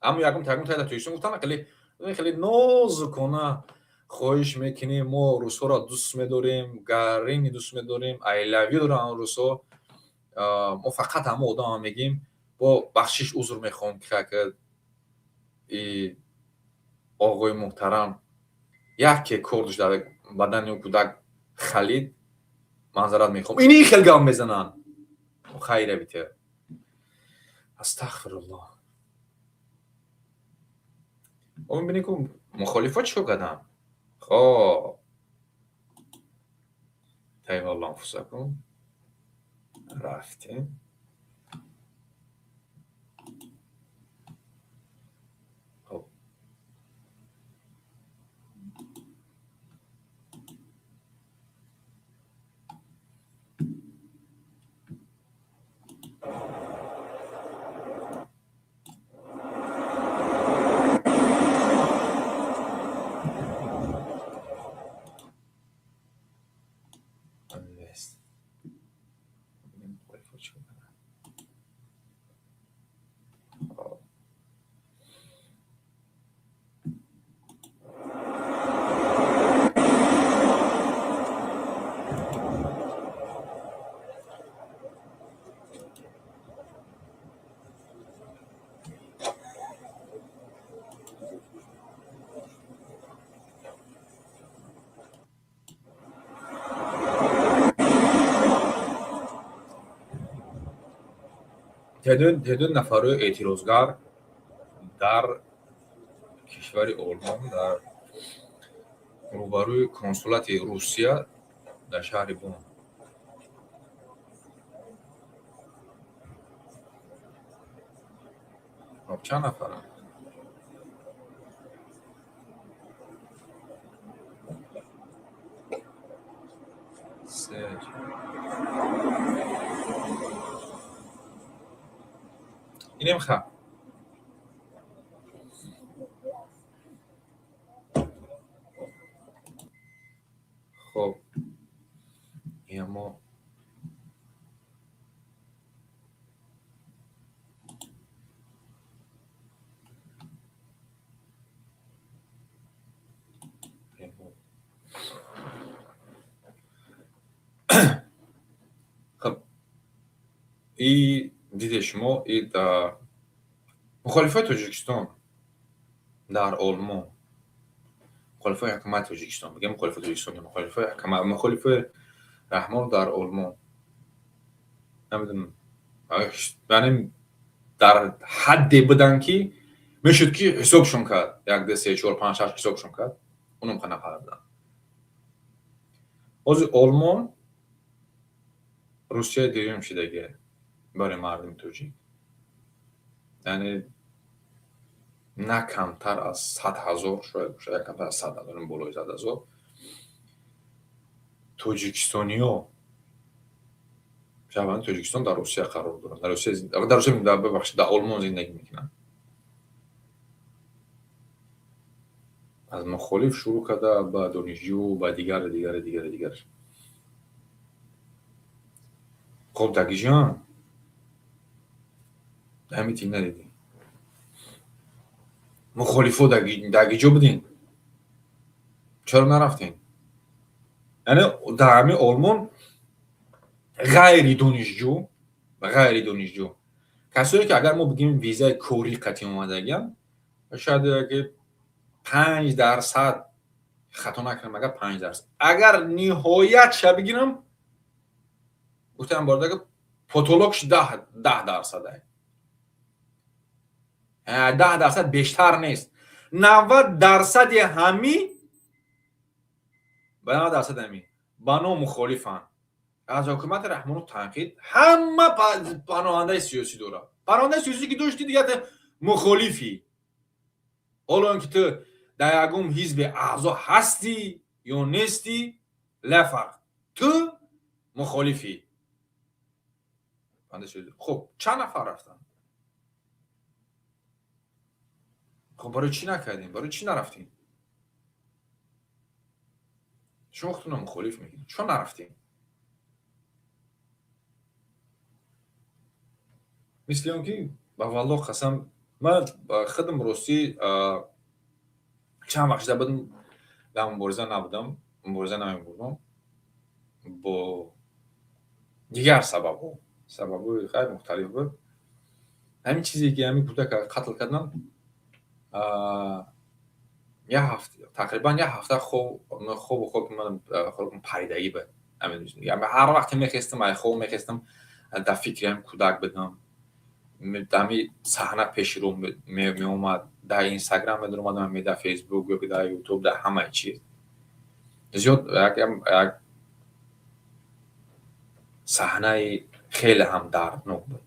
аммо ягон ягон дар Тоҷикистон гуфтанд, хеле хеле нозукона: «Хоҳиш мекунем, мо русҳоро дӯст медорем, гарини дӯст медорем, I love you дорам русҳо. Мо фақат ҳама одамам мегем, бо бахшиш, узр мехоҳем, ки оғои муҳтарам яке кордш дар бадани ӯ кӯдак халид, маъзарат мехоҳам». Ини хел гап мезананд. Хайра бите, астағфируллоҳ. Мо мебинем, ки мухолифо чӣ кор карданд. Хоб, тайвалло анфусакум, рафтем. Теъдоди нафарҳои эътирозгар дар кишвари Олмон, дар рӯбарӯи консулати Русия дар шаҳри Бон. Хоб, чанд нафаранд? Се. Инем ха. Хоб, имо хоб, и диде шумо, и мухолифои Тоҷикистон дар Олмон, мухолифои ҳукумати Тоҷикистон, бигем, мухолифои Тоҷикистон, мухолифои ҳукумат, мухолифои Раҳмон дар Олмон, намедонам, яъне дар ҳадде буданд, ки мешуд, ки ҳисобшон кард: як, ду, се, чор, панҷ, шаш, ҳисобшон кард, унам қа нафар буданд. Ҳозир Олмон Русияи дуюм шидагия барои мардуми тоҷик, яъне на камтар аз 100 000, шояд бошад, як камтар аз 100 000, болои 100 000 тоҷикистониё, шаҳрванди Тоҷикистон дар Русия қарор доранд, дар Русия, дар Русия, бибахшед, дар Олмон зиндагӣ мекунанд. Аз мухолиф шурӯъ карда ба донишҷӯ, ба дигару дигару дигару дигар. Хоб, дагиҷон, ҳамин надидем, мухолифо дагиҷо будин, чаро нарафтем? Яъне дар ҳамин Олмон ғайри донишҷӯ, ғайри донишҷӯ, касое ки агар мо бигӯем визаи корӣ қатъӣ омадагиам, шояд ки 5%, хато накунам, агар 5%, агар ниҳоят ша бигирам, гуфтам бордага, потолок ш 10%, 10% бештар нест. 90%-и ҳами ба 90% ҳами ба ном мухолифанд, аз ҳукумати Раҳмону танқид. Ҳама паноҳандаи сиёсӣ дорад. Паноҳандаи сиёсӣ ки дошти, дигар мухолифӣ. Ҳоло он ки ту дар ягон ҳизби аъзо ҳастӣ ё нестӣ, ла фарқ, ту мухолифӣ. Хуб, чанд нафар рафтанд? Хуб, барои чӣ накардем, барои чӣ нарафтем? Шумо худтонро мухолиф мегиред, чо нарафтем? Мисли он ки, ба валлоҳ қасам, ман худам ростӣ чанд вақт шуда будам дар мубориза набудам, мубориза намебурдам бо дигар сабабҳо, сабабҳои хайр мухталиф буд. Ҳамин чизе ки ҳамин кӯдака қатл кардам, як ҳафта, тақрибан як ҳафта хобу хоб ман паридагӣ буд. Ҳар вақте мехестам, ай хоб мехестам, дар фикри ҳамин кӯдак будам. Ҳами саҳна пеши рӯ меомад, дар Инстаграм медаромадам, дар Фейсбук ё дар Ютуб, дар ҳамаи чиз. Зиёд як саҳнаи хеле ҳам дарднок буд,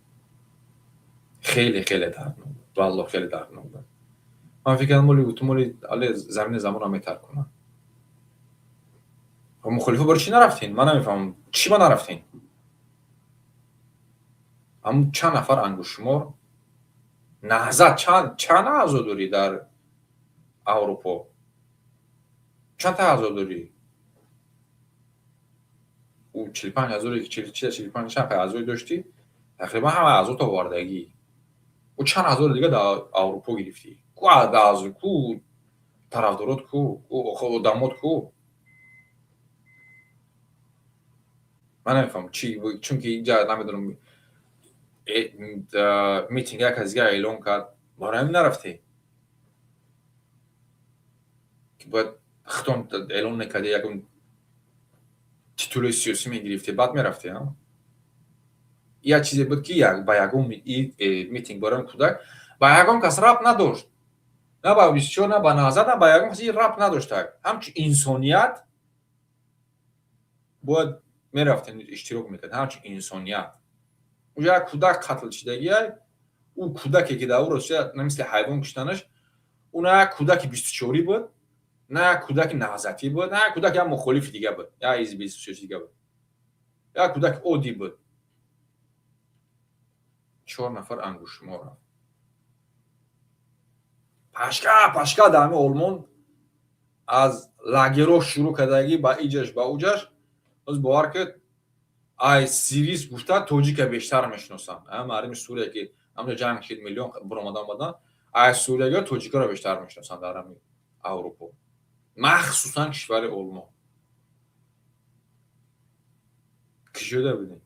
хеле хеле дарднок буд, валлоҳ, хеле дарднок буд. Ман фикр кардам, моли моли але замини замонро метаркунад. Мухолифо барои чӣ нарафтин? Ман намефаҳмам, чӣ ба нарафтин? Ҳамун чанд нафар, ангуштшумор, наҳзат чанд аъзо дорӣ дар Аврупо? Чанд та аъзо дорӣ? Ӯ 45 ҳазоре, 45 чанд аъзое доштӣ, тақрибан ҳама аъзото овардагӣ. Ӯ чанд ҳазори дига дар Аврупо гирифтӣ. Ку аъзо, ку тарафдорот, ку одамот, ку? Ман намефаҳмам чи, чунки инҷа намедонам, митинг як кас дигар эълон кард, барои ҳамин нарафтӣ, ки бояд худтон эълон мекардӣ, ягон титулои сиёсӣ мегирифтӣ, баъд мерафтӣ. Як чизе буд, ки ба ягон митинг барои кӯдак ба ягон кас рабт надошт, на ба 24, на ба Наҳзат, на ба ягон кас рабт надоштак. Ҳамчун инсоният бояд мерафтем, иштирок мекард. Ҳамчун инсоният уҷа як кӯдак қатл шидагиай. Ӯ кӯдаке, ки дар ӯ Русия мисли ҳайвон куштанаш, ӯ на як кӯдаки 24-ӣ буд, на як кӯдаки наҳзатӣ буд, на як кӯдаки як мухолифи дига буд, як ҳизби сиёсии дига буд, як кӯдаки оддӣ буд. Чор нафар ангуштшумор рафт, пашка пашка дар ҳамин Олмон аз лагеро шурӯъ кардагӣ, ба иҷаш, ба уҷаш. Боз бовар кунед, ай сирис гуфта тоҷика бештар мешиносанд. Мардуми Сурия, ки ҳамҷо ҷанг шид, миллион буромада омадан, ай суриягиҳо тоҷикаро бештар мешиносанд дар ҳамин Аврупо, махсусан кишвари Олмон. Кӣ шуда будем?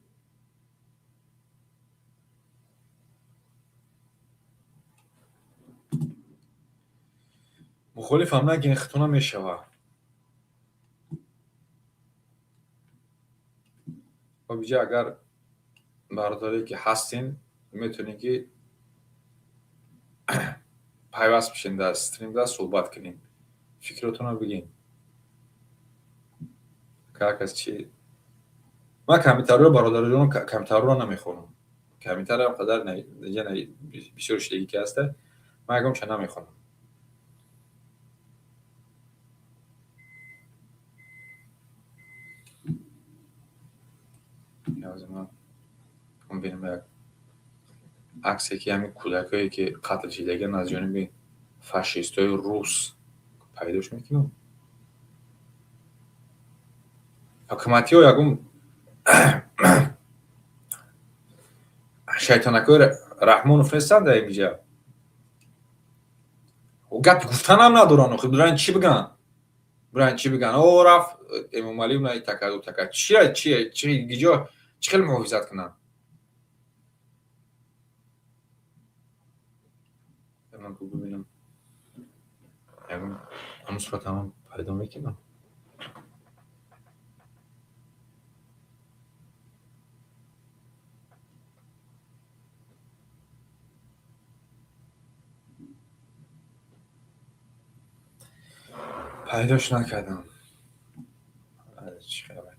Мухолифам нагин, хито намешава. Биҷа, агар бародаре ки ҳастин, метавонед ки пайваст бишен дар стримда, суҳбат кунем, фикротонро бигин. Кас чи, ман комментариро, бародарҷон, комментариро намехонам. Комментариам қадар бисёр шидагӣ ки ҳаста, ман ягон ча намехонам. Бинем як аксе, ки ҳамин кӯдакое, ки қатл шидагиан аз ҷониби фашистҳои рус, пайдош мекунам. Ҳукуматиҳо ягон шайтонакҳои Раҳмонов нестанд дар инҷа, гапи гуфтанам надоранд. Охи биран чӣ биган, биран чӣ биган? О, рафт Эмомалӣ такаду така чия чия чи гиҷо чӣ хел муҳофизат кунанд? Бибинам, ҳамун суратамам пайдо мекунам. Пайдош накардам. Чӣ хабар?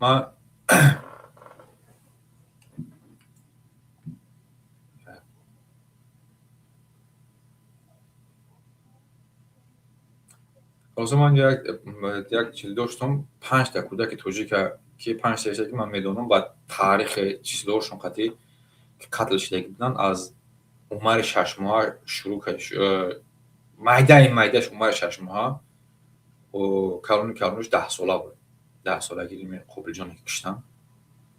Ман ҳозир ман як чиз доштам, панҷта кӯдаки тоҷика, ки панҷта, ки ман медонам, ба таърихи чиздоршон қатъӣ қатл шидаги буданд. Аз умари 6 моҳа шурӯъ, майдаи майдаш умари 6 моҳа, калони калониш 10 сола буд. 10 солаги Қобилҷоне ки киштанд,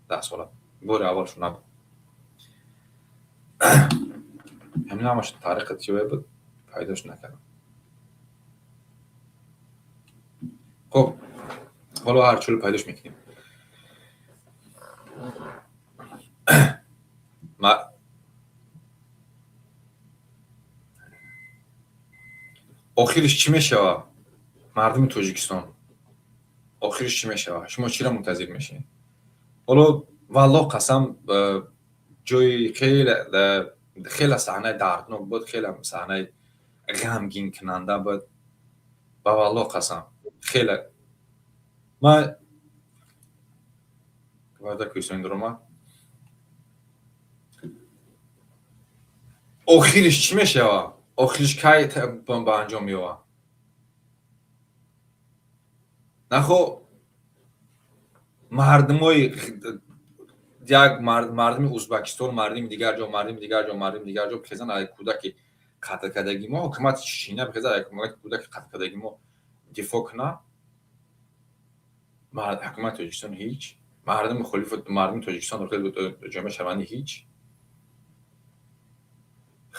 10 сола, бори аввалшон набуд. Ҳамин ҳамаш таърихи чиве буд, пайдош накардам. Хуб, ҳоло ҳар чӯло пайдош мекунем. Охириш чӣ мешава, мардуми Тоҷикистон? Охириш чӣ мешава? Шумо чиро мунтазир мешавед ҳоло? Валлоҳ қасам, ҷои хеле хеле саҳнаи дарднок буд, хеле саҳнаи ғамгинкунанда буд. Ба валлоҳ қасам, хеле ман варда кӯҳистони дуромад. Охириш чӣ мешава? Охириш кай ба анҷом меёбад? Нахо мардумои як мардуми Узбакистон, мардуми дигар ҷо, мардуми дигар ҷо, мардуми дигар ҷо бихезанд, ай кӯдаки қатлкардаги мо, ҳукумати Чечня бихезад, ай кӯдаки қатлкардаги мо дифоъ кунад. Ҳукумати Тоҷикистон ҳеҷ, мардуми мухолиф, мардуми Тоҷикистон, ҷомеаи шаҳрвандӣ ҳеҷ.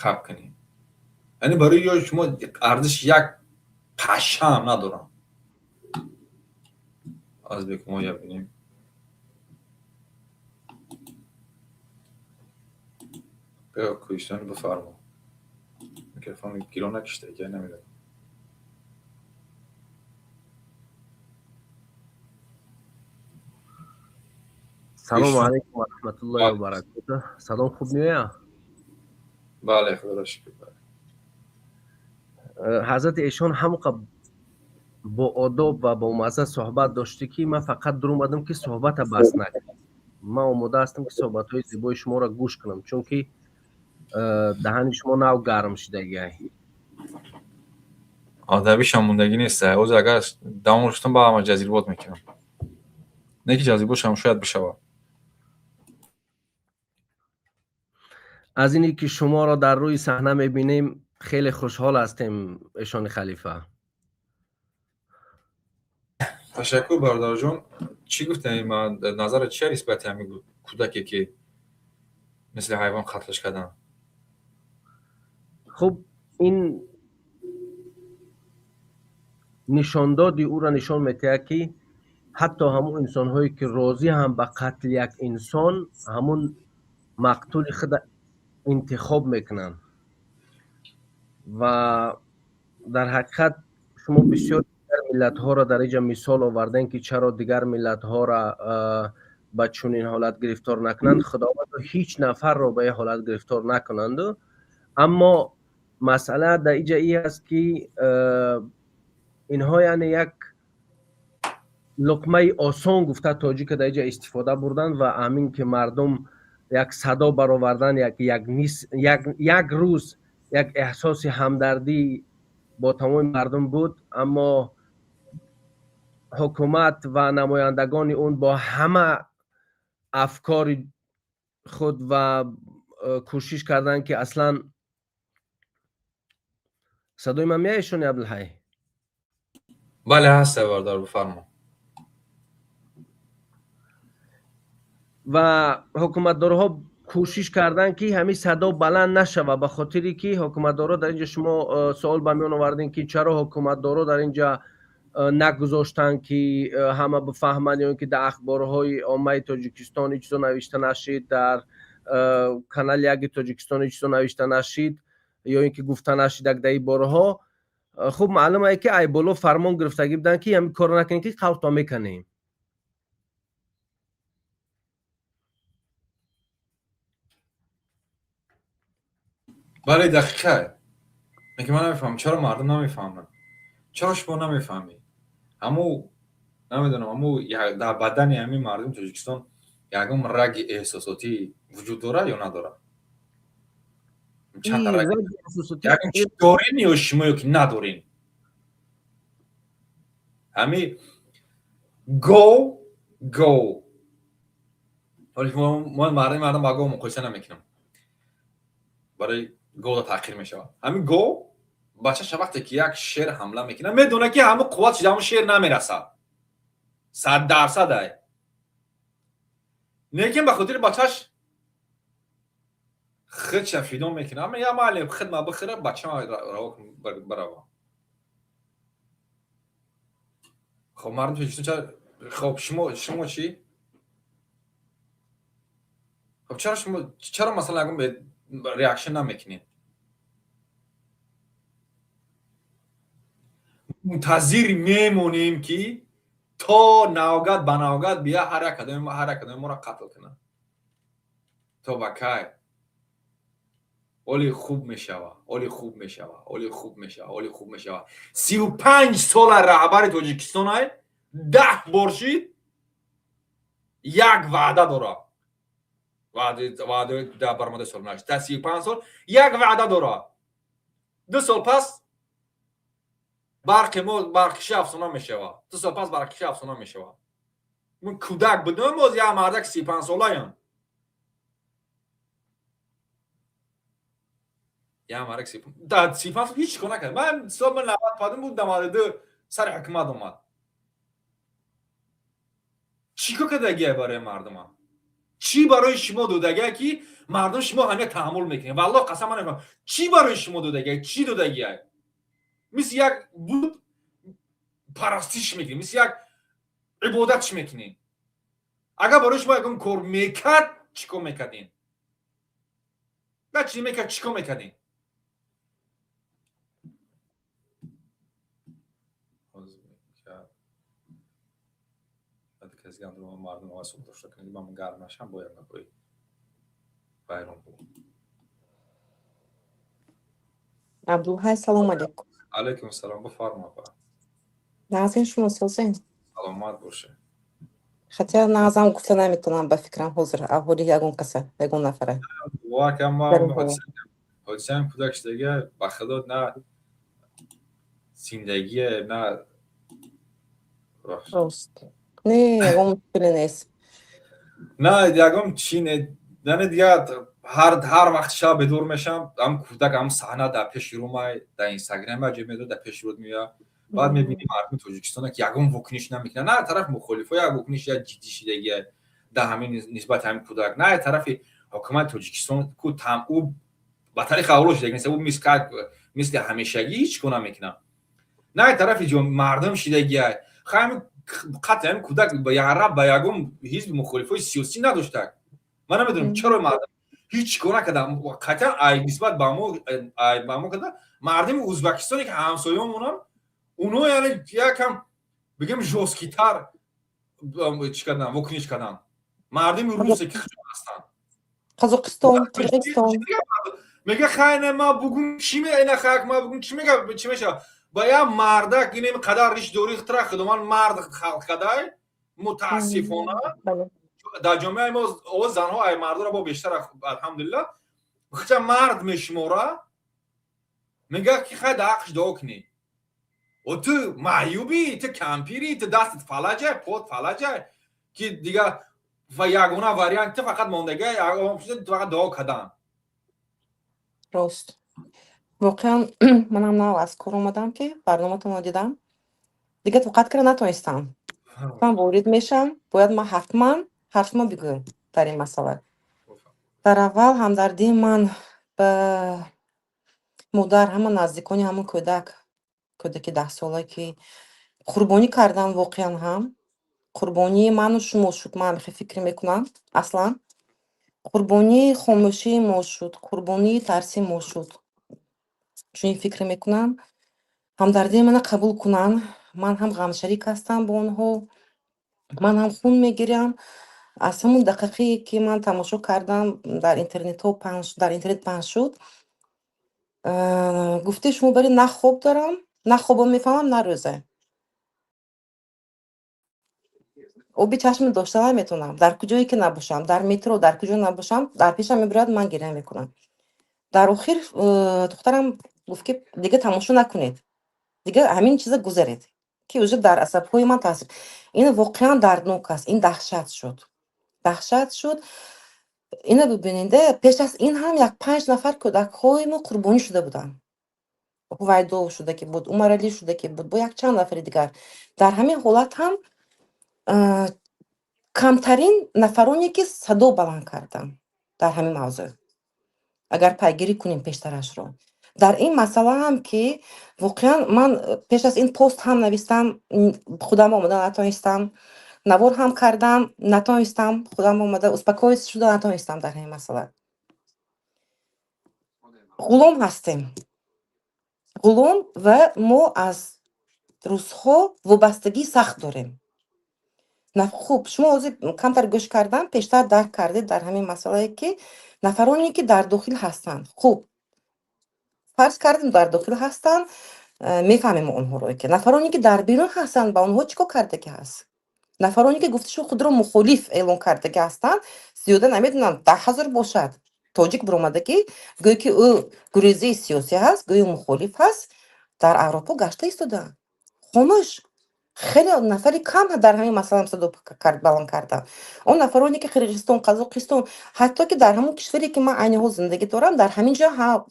Хаб кунед, яъне барои ё шумо арзиши як пашаам надорам. Азбек мо я бинем. Кӯҳистони, бифармо, микрофон гиро накишта, я намедонам. Салому алайкум ва раҳматуллоҳи ва баракотуҳ. Салом, хуб меояд? Бале, худоро шукр. Ҳазрати эшон ҳамоқа бо одоб ва бо мазза суҳбат доштӣ, ки ман фақат дур омадам, ки суҳбата бас накунам. Ман омода ҳастам, ки суҳбатҳои зебои шуморо гӯш кунам, чунки даҳани шумо нав гарм шудагиай. Адабишам мондагӣ нест. Ҳозир агар давом шудам, ба ҳама ҷазирбод мекунам. Не ки ҷазирбодшам шояд бишавад. Аз ине ки шуморо дар рӯи саҳна мебинем, хеле хушҳол ҳастем, эшони халифа. Ташаккур, бародарҷон. Чӣ гуфтем, ман назарат чия нисбати ҳамин кӯдаке, ки мисли ҳайвон қатлш карданд? Хуб, ин нишондоди ӯро нишон медиҳад, ки ҳатто ҳамун инсонҳое, ки розӣ ҳам ба қатли як инсон, ҳамун мақтули худа интихоб мекунанд. Ва дар ҳақиқат шумо бисёр дигар миллатҳоро дар инҷа мисол овардем, ки чаро дигар миллатҳоро ба чунин ҳолат гирифтор накунанд. Худованд ҳеҷ нафарро ба ин ҳолат гирифтор накунанду. Аммо масъала дар инҷа ин аст, ки инҳо яъне як луқмаи осон гуфта тоҷика дар инҷа истифода бурданд ва ҳамин ки мардум як садо баровардан, як рӯз як эҳсоси ҳамдардӣ бо тамоми мардум буд, аммо ҳукумат ва намояндагони он бо ҳама афкори худ ва кӯшиш карданд, ки аслан. Садои ман меояд, эшони Абдулҳай? Бале, ҳаст, бародар, бифармо. Ва ҳукуматдорҳо кӯшиш карданд, ки ҳамин садо баланд нашава, ба хотире ки ҳукуматдорҳо дар инҷа, шумо суол ба миён овардем, ки чаро ҳукуматдорҳо дар инҷа нагузоштанд, ки ҳама бифаҳманд, ё ин ки дар ахборҳои оммаи Тоҷикистон ҳеҷ чизо навишта нашид, дар канали яки Тоҷикистон ҳеҷ чизо навишта нашид, ё ин ки гуфта нашид дар ин борҳо. Хуб, маълум е, ки ай боло фармон гирифтагӣ буданд, ки ҳамин корро накунед, ки қавтон мекунем. Бале, дақиқа. Лекин ман намефаҳмам, чаро мардум намефаҳманд, чаро шумо намефаҳмед. Ҳаму намедонам, ҳаму дар бадани ҳамин мардуми Тоҷикистон ягон раги эҳсосотӣ вуҷуд дорад ё надорад? Чанд раг ягон чи дорем ё шумо ё ки надорем? Ҳами гов, мардум ба гов муқоиса намекунам, барои говда таъхир мешавад. Ҳамин гов бачаша вақте ки як шер ҳамла мекунад, медонад, ки ҳамун қувватш ҳамун шер намерасад, 100% ай, лекин ба хотири бачаш худша фидо мекунад. Ама я майли, худма бихӯра, бачама раво барава. Хоб, мардум Тоҷикистон, хоб, шумо чӣ? Хоб, чаро шумо, чаро масалан ягон реакшн намекунед? Мунтазир мемонем, ки то навгат ба навгат бия, ҳар як одами моро қатл кунад. То ба кай? Оли хуб мешава, оли хуб мешава, оли хуб мешава, оли хуб мешава. 35 сола раҳбари Тоҷикистон ай, 10 бор шид, як ваъда дора. Ваъда дар баромадаи соли наш дар 35 сол як ваъда дора: 2 сол пас барқи мо, барқиши афсона мешава, 2 сол пас барқиши афсона мешава. Ман кӯдак будам, боз як мардак 35 солаям, як мардак дар 35 сол ҳеҷ кор накард. Ман соли 95 буд, 92 сари ҳукумат омад. Чӣ кор кардагия барои мардума? Чӣ барои шумо додагия, ки мардум шумо ҳамя таҳаммул мекунед? Валлоҳ, қасам, ман намефаҳмам, чӣ барои шумо додагия, чӣ додагия. Мисли як буд парастиш мекунед, мисли як ибодатш мекунед. Агар барои шумо ягон кор мекард, чӣ кор мекардем? На чӣ мекард, чӣ кор мекардем? Мардум дошта кунед, ман гарм нашам, бояд гапои вайрон бугум. Абдулҳай, салом алейкум. Алейкум салом, бифармо, апа. Нағзин шумо, созен? Саломат боше. Хотя нағзам гуфта наметавонам, ба фикрам, ҳозир аҳоли ягон каса, ягон нафара. Ҳодисаам кӯдак шудага, ба худо, на зиндагие, на Рост, не, ягон мушкиле нест. На ягон чи не, яъне дигар ҳар вақт шаб бедор мешам, ҳам кӯдак, ҳам саҳна дар пеши рӯмай, дар Инстаграм аҷиб медод, дар пеши рӯд меояд. Баъд мебинӣ, мардуми Тоҷикистона ки ягон вокуниш намекунад, на тарафи мухолифо як вокуниш, як ҷиддӣ шидагия дар ҳамин нисбати ҳамин кӯдак, на тарафи ҳукумати Тоҷикистон ку там ӯ ба тариқи авло шидаги нест, ӯ мисли ҳамешагӣ ҳеҷ кор намекунад, на тарафи мардум шидагия. Ҳами қатли ҳамин кӯдак яраб ба ягон ҳизби мухолифои сиёсӣ надоштак. Ман намедонам, чаро мардум ҳеҷ кор накарда қатъан ай нисбат ба мо карда. Мардуми Ӯзбекистоне ки ҳамсоёмонам, уно яъне якам бигем жёсткий тар чӣ кардан, вокуниш кардан. Мардуми русе ки ҳастанд, Қазоқистон, Қирғизистон. Мега, хайна ма бугум чӣ ина, хак ма бугум чӣ мега, чӣ мешава? Ба як мардак инем қадар риш дорӣ, тра худоман мард халқ кадай. Мутаассифона, дар ҷомеаи мо овоз занҳо ай мардоро бо бештар, алҳамдулилла, хича мард мешумора. Мега ки хай, дар ҳаққш дуо кунӣ. О, ту маъюбӣ, ту кампирӣ, ту дастат фалаҷай, пот фалаҷай, ки дигар ва ягона вариант ту фақат мондага, фақат дуо кардан. Рост, воқеан манам нав аз кор омадам, ки барноматонро дидам, дигар тоқат карда натонистам. Ман ворид мешам, бояд ман ҳатман ҳарфма бигӯям дар ин масъала. Дар аввал ҳамдардии ман ба модар, ҳама наздикони ҳамон кӯдак, кӯдаки 10-сола, ки қурбонӣ кардан, воқеан ҳам қурбонии ману шумо шуд. Ман ҳамихел фикр мекунам, аслан қурбонии хомӯшии мо шуд, қурбонии тарси мо шуд, чунин фикр мекунам. Ҳамдардии мана қабул кунанд. Ман ҳам ғамшарик ҳастам бо онҳо, ман ҳам хун мегирам. Аз ҳамон дақиқае ки ман тамошо кардам, дар интернетҳо паҳн, дар интернет паҳн шуд, гуфтаи шумо бари, на хоб дорам, на хобо мефаҳмам, на рӯза. Оби чашм дошта наметавонам. Дар куҷое ки набошам, дар метро, дар куҷо набошам, дар пешам мебирояд, ман гиря мекунам. Дар охир духтарам гуфт, ки дига тамошо накунед, дига ҳамин чиза гузаред, ки уже дар асабҳои ман таъсир. Ин воқеан дарднок аст, ин даҳшат шуд, даҳшат шуд. Ина бибинеда, пеш аз ин ҳам як панҷ нафар кӯдакҳои мо қурбонӣ шуда буданд. Ҳувайдо шуда ки буд, Умаралӣ шуда ки буд, бо якчанд нафари дигар. Дар ҳамин ҳолат ҳам камтарин нафароне ки садо баланд карданд дар ҳамин мавзӯъ, агар пайгирӣ кунем пештарашро. Дар ин масъала ҳам ки воқеан ман пеш аз ин пост ҳам навистам, худам омода натонистам, навор ҳам кардам, натонистам, худам омада успокоить шуда натонистам. Дар ҳамин масъала ғулом ҳастем, ғулом, ва мо аз рӯзҳо вобастагии сахт дорем. Хуб, шумо ҳозир камтар гӯш кардам, пештар дарк кардед дар ҳамин масъалае, ки нафароне ки дар дохил ҳастанд, хуб, фарз кардем, дар дохил ҳастанд, мефаҳмем онҳоро, ки нафароне ки дар берун ҳастанд, ба онҳо чӣ кор кардагӣ ҳаст? Нафароне ки гуфта шуд, худро мухолиф эълон кардагӣ ҳастанд, зиёда намедонам, 10 000 бошад, тоҷик биромадагӣ, гӯё ки ӯ гурезаи сиёсӣ ҳаст, гӯё мухолиф ҳаст, дар Аврупо гашта истодаанд, хомӯш. Хеле нафари кам дар ҳамин масъала садо баланд карданд. Он нафароне ки Қирғизистон, Қазоқистон, ҳатто ки дар ҳамон кишваре ки ман айни ҳол зиндагӣ дорам, дар ҳамин ҷо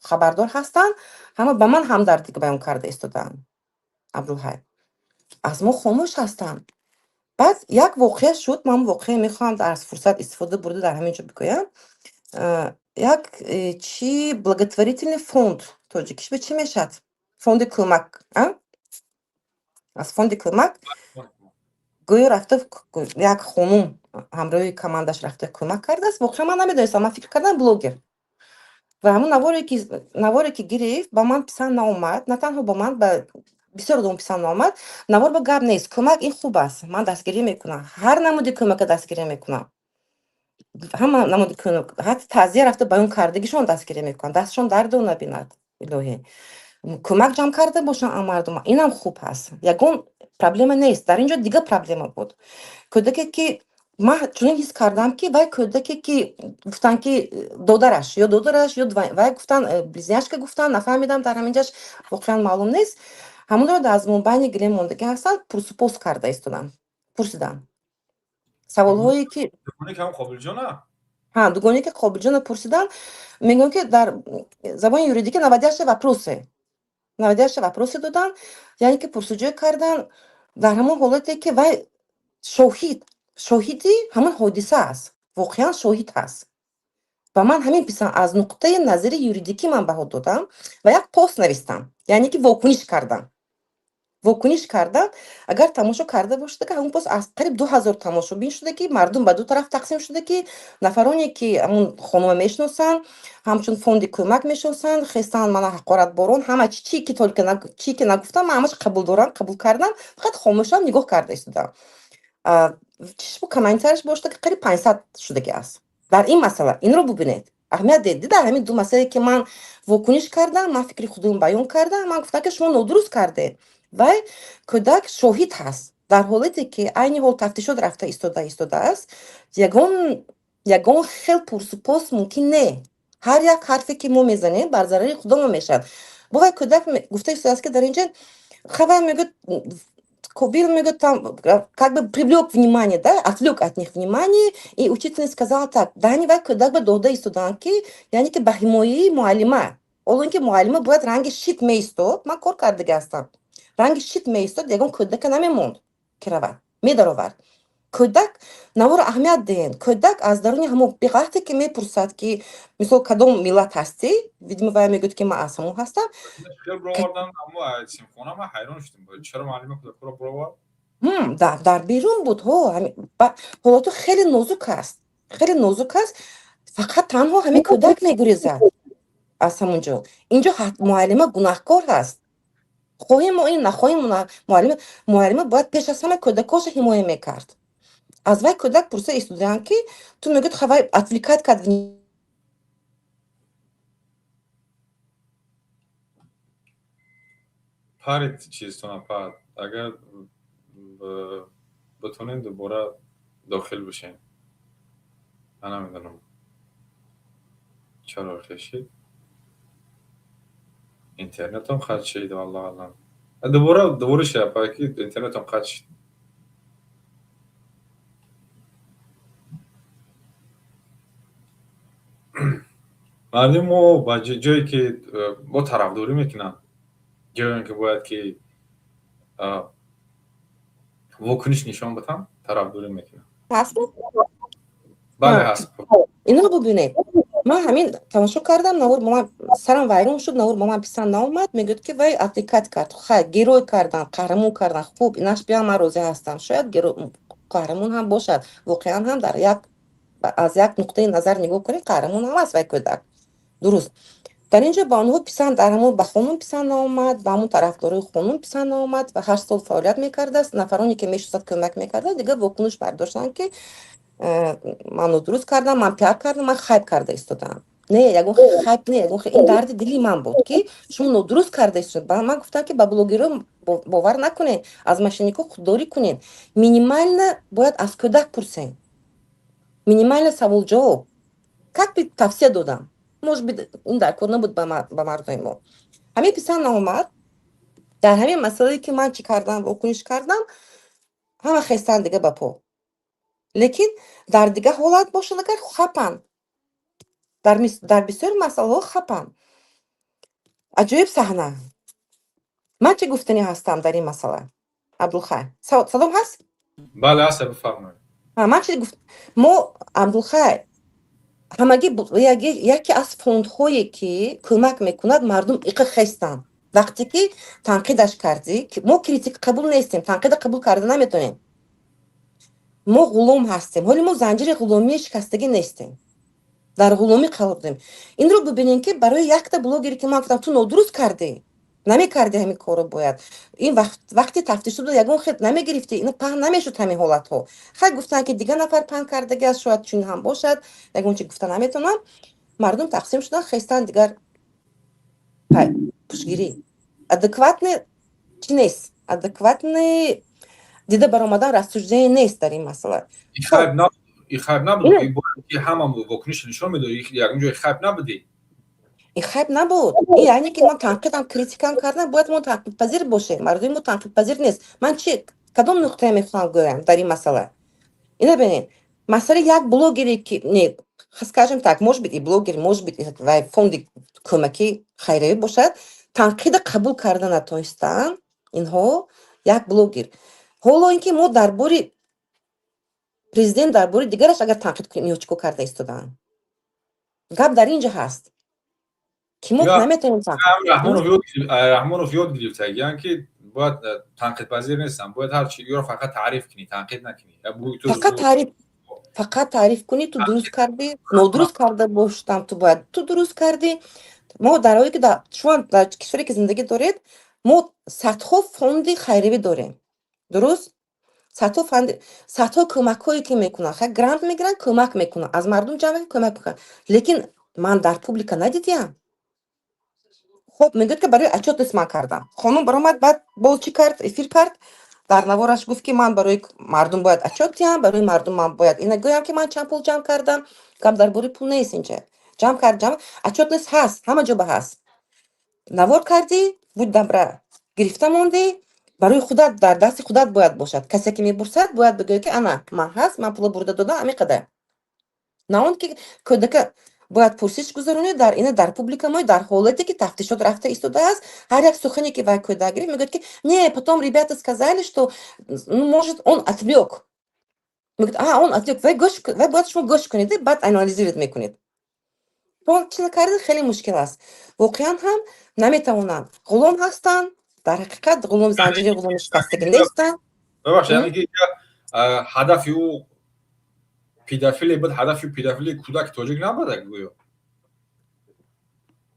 хабардор ҳастанд, ҳама ба ман ҳамдардӣ баён карда истодаанд. Абдулҳай, аз мо хомӯш ҳастанд. Баъд як воқеа шуд, ман воқеа мехоҳам аз фурсат истифода бурда дар ҳамин ҷо бигӯям. Як чи благотворительный фонд, тоҷикиш ба чӣ мешавад, фонди кӯмак, аз фонди кӯмак гӯё рафта, як хонум ҳамроҳи командаш рафта кӯмак кардааст. Воқеан ман намедонистам, ман фикр кардам блогер. Ва ҳамон наворе ки гирифт, ба ман писанд наомад, на танҳо ба ман, ба Бисёр одам писанд наомад. Навор ба гап нест, кӯмак ин хуб аст, ман дастгирӣ мекунам, ҳар намуди кӯмака дастгирӣ мекунам, ҳама намуди кӯмак, ҳатто таъзия рафта баён кардагишон дастгирӣ мекунам. Дастшон дарду набинад, илоҳӣ. Кӯмак ҷамъ карда бошанд мардум, инам хуб аст, ягон проблема нест. Дар ин ҷо дигар проблема буд. Кӯдаке ки ман чунин ҳис кардам, ки вай кӯдаке ки гуфтанд, ки додараш ё додараш ё вай гуфтан, близняшка гуфтан, нафаҳмидам, дар ҳаминҷаш воқеан маълум нест. Ҳамонро аз мобайни гилем мондагӣ ҳастанд, пурсупос карда истоданд, пурсиданд саволҳое ки ҳа, дугоне ки Қобилҷона пурсиданд, мегӯям, ки дар забони юридикӣ наводящие вопросы, наводящие вопросы доданд, яъне ки пурсуҷӯй кардан дар ҳамон ҳолате ки вай шоҳид, шоҳиди ҳамон ҳодиса аст, воқеан шоҳид ҳаст. Ва ман ҳамин писанд, аз нуқтаи назари юридикӣ ман баҳо додам ва як пост навистам, яъне ки вокуниш кардам, вокуниш кардам. Агар тамошо карда бошед, ҳамон пост аз қариб 2000 тамошобин шуда, ки мардум ба ду тараф тақсим шуда, ки нафароне ки ҳамон хонума мешиносанд, ҳамчун фонди кӯмак мешиносанд, хестанд мана ҳақоратборон, ҳама чи ки только чи ки нагуфтам, ман ҳамаш қабул дорам, қабул кардам, фақат хомӯшам нигоҳ карда истодам. Чиш комментарияш бошад, ки қариб 500 шудаги аст дар ин масъала. Инро бубинед, аҳамият дед. Дар ҳамин ду масъалае ки ман вокуниш кардам, ман фикри худро баён кардам, ман гуфтам, ки шумо нодуруст кардед, вай кӯдак шоҳид ҳаст. Дар ҳолате ки айни ҳол тафтишот рафта истода истодааст, ягон хел пурсупос мумкин не. Ҳар як ҳарфе ки мо мезанем, бар зарари худомо мешавад. Бо вай кӯдак гуфта истодааст, ки дар инҷа хавай мегӯяд, Кобил мегӯяд, там как бы привлек внимание, да, отвлек от них внимание, и учительница сказала так, дани вай кӯдак ба дода истоданд, ки яъне ки ба ҳимояи муаллима, ҳоло ки муаллима бояд ранги щит меистод, ман кор кардага ҳастам, ранги щит меистод, ягон кӯдака намемонд, ки равад, медаровард кӯдак. Наворо аҳамият диҳем, кӯдак аз даруни ҳамон вақте ки мепурсад, ки мисол кадом миллат ҳастӣ, видимо, вай мегӯяд, ки ман аз ҳамон ҳастам. Ман ҳайрон шудам, чаро муаллима кӯдакро бировард? Дар берун буд. Ҳо, ҳолату хеле нозук аст, хеле нозук аст. Фақат танҳо ҳамин кӯдак мегурезад аз ҳамон ҷо. Инҷо муаллима гунаҳкор ҳаст, хоҳем мо ин, нахоҳем, муаллима бояд пеш аз ҳама кӯдакҳоша ҳимоя мекард. Аз вай кӯдак пурса истодаанд, ки ту мегӯяд, хавай отвлекать кард. Парид чизтона пад, агар битонем, дубора дохил бишем. Ман намедонам, чаро хешид, интернетом қатъ шид, валлоҳ алам. Дубора шуда, ки интернетом қатъ шид. Мардуми мо ба ҷое ки бо тарафдорӣ мекунанд, ҷое ки бояд ки вокуниш нишон бидам, тарафдорӣ мекунанд. Ҳаст. Бале, ҳаст. Инро бубинед, ман ҳамин тамошо кардам навор, ба ман сарам вайрон шуд. Навор ба ман писанд наомад. Мегӯяд, ки вай отвлекать кард, хай, герой кардан, қаҳрамон кардан, хуб, инаш биям, ман розӣ ҳастам, шояд қаҳрамон ҳам бошад, воқеан ҳам дар як аз як нуқтаи назар нигоҳ кунем, қаҳрамон ҳам аст вай кӯдак, дуруст. Дар ин ҷо ба онҳо писанд, дар ҳамон ба хонум писанд наомад, ба ҳамон тарафдорои хонум писанд наомад ва 8 сол фаъолият мекардааст, нафароне ки мешиносад, кӯмак мекардад, дигар вокуниш бардоштанд, ки ман нодуруст кардам, ман пиар кардам, ман хайп карда истодам. Не, ягон хайп не, ягон ин дарди дили ман буд, ки шумо нодуруст карда истодед. Ман гуфтам, ки ба блогерҳо бовар накунед, аз мошенникҳо худдорӣ кунед, минимально бояд аз кӯдак пурсед, минимально савол-ҷавоб, как бы тавсия додам. Может быть, ин дар кор набуд ба мардуми мо. Ҳамин писанд наомад. Дар ҳамин масъалае ки ман чӣ кардам, вокуниш кардам, ҳама хестанд дига ба по, лекин дар дигар ҳолат бошад, агар хапанд, дар бисёри масъалаҳо хапанд. Аҷоиб саҳна. Ман чӣ гуфтанӣ ҳастам дар ин масъала, Абдулхай? Салом, ҳаст? Бале, ҳаст, бифармоед. Ман чи гуфт? Мо, Абдулхай, ҳамагӣ яке аз фондҳое ки кӯмак мекунад, мардум иқа хестанд вақте ки танқидаш кардӣ. Мо критик қабул нестем, танқида қабул карда наметонем. Мо ғулом ҳастем, ҳоли мо занҷири ғуломии шикастагӣ нестем, дар ғуломӣ қарор дорем. Инро бибинем, ки барои якта блогере ки ман гуфтам, ту нодуруст кардӣ. Намекарди ҳамин корро. Бояд ин вақти тафтиш шуда, ягон хел намегирифтӣ, ин паҳн намешуд ҳамин ҳолатҳо. Хай, гуфтанд, ки дигар нафар паҳн кардаги аст, шояд чунин ҳам бошад, ягон чи гуфта наметавонам. Мардум тақсим шуданд, хестанд, дигар пуштгирӣ адекватный чи нест, адекватный дида баромадан, рассуждение нест дар ин масъала. И хайп набуд ки ҳама вокуниш нишон медод, ягон ҷои хайп набудӣ. Ин хайп набуд. Ин яъне ки ман танқидам, критикам кардам. Бояд мо танқидпазир бошем, мардуми мо танқидпазир нест. Ман чи, кадом нуқтае мехоҳам гӯям дар ин масъала? Ина бинед, масъалаи як блогере ки, не, скажем так, может быть, и блогер, может быть, вай фонди кӯмакӣ хайриявӣ бошад, танқида қабул карда натонистанд инҳо. Як блогер, ҳоло ин ки мо дар бори президент, дар бори дигараш агар танқид кунем, инҳо чӣ кор карда истодаанд? Гап дар ин ҷо ҳаст, ки мо наметавонем. Раҳмонов ёд гирифтагиян, ки бояд танқидпазир нестам, бояд ҳарчи ёро фақат таъриф кунӣ, танқид накунӣ. Фақат таъриф, фақат таъриф кунӣ. Ту дуруст кардӣ, нодуруст карда боштам, ту бояд, ту дуруст кардӣ. Мо дар ҳоле ки шумо дар кишваре ки зиндагӣ доред, мо садҳо фонди хайривӣ дорем, дуруст? Садҳо фонди, садҳо кӯмакҳое ки мекунанд. Хай, грант мегиранд, кӯмак мекунанд, аз мардум ҷамъ кӯмак мекунанд, лекин ман дар публика надидиям. Хоб, мегӯяд, ки барои отчетность ман кардам. Хонум баромад, баъд боз чӣ кард? Эфир кард, дар навораш гуфт, ки ман барои мардум бояд отчет диҳам, барои мардум ман бояд ина гӯям, ки ман чанд пул ҷамъ кардам. Гап дар бораи пул нест инҷа. Ҷамъ кард, ҷамъ, отчетность ҳаст, ҳама ҷо ба ҳаст. Навор кардӣ, будь добра, гирифта мондӣ барои худат, дар дасти худат бояд бошад. Касе ки мепурсад, бояд бигӯяд, ки ана ман ҳаст, ман пула бурда додам, ҳамин қадар. На он ки кӯдака бояд пурсиш гузаронӣ дар ина, дар публика мо, дар ҳолате ки тафтишот рафта истодааст. Ҳар як сухане ки вай кӯдак гирифт, мегӯяд, ки не, потом ребята сказали, что, ну, может, он отвлек. Мегӯяд, а он отвлек. Вай гӯш, вай бояд шумо гӯш кунед, баъд анализировать мекунед. То чӣ накарда, хеле мушкил аст. Воқеан ҳам наметавонанд, ғулом ҳастанд, дар ҳақиқат ғулом, занҷири ғуломи шикастагӣ нестанд. Бабахшед, яъне ки ҳадафи ӯ педофиле буд, ҳадафи педофили кӯдаки тоҷик набуда гӯё.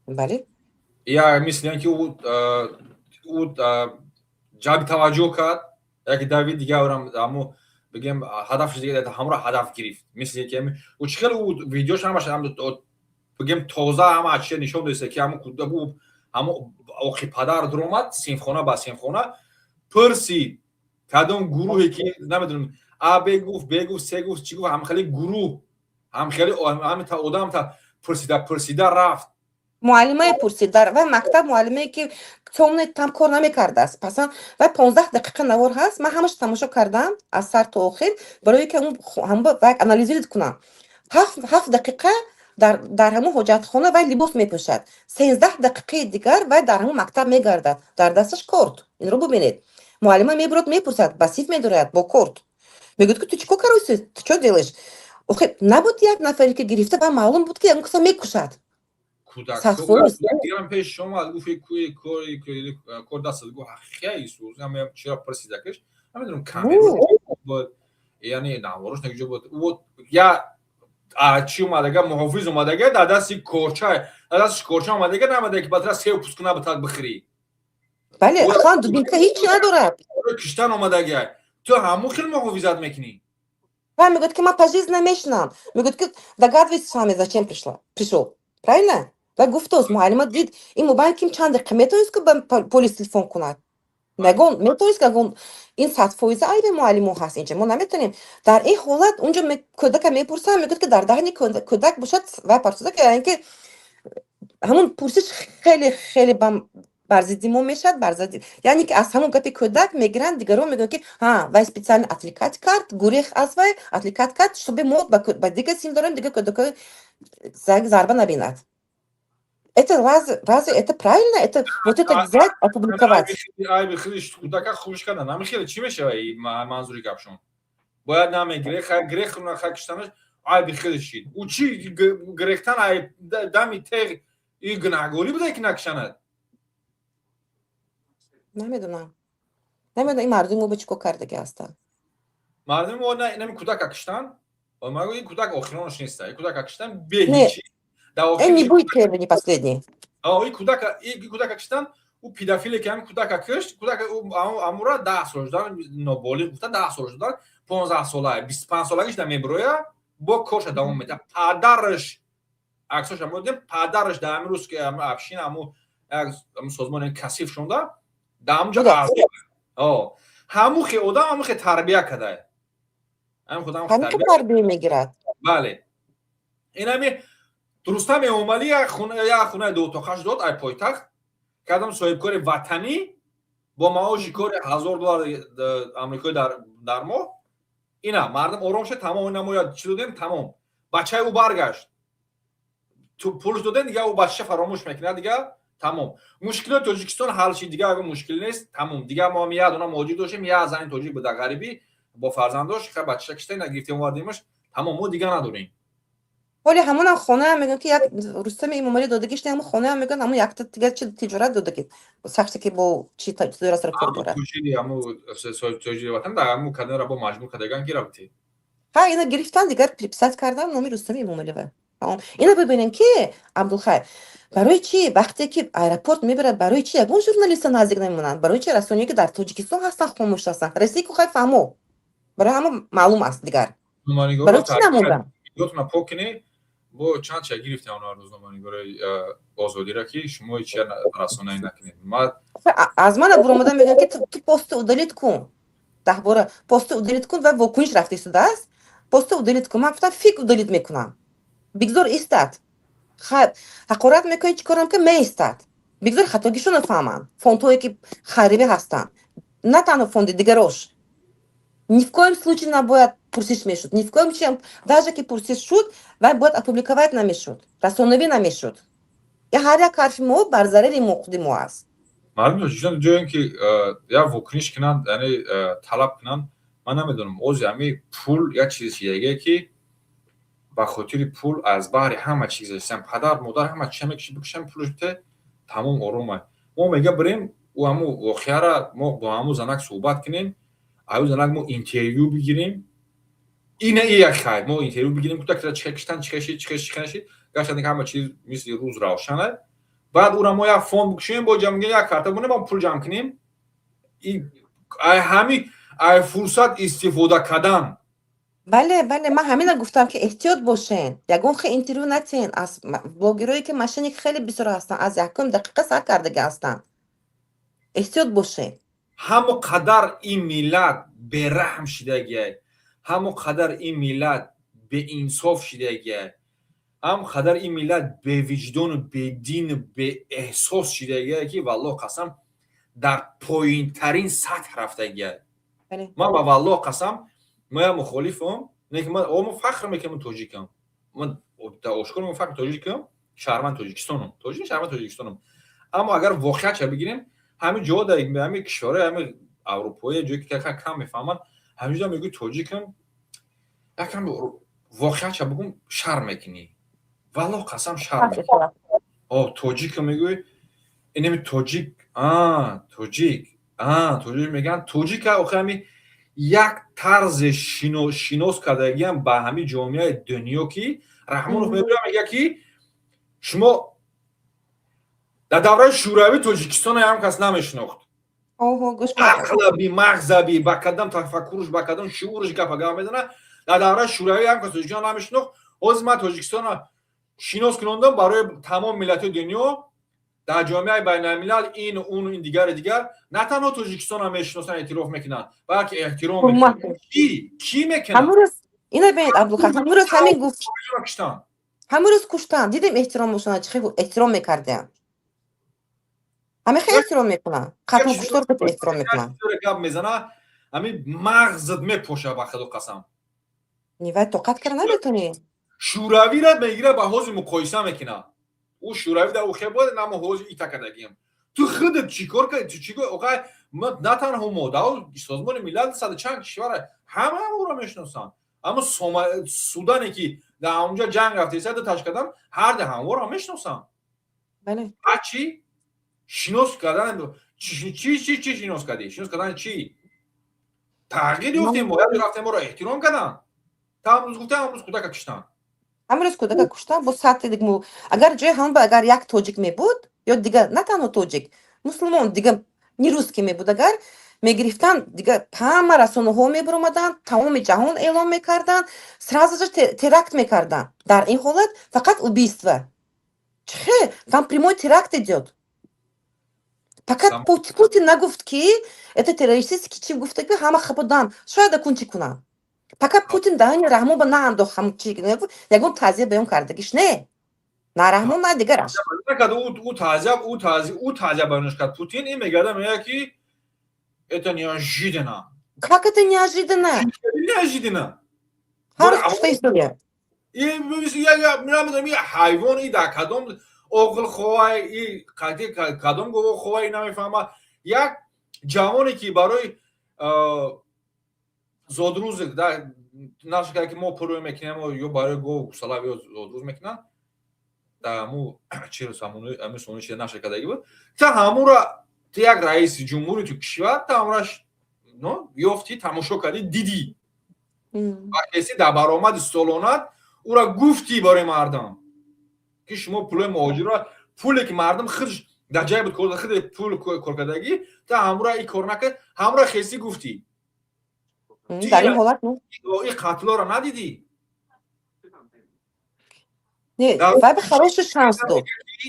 Бале. Я мисли ин ки ӯ ҷалби таваҷҷӯҳ кард, яке дави дигарам, ҳамо бигем, ҳадафш дига, ҳамро ҳадаф гирифт. Мисли ки ӯ чӣ хел ӯ видеош ҳамаш, бигем, тоза ҳама чиз нишон доиста, ки ҳамо кӯдак, ӯ ҳамо оқи падар дуромад синфхона ба синфхона, пурсид, кадом гурӯҳе ки намедонам, а б гуфт, б гуфт, с гуфт, чӣ гуфт, ҳамхели гурӯҳ, ҳамхели ҳамита одамта пурсида пурсида рафт. Муаллимае пурсид дар вай мактаб, муаллимае ки тёмный там кор намекардааст. Пасан вай 15 дақиқа навор ҳаст, ман ҳамаша тамошо кардам аз сар то охир, барое ки ҳамон вай анализировать кунам. 7 дақиқа дар ҳамон ҳоҷатхона вай либос мепӯшад, 13 дақиқаи дигар вай дар ҳамон мактаб мегардад, дар дасташ корт. Инро бубинед. Муаллима мебурад, мепурсад, ба синф медорад бо корт, мегӯяд, ки ту чӣ кор кароси, ту чё делаешь? Охи набуд як нафаре ки гирифта, ва маълум буд, ки ягон каса мекушад. Кӯдак пеш омад, гуфт, кори кор даст, гуфт, ҳақиқия исӯз чиро пурсидакаш, намедонам, камера буд, яъне наворош наҷо буд. Я чӣ омадага, муҳофиз омадага, дар дасти корча, дар дасташ корча омадага, намада ки батра сев пускуна батад бихӯрӣ. Бале, аслан дубинка ҳичи надорад. Киштан омадага, ту ҳамун хел муҳофизат мекунӣ. Вай мегӯяд, ки ман пожизненно мешинам. Мегӯяд, ки догадывайтесь сами, зачем пришла, пришел, правильно? Вай гуфтост, муаллима дид, ин мобайн ким чанд дақиқа метавонист, ки ба полис телефон кунад? Ягон метавонист, ягон. Ин 100% айби муаллимо ҳаст. Инҷа мо наметавонем дар ин ҳолат. Унҷо кӯдака мепурсам, мегӯяд, ки дар даҳни кӯдак бошад, вай парсода, ки яъне ки ҳамун пурсиш хеле хеле бар зидди мо мешавад, бар зидди, яъне ки аз ҳамун гапи кӯдак мегиранд, дигарон мегӯянд, ки ҳа, вай специально отвлекать кард, гурехт аз вай, отвлекать кард, чтобы мо ба дигар синф дорем, дигар кӯдакҳои зарба набинад. Это разве это правильно? Это вот это взять, опубликовать? Айби худиш кӯдака хуш карда намехеле, чӣ мешава манзури гапшон? Бояд намегире, хай грех хай киштанаш айби худиш шид. Ӯ чӣ грехтан ай дами теғ и гунаҳгорӣ буда, ки накишанад? Намедонам, намедонам, ин мардуми мо ба чӣ кор кардаги ҳастанд. Мардуми мо нами кӯдака киштан, магӯ ин кӯдак охиронаш неста, ин кӯдака киштан беҳичи. Не будет первый, не последний. Ин кӯдака киштан. Ӯ педофиле, ки ҳамин кӯдака кушт, кӯдака амура 10 сол шудан, ноболиғ гуфта, 10 сол шудан, 15 сола, 25 солагиш намебироя, бо корша давом медиҳад. Падараш аксоша мо дидем, падараш дар ҳамин рӯз, ки община, ҳаму созмони касиф шунда, дар ҳамунҷо ҳамун хе одам, ҳамун хе тарбия кардае. Ҳамин тарбия мегирад. Бале, инами Рустам Эмомалӣ як хонаи дуотоқаш дод ай пойтахт кардам, соҳибкори ватанӣ бо маоши кори 1000 доллар амрикоӣ дар моҳ. Ина мардум ором шуд, тамом. Ина мо чӣ додем, тамом. Бачаи ӯ баргашт, пулш додем, дига ӯ бачаша фаромӯш мекунад, дига тамом. Мушкилоти Тоҷикистон ҳал шид, дига ягон мушкил нест, тамом. Дига мо як дона муҳоҷир доштем, як зани тоҷик буда, ғарибӣ бо фарзандош, бачаша кишта, ина гирифтем, овардемаш, тамом, мо дига надорем. Ҳоли ҳамонам хонаам мегӯям, ки як Рустами Эмомалӣ додагиш, ҳамон хонаам мегӯянд, ҳамон якта дигар чи тиҷорат додаги, шахсе ки бо чи тиҷорат сар кор дорад. Ватан бо маҷбур кардаган ки рафти. Ҳа, ина гирифтан, дигар приписать кардан номи Рустами Эмомалива. Ина бибинем, ки Абдулхайр, барои чи вақте ки аэропорт мебарад, барои чи ягон журналиста наздик намемонанд? Барои чи расонаое, ки дар Тоҷикистон ҳастанд, хомӯш ҳастанд? Россия ку хай фаҳмо, барои ҳама маълум аст. Дигар барои чи намонданд? Пок кунӣ, бо чанд ча гирифтем онҳо, рӯзноманигорои Озодира, ки шумо ҳеч расонаӣ накунед. Аз мана буромада мегӯям, ки ту пости удалить кун, даҳбора пости удалить кун ва вокуниш рафта истодааст, пости удалить кун. Ман гуфтам, фиг удалить мекунам, бигзор истад. Ҳақорат мекунӣ, чӣ корам ки меистад, бигзор хатогишонро фаҳманд. Фондҳое ки хайривӣ ҳастанд, на танҳо фонди дигарош, ни в коем случае набояд пурсиш мешуд, ни в коем случае. Даже ки пурсиш шуд, вай бояд опубликовать намешуд, расонавӣ намешуд. Ҳар як ҳарфи мо бар зарари мо, худи мо аст. Мардуми Тоҷикистон ҷоем, ки як вокуниш кунанд, яъне талаб кунанд, ман намедонам. Ози ҳами пул як чизи чизагие, ки ба хотири пул аз баҳри ҳама чиз ҳастам, падар, модар, ҳама чиз мекуши, бикушам, пулш бите, тамом, оромай. Мо мега бирем, ӯ ҳаму воқеара мо бо ҳаму занак суҳбат кунем, аю занак мо интервю бигирем. Ина и як хайр, мо интервю бигирем, кута чихе киштан, чихе шид, чихе чихе нашид. Гарчанде ҳама чиз мисли рӯз равшана. Баъд ура мо як фонд бикушем, бо ҷамъ як карта бонем, мо пул ҷамъ кунем, ай ҳами ай фурсат истифода кардан. Бале, ман ҳамина гуфтам, ки эҳтиёт бошен, ягон хел интервю натиҳен аз блогерое, ки мошенник хеле бисёр ҳастанд, аз якум дақиқа сар кардаги ҳастанд. Эҳтиёт бошен. Ҳамо қадар ин миллат бераҳм шидагиай, ҳамо қадар ин миллат беинсоф шидагиай, ҳам қадар ин миллат бевиҷдону бедину беэҳсос шидагиай, ки валлоҳ қасам, дар поинтарин сатҳ рафтагиай. Ман ба валлоҳ қасам, ман мухолифам, лекин ман мо фахр мекунам, тоҷикам. Ман ошкор ман фахр тоҷикам, шаҳрванд Тоҷикистонам, тоҷик, шаҳрванд Тоҷикистонам. Аммо агар воқеатша бигирем, ҳамин ҷо дар ҳамин кишварҳои ҳамин аврупоӣ, ҷое ки кам мефаҳманд, ҳаминҷо мегӯи тоҷикам, якам воқеатша бигӯм, шарм мекунӣ, валлоҳ қасам, шарм мекунӣ. О тоҷикам мегӯи, инами тоҷик, а тоҷик, а тоҷик мегӯянд, тоҷика. Охи ҳами як тарзи шинос кардагиам ба ҳамин ҷомеаи дунё, ки Раҳмонов мебиёд, мегӯяд, ки шумо дар давраи Шӯравӣ Тоҷикистона ҳам кас намешинохт. Ақлаби, мағзаби, ба кадам тафаккуруш, ба кадам шуурш гапа гап мезана. Дар давраи Шӯравӣ ҳам кас Тоҷикистона намешинохт. Ҳозир ман Тоҷикистона шинос кунондам барои тамоми миллатҳои дунё дар ҷомеаи байналмилал, ин, он, ин, дигари дигар. На танҳо Тоҷикистонро мешиносанд, эътироф мекунанд, балки эҳтиром мекунанд. Кӣ мекунад? Ина бинед, Абдулқаҳҳор, ҳамун рӯз ҳамин гуфт. Куштан. Ҳамун рӯз куштан, дидем эҳтиромашона, чӣ хел эҳтиром мекардем. Ҳамин хел эҳтиром мекунанд, қатлу куштор эҳтиром мекунанд. Гап мезана, ҳамин мағзат мепоша, ба худо қасам. Вай тоқат кара наметонӣ. Шӯравиро мегира, ба ҳозир муқоиса мекунад. Ӯ Шӯравӣ дар ӯ хел бояд, намо ҳозир ита кардагием. Ту худат чӣ кор кардӣ? Ту чӣ охай? На танҳо мо, да Созмони Милал, саду чанд кишвар ҳама ӯро мешиносанд. Аммо Судане, ки дар онҷа ҷанг рафта, дуташ кардан, ҳарди ҳамворо мешиносанд. А чӣ шинос кардан? Чӣ, чӣ, чӣ шинос кардӣ? Шинос кардан чӣ? Тағйир ёфтем мо, як рафтем, моро эҳтиром карданд. Та амрӯз гуфтам, амрӯз кӯдака куштанд. Ҳамрӯз кӯдака куштан бо сатҳи. Агар ҷои ҳамон, агар як тоҷик мебуд ё дигар, на танҳо тоҷик. Мусулмон дига, не русский мебуд, агар мегирифтанд, дига ҳама расонаҳо мебаромаданд, тамоми ҷаҳон эълон мекарданд, сразу же теракт мекарданд. Дар ин ҳолат фақат убийство. Чихе там прямой теракт идёт. Пока Путин нагуфт, ки это террористический, чи гуфта, ки ҳама хабодам, шояд акун чӣ кунанд. Пока Путин даҳани Раҳмон ба наандохт, ҳам чи ягон таъзия баён кардагиш не, на Раҳмон, на дигараш. Ӯ таъзия баёнш кард. Путин ин мегардад, мегӯяд, ки это неожиданно. Как это неожиданно? Неожиданно. Ҳар рӯз кушта история. Намедонам, ҳайвон и дар кадом оғилхоҳа, и кадом говохоҳа, и намефаҳмад. Як ҷавоне, ки барои зодрӯз наша, ки мо пурӯ мекунем, ё барои гов, гусала, ё зодрӯз мекунанд, дар ҳаму ами сони наша кардагӣ буд. Та ҳамура ту як раиси ҷумҳури ту кишвар, та ҳамураш ёфтӣ, тамошо кардӣ, дидӣ ва каси дар баромади солонат ӯра гуфтӣ барои мардам, ки шумо пулои муҳоҷирро, пуле ки мардум худш дар ҷай буд, худ пул коркардагӣ, та ҳамура и кор накард, ҳамура хеси гуфтӣ. Дар ин ҳолат и қатлоро надидӣ? Не, вай ба хороший шанс дод.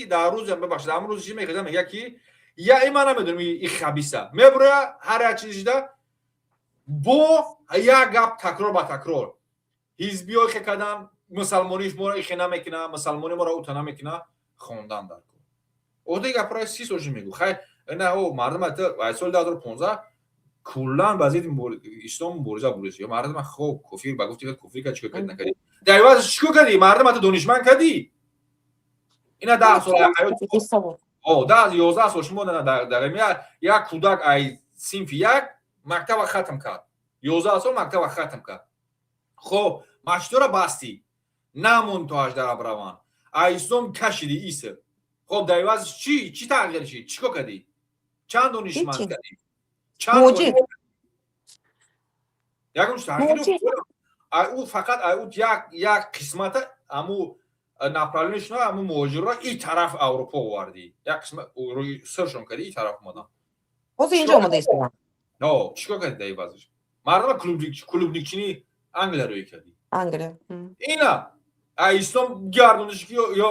Дар рӯз, бибахшед, ҳамун рӯз чӣ мехеза, мега, ки я и ман намедонам, и хабиса мебуроя, ҳар як чизида бо як гап такрор ба такрор: ҳизбиё ихе кардан, мусалмонӣ моро ихе намекуна, мусалмонӣ моро ута намекуна. Хондан дар кор ода гапро 30 сол ши мегӯ. Хай, на о мардум ай соли 2015 куллан ба зидди ислом мубориза бурис. Ё мардума хоб кофир ба гуфти кофир кард, чикор кардӣ, накардӣ? Дар иваз чикор кардӣ? Мардума ту донишманд кардӣ? Ина 10 сол ҳаёт, 10, 11 сол шумо дар як кӯдак ай синфи як мактаба хатм кард, 11 сол мактаба хатм кард. Хоб, масҷидора бастӣ, намон то ҳаждара бираванд, а ислом кашидӣ иса. Хоб, дар иваз чӣ чӣ тағйир шид? Чӣ кор кардӣ? Чанд донишманд кардӣ? Чанд ягон тағйир? Ӯ фақат ӯ як қисмата аму направление шуна, аму муҳоҷирро и тараф Аврупо овардӣ, як қисмат сиршон кардӣ, и тараф омадан. Ҳозир инҷо омода истодам. Чӣ кор кардӣ дар ивазаш? Мардума клубникчини Англия рӯй кардӣ. Англия. Ина а ислом гардониш, ки ё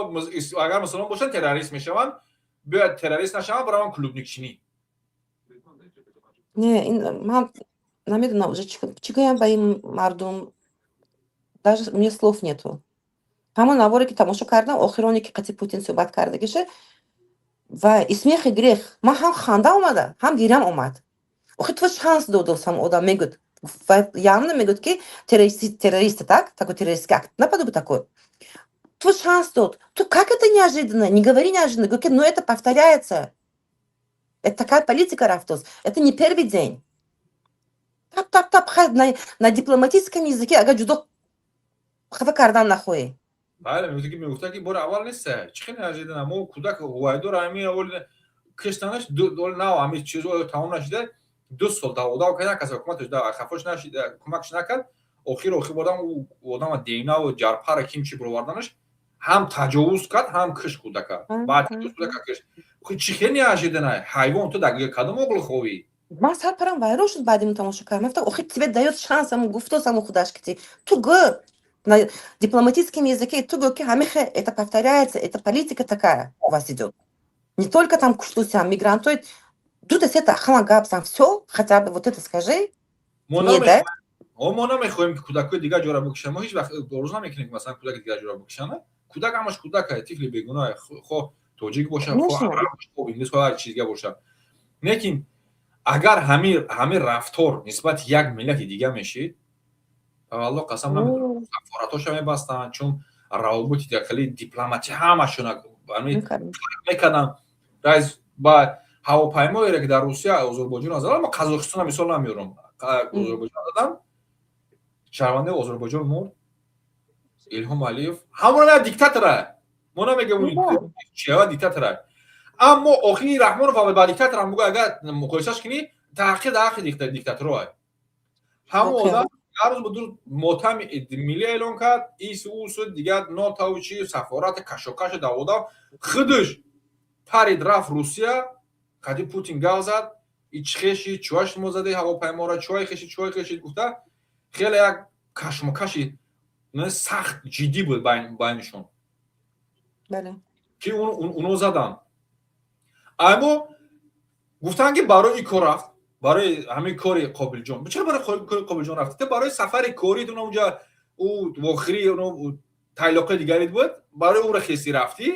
агар мусулмон бошанд, террорист мешаванд, бояд террорист нашаванд, бараванд клубникчинӣ. Не, ин ман намедонам уже чӣ гӯям ба ин мардум, даже мне слов нету. Ҳамон наворе, ки тамошо кардам, охироне, ки қати Путин суҳбат кардагиша, ва и смех и грех, ман ҳам ханда омада, ҳам гирям омад. Охи ту шанс додос, ҳам одам мегӯд, явно мегӯд, ки террористы, так, такой террористский акт, наподобие такой. Ту шанс дод, ту как это неожиданно, не говори неожиданно, говори, но это повторяется, это такая политика рафтос, это не первый день. Тап, тап, тап, на дипломатическом языке, агар ҷудо хафа кардан нахоҳӣ. Бале, мегуфта, ки мегуфта, ки бори аввал нест. Чӣ хеле неожиданно? Мо кӯдак ҳувайдор ҳами аввал киштанаш нав, ҳами чизо тамом нашида, 2 сол даводав кардан, касе ҳукуматаш хафош нашида, кӯмакш накард. Охир одам одама денаву ҷарпара ким чи бироварданаш, ҳам таҷовуз кард, ҳам киш кӯдака. Баъд таҷовуз кӯдака киш. Чӣ хеле неожиданно? Ҳайвон, ту дар кадом оғли ховӣ? Ман сар парам вайрон шуд. Баъди ин тамошо кардам, ман гуфтам, охи тебе даёт шанс, ҳамун гуфтос, ҳамун худаш ки ту гӯ на дипломатическом языке, ту гӯ, ки ҳамихе это повторяется, это политика такая у вас идет, не только там куштусям мигрантои дута сета хама гап зан, всё, хотя бы вот это скажи. Не да. Мо намехоҳем, ки кӯдакҳои дигар ҷора бикушанд. Мо ҳеҷ вақт орзу намекунем, ки масалан кӯдаки дигар ҷора бикушанд. Кӯдак ҳамаш кӯдак, тифли бегуноҳ, хо тоҷик бошад, хо араб бошад, хо инглис, хо ҳар чиз дига бошад. Лекин агар ҳамин рафтор нисбати як миллати дига мешид, валло қасам, намедонам, сафоратҳоша мебастанд, чун равобити хеле дипломатӣ ҳамашона мекарданд. Раис ба ҳавопаймоере, ки дар Русия Озарбойҷон задам, ма Қазоқистона мисол намеорам, Озарбойҷон задам, шаҳрвандаи Озарбойҷон мурд. Илҳом Алиев ҳамона диктатора, мо намегем чиава диктатора, аммо охири Раҳмонов ба диктаторам бугӯ, агар муқоисаш кунӣ, таҳқир дар ҳаққи диктаторо. Ҳамон одам ҳар рӯз буду мотами миллӣ эълон кард, ис усу дигар нотаву чи сафорати кашокашу даводав, худаш парид, рафт Русия. Қади Путин гап зад, и чӣ хешид, чӯа шумо задаи ҳавопайморо, чӯай хешид, чӯай хешид гуфта, хеле як кашмакаши сахт, ҷиддӣ буд байнишон, ки уно заданд. Аммо гуфтанд, ки барои ин кор рафт, барои ҳамин кори Қобилҷон. Чаро барои кори Қобилҷон рафт? Барои сафари корӣ унҷа ӯ вохирӣ тайлоқи дигарит буд, барои ӯро хеси рафтӣ.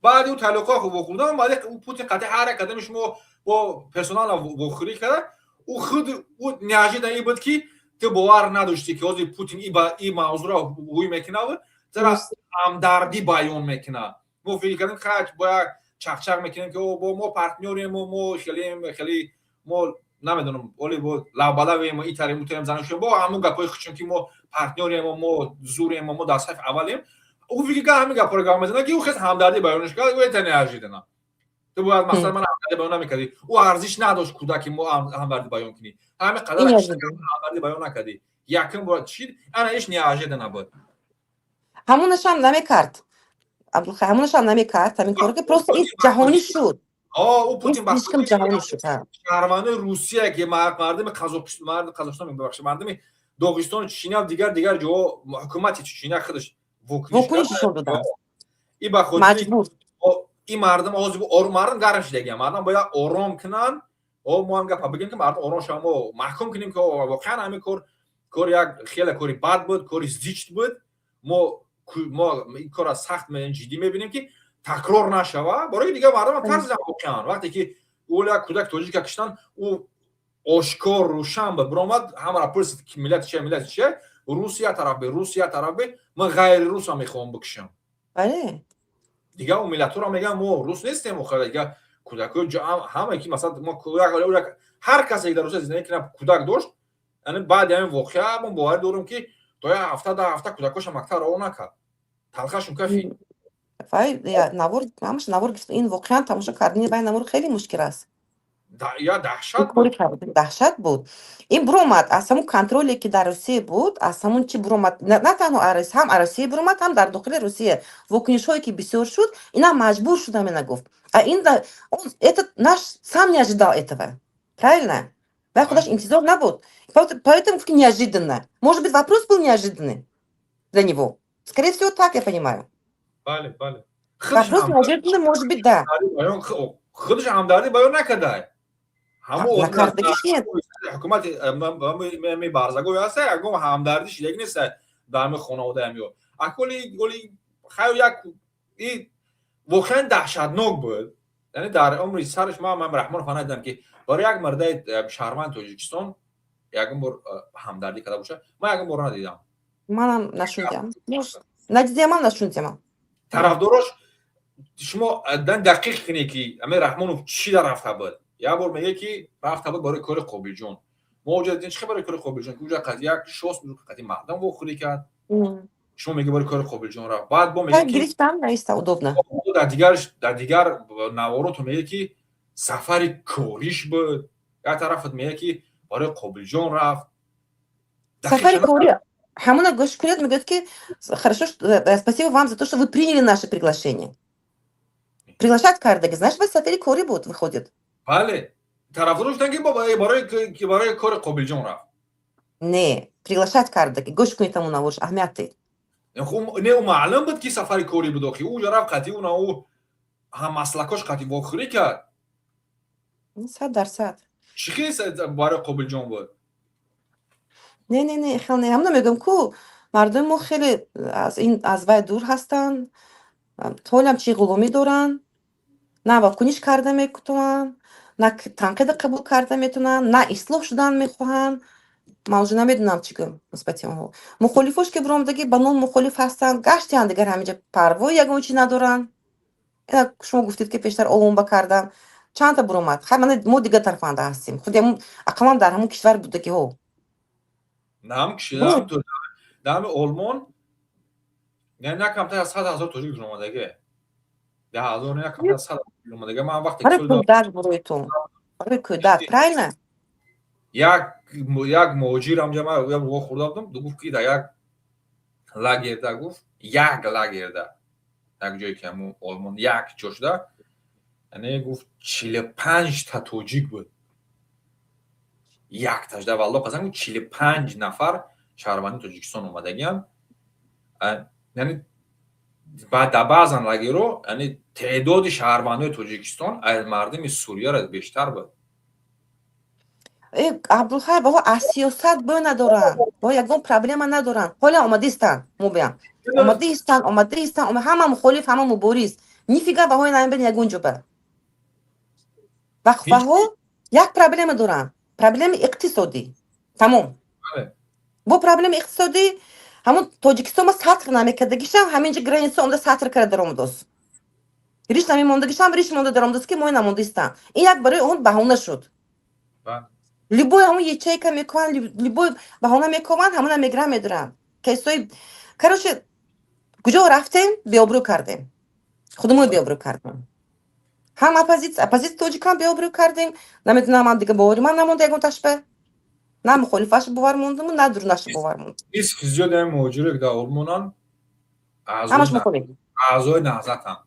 Баъди ӯ тайлоқҳо вохӯрдан, баъди Путин қатъи ҳар як қадами шумо бо персонал вохӯрӣ карда. Ӯ худ ӯ неожиданно ин буд, ки ту бовар надоштӣ, ки ҳозир Путин и мавзӯъро ҳуй мекунад, зара ҳамдардӣ баён мекунад. Мо фикр кардем, хач бо як чақчақ мекунем, ки бо мо партнёрем, мо хеле хеле мо намедонам, оли бо лабалавем, итарем, утарем, занашем, бо ҳамун гапҳои худшон, ки мо партнёрем, мо зурем, мо дар сафи аввалем. Ӯ фикр кард, ҳамин гапҳоро гап мезанад, ки ӯ хел ҳамдардӣ баёнш кард. Ӯ это неожиданно. Ту бояд, масалан, ман ҳамдардӣ баён намекардӣ. Ӯ арзиш надошт, кӯдаки мо ҳамдардӣ баён кунӣ. Ҳамин қадар ҳамдардӣ баён накардӣ. Якум бор чӣ ана иш неожиданно буд. Ҳамонашам намекард, Абдулхай, ҳамонашам намекард ҳамин коро, ки просто ин ҷаҳонӣ шуд. Ӯ Путин ҷаҳонӣ шуд. Шаҳрвандои Русия, ки мардуми Қазоқистон, бибахшед, мардуми Доғистону Чечня, дигар ҷоҳо, ҳукумати Чечня худаш вокуниш нишон доданд. И ба хотири ин мардум ҳозир мардум гарм шидагиам, мардум бояд ором кунанд. Мо ҳам гапа бигем, ки мардум ором шава, мо маҳкум кунем, ки воқеан ҳамин кор кори як хеле кори бад буд, кори зишт буд. Мо ин корро сахт ҷиддӣ мебинем, ки такрор нашава. Барои дигар мардумам тарсидан воқеан, вақте ки ӯ як кӯдаки тоҷика киштан, ӯ ошкор, рӯшан буд, биромад, ҳамаро пурсид, ки миллати чия, миллати чия, Русия тараф бе, Русия тараф бе, ман ғайри русам мехоҳам бикушам. Дигар он миллатҳоро мегӯям, мо рус нестем. Охир дигар кӯдакҳои ҳама, ки масалан мо ҳар касе, ки дар Русия зиндагӣ кунад, кӯдак дошт, яъне баъди ҳамин воқеа мо боварӣ дорем, ки то як ҳафта, 10 ҳафта кӯдакҳоша мактаб раво накард, талхашон кафи. Вай навор, ҳамаш навор гирифт. Ин воқеан тамошо кардани вай навор хеле мушкил аст. Я даҳшат. Даҳшат буд. Ин буромад аз ҳамун контроле, ки дар Русия буд, аз ҳамун чи буромад. На танҳо ҳам Русия буромад, ҳам дар дохили Русия вокунишҳое, ки бисёр шуд, инам маҷбур шуд ҳамина гуфт. А ин этот наш сам не ожидал этого, правильно? Вай худаш интизор набуд, поэтому неожиданно. Может быть, вопрос был неожиданный для него, скорее всего, так я понимаю. Бале. Вопрос неожиданный, может быть, да. Худаш ҳамдардӣ баён накардай. Ҳукумати барзагои ҳаста, ягон ҳамдардӣ шидаги нест дар ҳамин хонавода ҳамё аколи оли. Хайр, як и воқеан даҳшатнок буд. Яъне дар умри сараш ман Раҳмонов надидам, ки барои як мардаи шаҳрванди Тоҷикистон ягон бор ҳамдардӣ карда бошад. Ман ягон бор надидам. Манам нашунидам, надидиамам, нашунидиамам. Тарафдорош, шумо дақиқ кунед, ки ами Раҳмонов чӣ дар рафта буд. Як бор мегӯяд, ки рафта буд барои кори Қобилҷон. Мо оҷа дидем, чӣ барои кори Қобилҷон, ки уҷа қад як шост қади мардам вохӯрӣ кард. Шумо мегӯед, барои кори Қобилҷон рафт. Баъд бо мегӯяд, ки гирифтам, наиста удобно. Дар дигар наворото мегӯяд, ки сафари кориш буд. Як тарафат мегӯяд, ки барои Қобилҷон рафт. Сафари кори ҳамона гӯш кунед, мегӯяд, ки хорошо, спасибо вам за то, что вы приняли наше приглашение. Приглашать кардаги, знаешь, ба сафари корӣ буд, выходит. Бале, тарафдор гуфтанд, ки барои кори Қобилҷон рафт. Не, приглашать кардаги, гӯш кунед ҳамон наворш, аҳамият дед. Не, ӯ маълум буд, ки сафари корӣ буд. Охи ӯ рафт, қатъи уна ӯ ҳаммаслакош қатъи вохӯрӣ кард. 100%. Чӣ хел барои Қобилҷон буд? Не, не, не, хел не. Ҳамона мегӯям ку, мардуми мо хеле аз ин, аз вай дур ҳастанд, ҳолам чи ғуломӣ доранд, на вокуниш карда метавонанд, на танқида қабул карда метавонанд, на ислоҳ шудан мехоҳанд. Ман уже намедонам, чӣ гӯям нисбати онҳо. Мухолифош, ки биромадагӣ, ба ном мухолиф ҳастанд, гаштиянд, дигар ҳаминҷа парвои ягон чӣ надоранд. Ина шумо гуфтед, ки пештар оломба кардан, чандта биромад. Хай, мана мо дигар тарафанда ҳастем, худи ақаллан дар ҳамон кишвар будагиҳо. Ҳам дар ҳами Олмон на камтар аз 100 000 тоҷик дуромадаге, 10 000, на камтар аз 100 000 дуромадаге. Ман вақте Барои кӯдак, барои ту, барои кӯдак, правильно. Як муҳоҷир ҳамҷа ман як вохӯрда будам, гуфт, ки дар як лагерда, гуфт, як лагерда, як ҷое, ки ҳамун Олмон як ҷо шуда. Яъне гуфт, 45-та тоҷик буд, якташ дар валло қасам, 45 нафар шаҳрванди Тоҷикистон омадагиам. Яъне дар баъзан лагерҳо, яъне теъдоди шаҳрвандои Тоҷикистон аз мардуми Сурияро бештар буд. Э, Абдулхай, баҳо аз сиёсат бӯ надоранд, бо ягон проблема надоранд. Ҳола омадистанд, мобиям омадаистанд, омадаистанд, ҳама мухолиф, ҳама мубориз. Нифига баҳои намебин ягон ҷоба. Вақфаҳо як проблема доранд, проблемаи иқтисодӣ, тамом. Бо проблемаи иқтисодӣ ҳамун Тоҷикистон ма сатр намекардагишам, ҳаминҷа граница омда сатр карда даромадост. Риш намемондагишам, риш монда даромадост, ки мои намондаистанд. Ин як барои он баҳона шуд. Любой ҳамун ячейка мекунанд, любой баҳона мекунанд, ҳамуна мегиранд, медоранд кесои. Короче, куҷо рафтем, беобрӯ кардем, худумон беобрӯ кардем. Ҳам оппозитсия тоҷикам беобрӯ кардем. Намедонам, ман дига бовари ман намонда ягон ташба, на мухолифаша бовар мондуму, на дурунаша бовар мондум. Нисфи зиёди ҳамин муҳоҷире ки дар Олмонанд, ҳамаш мухолиф. Аъзои Наҳзатанд,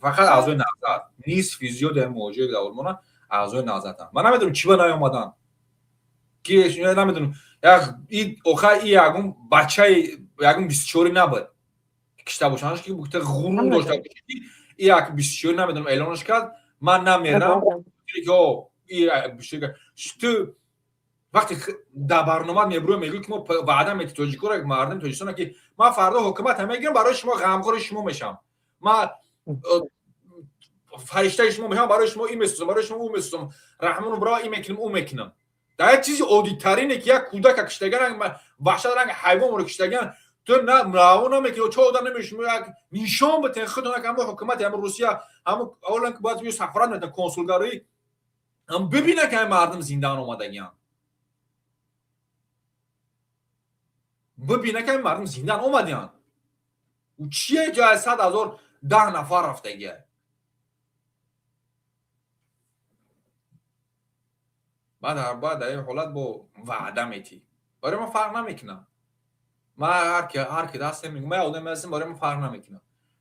фақат аъзои Наҳзат. Нисфи зиёди ҳамин муҳоҷире ки дар Олмонанд, аъзои Наҳзатанд. Ман намедонам, чӣ ба наёмаданд, ки намедонам. Охар и ягон бачаи ягон 24-и набуд, кишта бошанд, ки гуфта ғурур дошта бошад, ки и як 24-и, намедонам, эълонаш кард: ман намерам. Ту вақте дар барномаат мебурӯ, мегӯӣ, ки мо ваъда мети тоҷикоро, мардуми Тоҷикистона, ки ман фардо ҳукумата мегирам, барои шумо ғамхори шумо мешавам, ман фариштаи шумо мешавам, барои шумо ин месозам, барои шумо ӯ месозам, раҳмону бира ин мекунам, ӯ мекунам. Дар як чизи оддитарине, ки як кӯдака киштаган, ваҳшат ранг ҳайвонро киштаган, ту раво намекунӣ. Чо одам намешумо як нишон битен худтон, як ҳамо ҳукумати ҳамо Русия, ҳамо аввалан ки бояд сафорат метан, консулгарӣ ҳам бибина, ки ҳами мардум зиндаан омадагиан, бибина, ки ҳами мардум зиндаан омадиан. Чие ҷои 100 000 10 нафар рафтагия? Баъд дар ин ҳолат бо ваъда метӣ. Барои ман фарқ намекунам, ман ҳар ки ҳастем, ман одаме ҳастем, барои ман фарқ намекунам,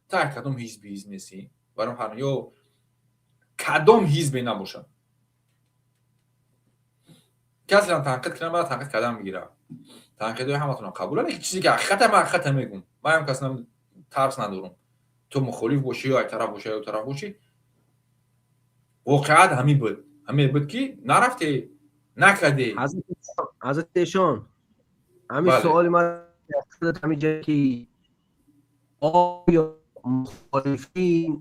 та кадом ҳизби ҳизб нестӣ, барои ман фарқ ё кадом ҳизбе набошад. Касеам танқид кунам, ман танқид кардан мегирам. Танқидҳои ҳаматонам қабул, лекин чизе ки ҳақиқата, ман ҳақиқата мегӯм. Ман ҳам кас тарс надорам. Ту мухолиф бошӣ ё як тараф бошӣ, ё тараф бошӣ, воқеат ҳамин буд, ҳамин буд, ки нарафте, накардӣ. Ҳазрати эшон, ҳамин суоли ман ҳаминҷа, ки оё мухолифин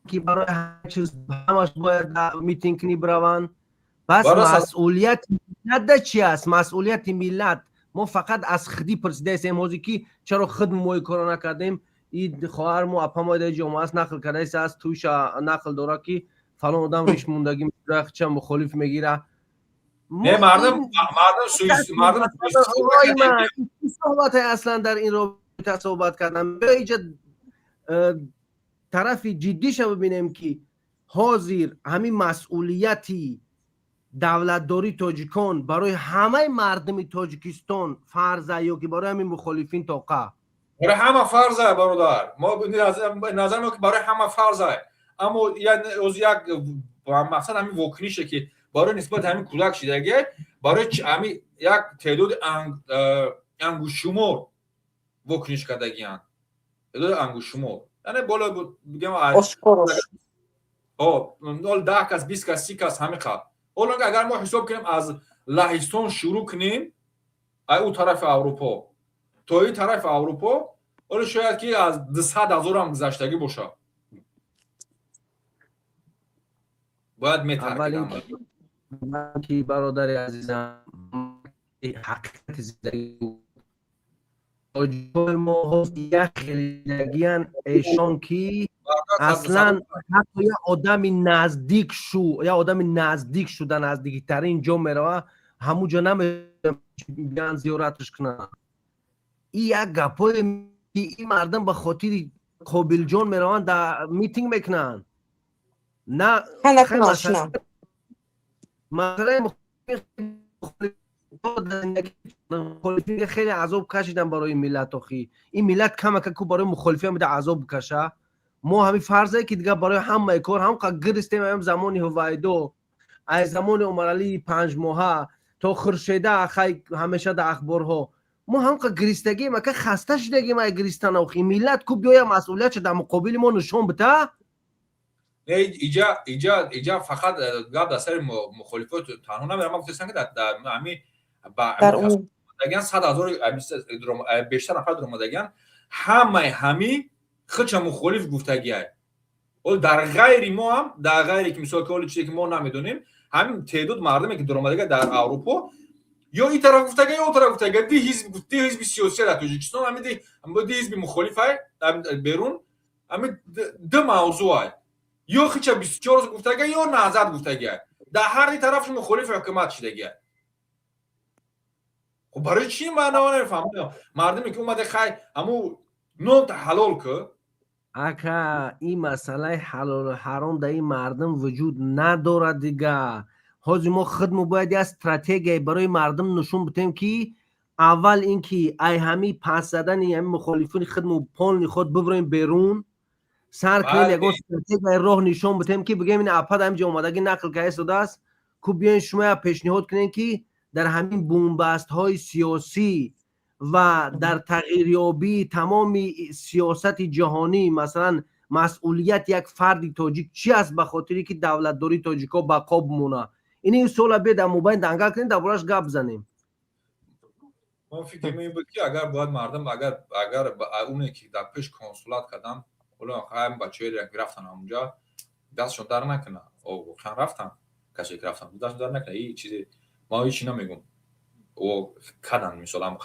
ки барои ҳама чиз ҳамаш бояд митинг кунӣ бираванд? Пас масъулияти миллат чи аст? Масъулияти миллат, мо фақат аз худӣ пурсидаистем ҳозир, ки чаро худ мо ин корро накардем? И хоҳармо, апамо дар ҷомеа аст, нақл кардаист, аст туйша нақл дорад, ки фалон одам риш мондагӣ ча мухолиф мегира. Не, мардум, мардум, мардум. Суҳбате аслан дар ин робита суҳбат кардам. Биё иҷа тарафи ҷиддиша бибинем, ки ҳозир ҳамин масъулияти давлатдории тоҷикон барои ҳамаи мардуми Тоҷикистон фарза ё ки барои ҳамин мухолифин тоқа? Барои ҳама фарза, бародар. Мо назар мо, ки барои ҳама фарза, аммо як мақсад ҳамин вокунише, ки барои нисбати ҳамин кӯдак шидагӣ, барои ҳамин як теъдоди ангушшумор вокуниш кардагиянд, теъдоди ангушшумор, яъне боло бигем 10 кас, 20 кас, 30 кас, ҳамин қадр. Ҳоло агар мо ҳисоб кунем, аз Лаҳистон шурӯъ кунем, ай ӯ тарафи Аврупо то ин тарафи Аврупо, ҳоло шояд ки аз 200 000-ам гузаштагӣ бошад. Бояд метаркидам. Ки бародари азизам, ҳақиқати зиндагӣ, тоҷикои мо як хелидагиян. Эшон ки аслан ҳатто як одами наздик шу, як одами наздик шуда, наздиктарин ҷо мерава, ҳамун ҷо намебиан зиёраташ кунанд. И як гапое ки ин мардум ба хотири Қобилҷон мераванд, да митинг мекунанд. На масъалаи мухолифин, хеле азоб кашидан барои миллат. Охи ин миллат камака ку барои мухолифиам бида азоб бикаша. Мо ҳамин фарзе, ки дигар барои ҳамаи кор ҳам гиристем. Ҳам замони Ҳувайдо, аз замони Умаралии панҷмоҳа то Хуршеда, хай, ҳамеша дар ахборҳо мо ҳамқа гиристагием, ака, хаста шудагим ай гиристан. Охи, миллат ку биёя, масъулиятша дар муқобили мо нишон бита. Не, иҷа фақат гап дар сари мухолифот танҳо намерам. Ман гуфтастам, ки дар ҳами омадагиан 100 000 бештар нафар даромадагиан, ҳамаи ҳами худша мухолиф гуфтагиай. Дар ғайри мо ҳам, дар ғайре ки, мисол, ки оли чизе ки мо намедонем, ҳамин теъдод мардуме ки даромадага дар Аврупо, ё ин тараф гуфтага, ё он тараф гуфтага, ди ҳизби сиёсия дар Тоҷикистон, ҳами ди ҳизби мухолифай берун, ҳами ду мавзӯай: ё хича 24 гуфтага, ё Наҳзат гуфтага. Дар ҳар ди тарафш мухолифи ҳукумат шидага. Хуб, барои чӣ, ман намефаҳмам. Мардуме ки омада, хай, ҳаму нонта ҳалол ку. Ака, ин масъалаи ҳалолу ҳаром дар ин мардум вуҷуд надорад. Дига ҳозир мо худмо бояд як стратегияе барои мардум нишон битем, ки аввал ин ки ай ҳами пас задани ҳами мухолифони худмо полный худ бибурем берун, сар кунем, ягон стратегияи роҳ нишон битем, ки бигӯем: ин апад ҳаминҷо омадагӣ нақл карда истодааст ку, биёен шумо як пешниҳод кунем, ки дар ҳамин бунбастҳои сиёсӣ ва дар тағйирёбии тамоми сиёсати ҷаҳонӣ, масалан, масъулияти як фарди тоҷик чи аст, ба хотире ки давлатдории тоҷикҳо бақо бимонад. Ин суола бия дар мобайн дангал кунем, дар борааш гап занем. Ман фикр ин буд, ки агар бояд мардум, агар оне ки дар пеш консулат кардам, ҳоло ҳам бачаҳое ки рафтан ҳамунҷа, дастшон дар накунад. Воқеан рафтан, касе ки рафтан, дастшон дар накунад. И чизе ман ҳеҷ намегум, кадан, мисол, ҳам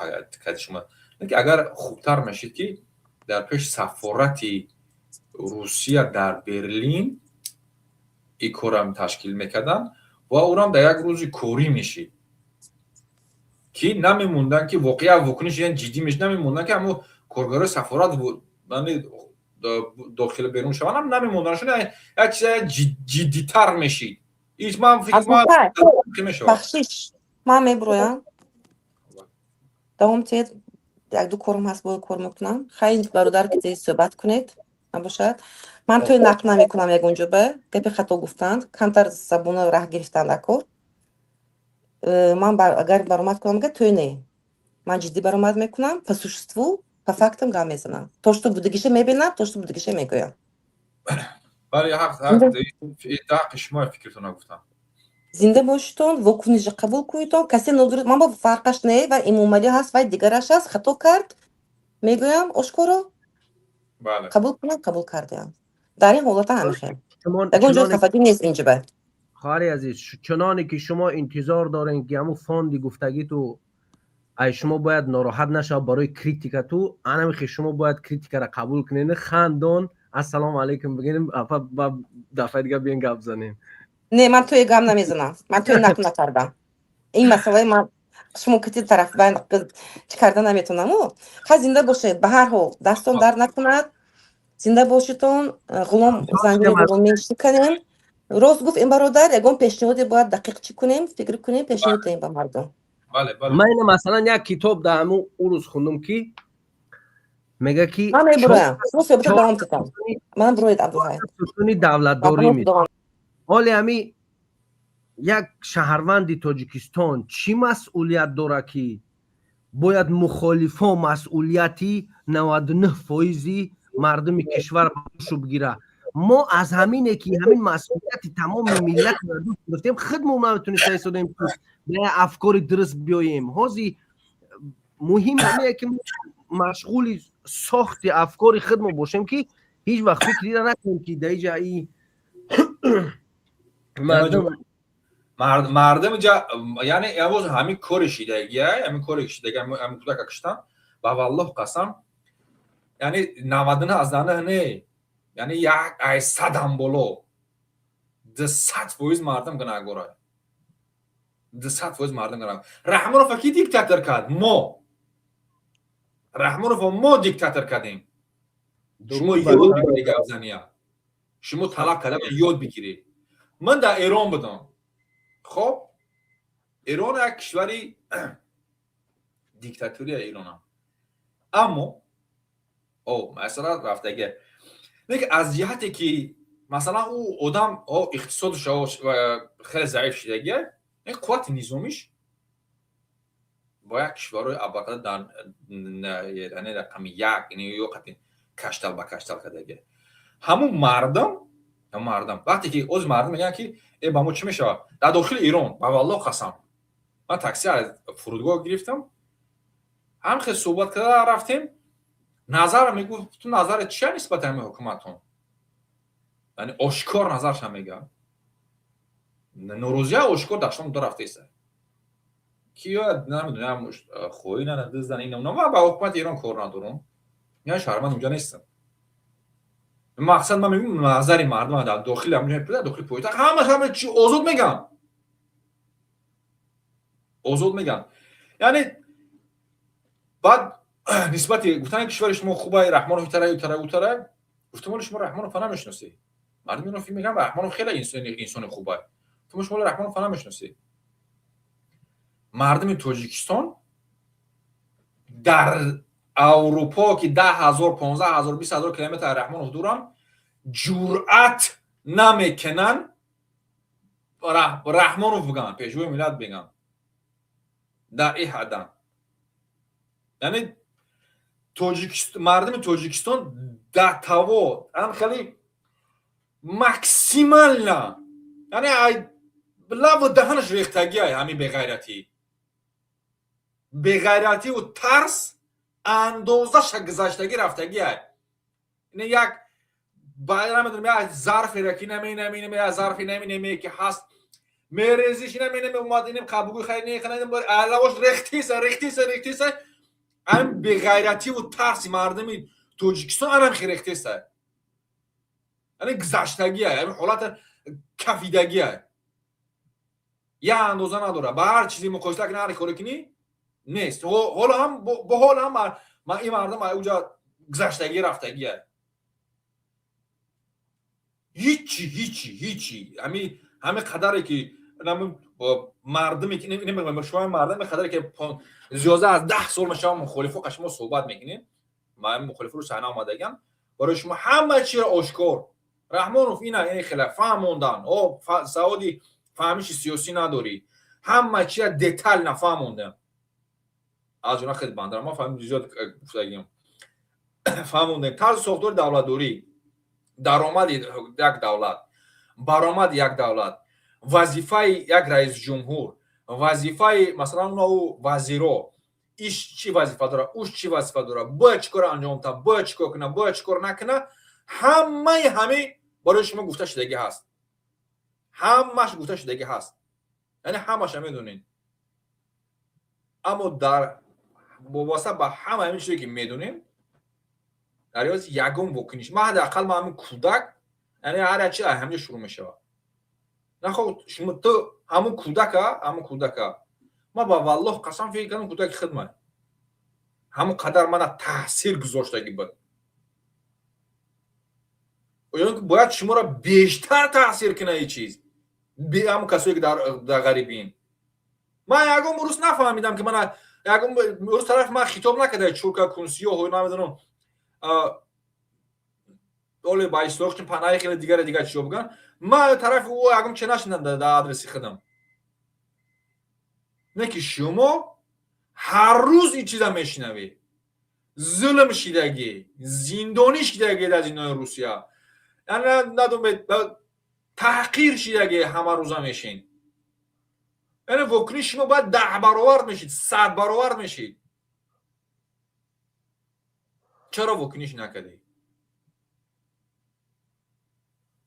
кади шумо, ки агар хубтар мешид, ки дар пеш сафорати Русия дар Берлин ин корам ташкил мекарданд ва урам дар як рӯзи корӣ мешид, ки намемонданд, ки воқеа вокуниш ҷиддӣ мешид, намемонданд, ки ҳамо коргарои сафорат дохил берун шаванд, ҳам намемонданшон, як чиз ҷиддитар мешид. Ман фикр Бахшиш, ман мебуроям, давом тиҳед. Якду корм ҳаст, бояд кор мекунам. Хайр, бародар, ки суҳбат кунед, набошад. Ман тӯй нақл намекунам, ягон ҷо ба гапи хато гуфтанд, камтар забона раҳ гирифтанд, акор. Ман агар баромад кунам, га тӯй не, ман ҷиддӣ баромад мекунам, по существу, по фактам гап мезанам, то что будагиша мебинам, то что будагиша мегӯям. Бале, ҳаққи шумо, фикртона гуфтам. Зинда бошитон, вокуниша қабул кунедон. Касе нодуруст, ман ба фарқаш не, ва Эмомалӣ ҳаст, вай дигараш ҳаст, хато кард, мегӯям ошкоро, қабул кунам, қабул кардаям. Дар ин ҳолата ҳамихел, ягон ҷой хафагӣ нест инҷиба. Хоҳари азиз, чуноне ки шумо интизор дорем, ки ҳамун фонди гуфтагиту ай шумо бояд нороҳат нашавад барои критикату, анаме шумо бояд критикаро қабул кунед, хандон, ассалому алайкум бигӯем, ба дафъаи дига биён гап занем. Не, ман тои гап намезанам, ман тои нақл накардам. Ин масъалаи ман шумо кати тараф чӣ карда наметонаму. Ха, зинда бошед, ба ҳар ҳол дастон дард накунад, зинда бошитон. Ғулом занҷири ғуломин шиканем. Рост гуфт ин бародар, ягон пешниҳоде бояд дақиқ чӣ кунем, фикр кунем, пешниҳод диҳем ба мардум. Ман ина, масалан, як китоб дар ҳамун урӯз хондум, ки мега, ки Ман мебуроям, шумо суҳбата давом титам, ман буроед, Абдулҳай. Сутуни давлатдорӣ. Ҳоле ҳами як шаҳрванди Тоҷикистон чӣ масъулият дорад, ки бояд мухолифо масъулияти 99 фоизи мардуми кишвар ба душу бигира? Мо аз ҳамине ки ҳамин масъулияти тамоми миллат гирифтем, худмо наметониста истодем, ки ба афкори дуруст биёем. Ҳозир муҳим ҳамине, ки машғули сохти афкори худмо бошем, ки ҳеҷ вақт фикрира накунем, ки дар иҷа и мардум Мардум ҷа, яъне явоз ҳамин кори шидагия, ҳамин кори шидаги, ҳамин кӯдака куштан, ба валлоҳ қасам, яъне 99 аз наҳ не, яъне як ай садам боло, 200% мардум гунаҳгора, 200% мардум гунаҳгор. Раҳмонова ки диктатор кард? Мо Раҳмонова мо диктатор кардем. Шумо ёд бигиред, гапзания шумо талаб карда, ёд бигиред. Ман дар Эрон будам. Хоб, Эрон як кишвари диктатурия, Эронам, аммо о масалан рафтага. Не ки аз ҷиҳате ки, масалан, ӯ одам иқтисодаш хеле заиф шидагия, қуввати низомиш бо як кишварҳои абарқадр дар рақами як ё қати каштал ба каштал кардагия. Ҳамун мардум вақте ки оз мардум мегӯянд, ки э, ба мо чӣ мешавад дар дохили Ирон, ба валлоҳ қасам, ман такси аз фурудгоҳ гирифтам, ҳам хел суҳбат карда рафтем. Назар мегуфт: «Ту назарат чия нисбати ҳамин ҳукуматон?» Яъне ошкор назарша мега, норозия ошкор даштон рафтеса, ки ё намедонам, хоинана, диздан, ина. Ман ба ҳукумати Эрон кор надорам, я шаҳрванд унҷа нестам. Мақсад, ман мегӯям, назари мардум дар дохили ҳамҷо, дохили пойтахт, ҳамаш ҳама чи озод меган, озод меган. Яъне баъд нисбати гуфтани кишвари шумо хубай, Раҳмонов итара, утара, утара. Гуфтам: «Оли шумо Раҳмонова намешиносӣ». Мардум ино фикр мекунанд, Раҳмонов хеле инсони хубай. Гуфтам: «Шумо Раҳмонова намешиносӣ». Мардуми Тоҷикистон дар Аврупо, ки 10 000, 15 000, 20 000 километр Раҳмонов дуранд, ҷуръат намекунанд Раҳмонов бигӯянд, пешвои миллат бигӯянд. Дар ин ҳаддан, яъне мардуми Тоҷикистон до того ам хеле максимально, яъне лаву даҳанаш рехтагиай. Ҳамин беғайративу тарс андозаша гузаштагӣ рафтагиай. Ин як, намедонам, як зарферо ки наме як зарфи наме ки ҳаст, мерезиш, наме омад, инем қабугӯи хайр не, лавош рехтиса, рехтиса, рехтиса. Ҳамин беғайративу тарси мардуми Тоҷикистон анам хи рехтиса, яъне гузаштагиай, ҳамин ҳолата кафидагиай, як андоза надорад. Ба ҳар чизе муқоиса кунӣ, ҳар коре кунӣ, нест. Ҳоло ҳам, бо ҳол ҳам ин мардум уҷа гузаштагӣ рафтагиай. Ҳичи, ҳичи, ҳичи. Ҳами қадаре ки мардуме ки шумо, мардуме қадаре ки зиёда аз 10 сол мешава мухолифо шумо суҳбат мекунем, мухолифо рӯ саҳна омадаган, барои шумо ҳама чиро ошкор Раҳмонов ина хела фаҳмондан. О, саводи фаҳмиши сиёсӣ надорӣ, ҳама чира детально фаҳмондам. Аз ҷумла хеле бандара ма фаҳмид, зиёд гуфтагиам, фаҳмондем тарзи сохтори давлатдорӣ, даромади як давлат, баромади як давлат, вазифаи як раисҷумҳур, вазифаи, масалан, ӯ вазиро, иш чӣ вазифа дорад, уш чӣ вазифа дорад, бояд чӣ кор анҷом диҳад, бояд чӣ кор кунад, бояд чӣ кор накунад, ҳамаи ҳамин барои шумо гуфта шудагӣ ҳаст, ҳамаш гуфта шудагӣ ҳаст, яъне ҳамаша медонед. Аммо дар вобаста ба ҳама ҳамин чизе, ки медонем, дар ивази ягон вокуниш, ман ҳадди ақал, ман ҳамин кӯдак, яъне ҳар як чиз ҳаминҷо шурӯъ мешавад. Нахо шумо, ту ҳамун кӯдака, ман ба валлоҳ қасам, фикр кардам, кӯдаки хидмат ҳамон қадар мана таъсир гузоштагӣ буд. Бояд шуморо бештар таъсир кунад ин чиз, ҳамон касое ки дар ғарибиин. Ман ягон рӯз нафаҳмидам, ки мана ягон рӯз тарафи ман хитоб накарда, чурка кунсиёҳ, намедонам, оле ба истилоҳ панаи хеле дигаре дигар чизо бигӯянд. Ман тарафи ӯ ягон че нашинам дар адреси худам. Не ки шумо ҳар рӯз ин чиза мешунавед: зулм шидагӣ, зиндонӣ шидагӣ дар зиндони Русия, яъне надумед, таҳқир шидагӣ, ҳама рӯза мешин. Яъне вокуниши шумо бояд 10 баровар мешид, 100 баровар мешид. Чаро вокуниш накардӣ?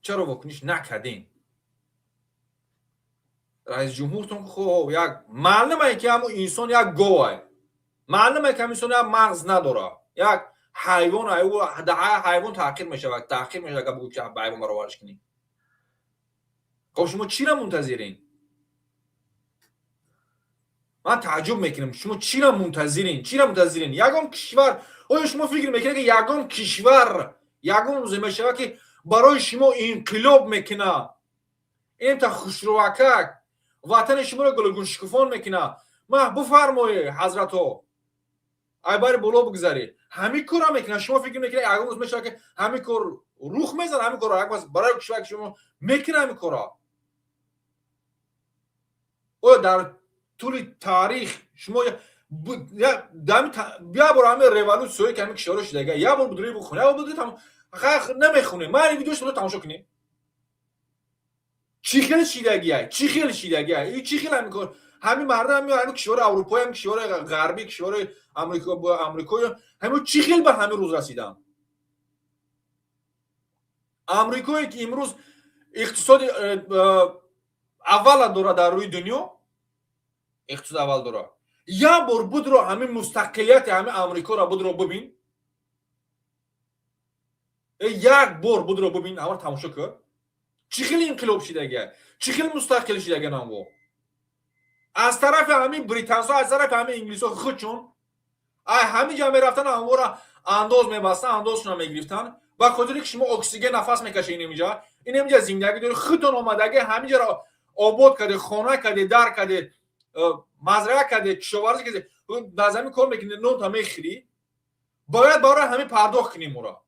Чаро вокуниш накардем? Раисҷумҳуртон хоб, як маълумае, ки ҳамун инсон як говай, маълумае, ки ҳамин инсон як мағз надорад, як ҳайвон. Ҳайвон таҳқир мешавад, агар бугӯ, ки ба ҳайвон баробараш кунӣ. Хоб, шумо чиро мунтазирин? Ман тааҷҷуб мекунам, шумо чиро мунтазирин? Чиро мунтазирин? Ягон кишвар, оё шумо фикр мекунед, ки ягон кишвар ягон рӯзе мешавад, ки барои шумо инқилоб мекунад, инта хушрӯакак ватани шуморо гулгулшукуфон мекунад? Ма буфармоед, ҳазратҳо. Ай бари боло бигзарӣ, ҳамин корро мекунад. Шумо фикр мекунед, ягон рӯз мешавад, ки ҳамин кор рух мезанад? Ҳамин корро як барои кишвар шумо мекунад ҳамин корро? Оё дар тӯли таърих шумо як бор ҳамин революсияе, ки ҳамин кишварҳо шудага, як бор будурӣ бихонед, як бор будурӣ намехонед? Ман ин видео шумо тамошо кунед, чӣ хел шидагия, чӣ хел шидагия, чӣ хел ҳамин кор, ҳамин мардум, ҳамин кишвари аврупои, ҳамин кишвари ғарбӣ, кишвари амрикои, ҳамин чӣ хел ба ҳамин рӯз расиданд? Амрикое, ки имрӯз иқтисоди аввала дорад дар рӯи дунё, иқтисоди аввал дорад, як бор будро ҳамин мустақилияти ҳамин Амрикоро будро бубин, як бор будро бубин, ҳамаро тамошо кун, чӣ хел инқилоб шидага, чӣ хел мустақил шидага намво аз тарафи ҳамин британсо, аз тарафи ҳамин инглисо. Худчун ай ҳамин ҷа мерафтан, ҳамвора андоз мебастан, андозшона мегирифтан, ба хотире ки шумо оксиген нафас мекашед, инамиҷа, инамиҷа зиндагӣ доред, худтон омадаги ҳаминҷаро обод карде, хона карде, дар карде, мазраа карде, кишоварзӣ карде, дар замин кор мекунед, нонта мехӯрӣ, бояд барои ҳамин пардохт кунем уро.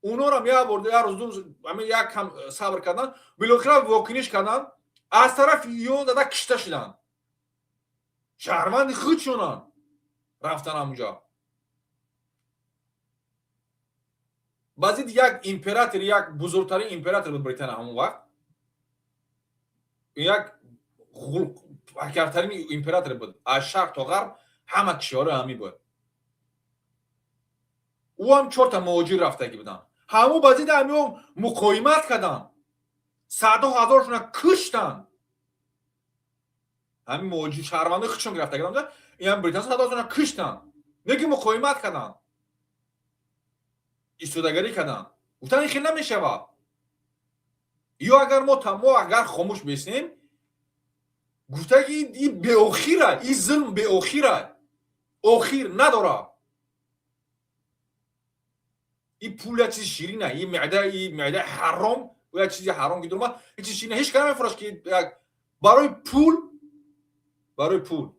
Унорам як бор, як рӯз, 2 рӯз ҳамин як кам сабр кардан, билохира вокуниш кардан, аз тарафи ё дада кишта шуданд. Шаҳрванди худшонанд рафтан ҳамунҷа. Ба зидди як император, як бузургтарин император буд Британия ҳамон вақт, як ғулкартарин император буд, аз шарқ то ғарб ҳама кишварҳои ҳамин буд. Ӯ ҳам чорта муҳоҷир рафтагӣ буданд, ҳамун ба зидди ҳамиҳо муқовимат карданд, садҳо ҳазоршона куштанд. Ҳамин муҳоҷир шаҳрвандои худшон гирифта карданд, ин британс садҳо ҳазоршона куштанд, не ки муқовимат карданд, истодагарӣ карданд, гуфтанд ин хел намешавад. Ё агар мо агар хомӯш беснем, гуфта ки ин беохира, ин зулм беохира, охир надорад. Ин пул як чизи ширина, ин меъда, ин меъдаи ҳаром, як чизи ҳаром ки дурума, ин чизи ширина, ҳеҷ кас намефурӯшад, ки барои пул, барои пул.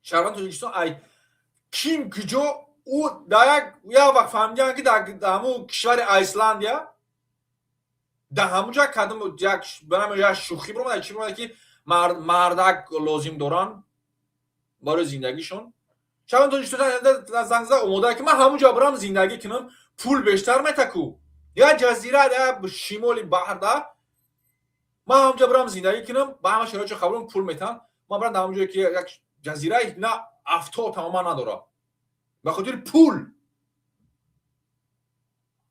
Шаҳрванди Тоҷикистон ай ким куҷо ӯ дар як вақт фаҳмидиам, ки дар ҳамун кишвари Айсландия, дар ҳамунҷа кадом як як шӯхӣ биромад, чӣ биромад, ки мардак лозим доранд барои зиндагишон. Шаҳрванди Тоҷикистон занг зада омода, ки ман ҳамунҷа бирам зиндагӣ кунам, пул бештар метаку, як ҷазира дар шимоли баҳр, да ман ҳамунҷа бирам зиндагӣ кунам, ба ҳама шароитшо қабул, пул метаҳам, ман бирам дар ҳамунҷое, ки як ҷазира на афтоб тамоман надорад, ба хотири пул.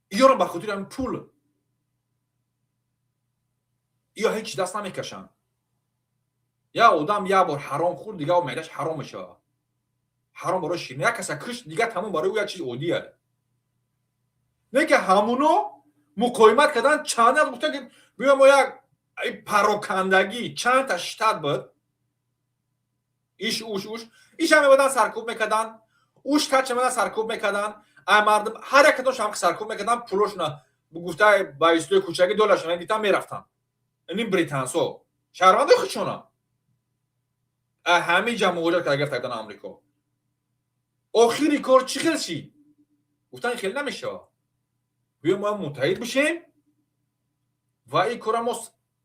Иёрам ба хотири ҳамин пул иё ҳеҷ даст намекашанд. Як одам як бор ҳаром хӯрд, дигар меъдаш ҳаром мешавад, ҳаром барои ширин. Як каса кушт, дигар тамом, барои ӯ як чизи оддия. Не ки ҳамуно муқовимат кардан, чанд гуфтан, ки биё мо як парокандагӣ, чандта штат буд, иш уш уш ишам мебадан саркӯб мекарданд, уш штатша мебадан саркӯб мекарданд, ай мардум ҳар як кадомш ҳам саркӯб мекарданд, пулошона гуфта ба истилоҳи кӯчагӣ долларшона гирифтан мерафтанд. Ин британсо шаҳрвандои худшона ҳамин ҷа муҳоҷират карда гирифта карданд Амрико. Охири кор чӣ хел шид? Гуфтан хеле намешавад, биё мо муттаҳид бишем ва ин кора мо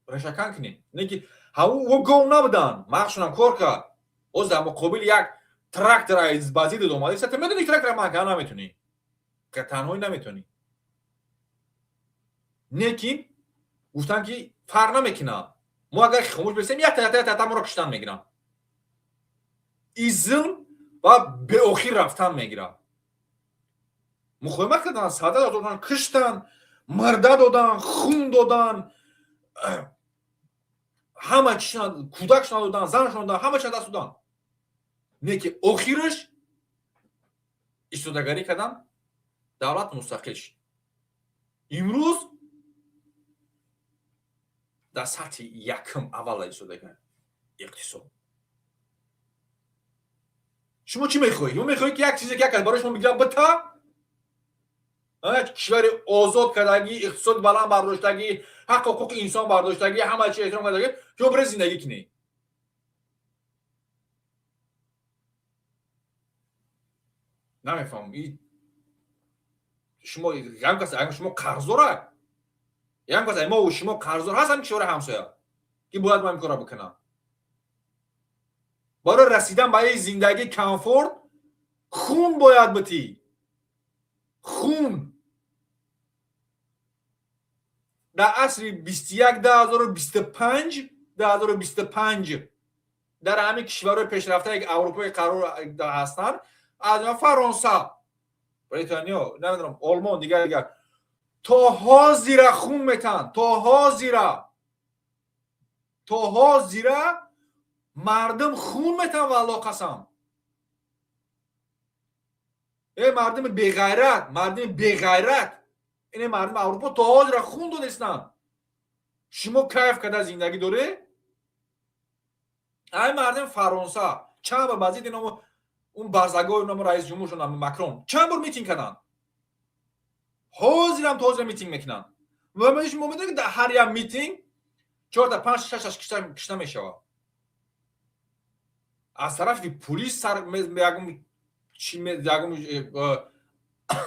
решакан кунем. Не ки ҳамун гов набуданд, мағзшонам кор кард. Оз дар муқобили як трактор ба зиддат омада, ту медонӣ, трактора маҳкам наметунӣ, танҳоӣ наметунӣ. Лекин гуфтанд, ки фарқ намекунад, мо агар хомӯш бисем, якта якта якта моро куштан мегиранд. Ин зулм ва беохир рафтан мегирад. Муқовимат карданд, сада доданд, куштанд, мурда доданд, хун доданд, ҳама чишона, кӯдакшона доданд, заншона доданд, ҳама чиз даст доданд. Не ки охираш истодагарӣ карданд, давлат мустақил шуд. Имрӯз дар сатҳи якум аввала истодагар иқтисод. Шумо чӣ мехоҳед? Шумо мехоҳед, ки як чизе, ки як кас барои шумо мегирад, бита кишвари озод кардагӣ, иқтисод баланд бардоштагӣ, ҳақ ҳуқуқи инсон бардоштагӣ, ҳама чи эҳтиром кардагӣ, шумо биред зиндагӣ кунед. Намефаҳмам, шумо ягон кас шумо қарздора, ягон кас мо шумо қарздор ҳаст, ҳамин кишвари ҳамсоя, ки бояд мо ин корро бикунам барои расидан ба ин зиндагии комфорт? Хун бояд битӣ, хун. Дар асри 21, 2025, 2025, дар ҳамин кишварҳои пешрафтаи аврупои қарор ҳастанд, аз Фаронса, Британиё, намедонам, Олмон, дигар дигар, то ҳозира хун метаҳанд. То ҳозира, то ҳозира мардум хун метаҳанд. Валло қасам, э мардуми беғайрат, мардуми беғайрат, ине мардуми Аврупо то ҳозира хун додистанд. Шумо кайф карда зиндагӣ доред. Ай мардуми Фаронса чанд бор ба зидди он барзагои намо раиси ҷумҳуршон Макрон чанд бор митинг карданд, ҳозирам то ҳозира митинг мекунанд. Ва шумо медонед, ки дар ҳар як митинг чорта, панҷ, шашаш кишта мешавад аз тарафи пулис, сар ягон ягон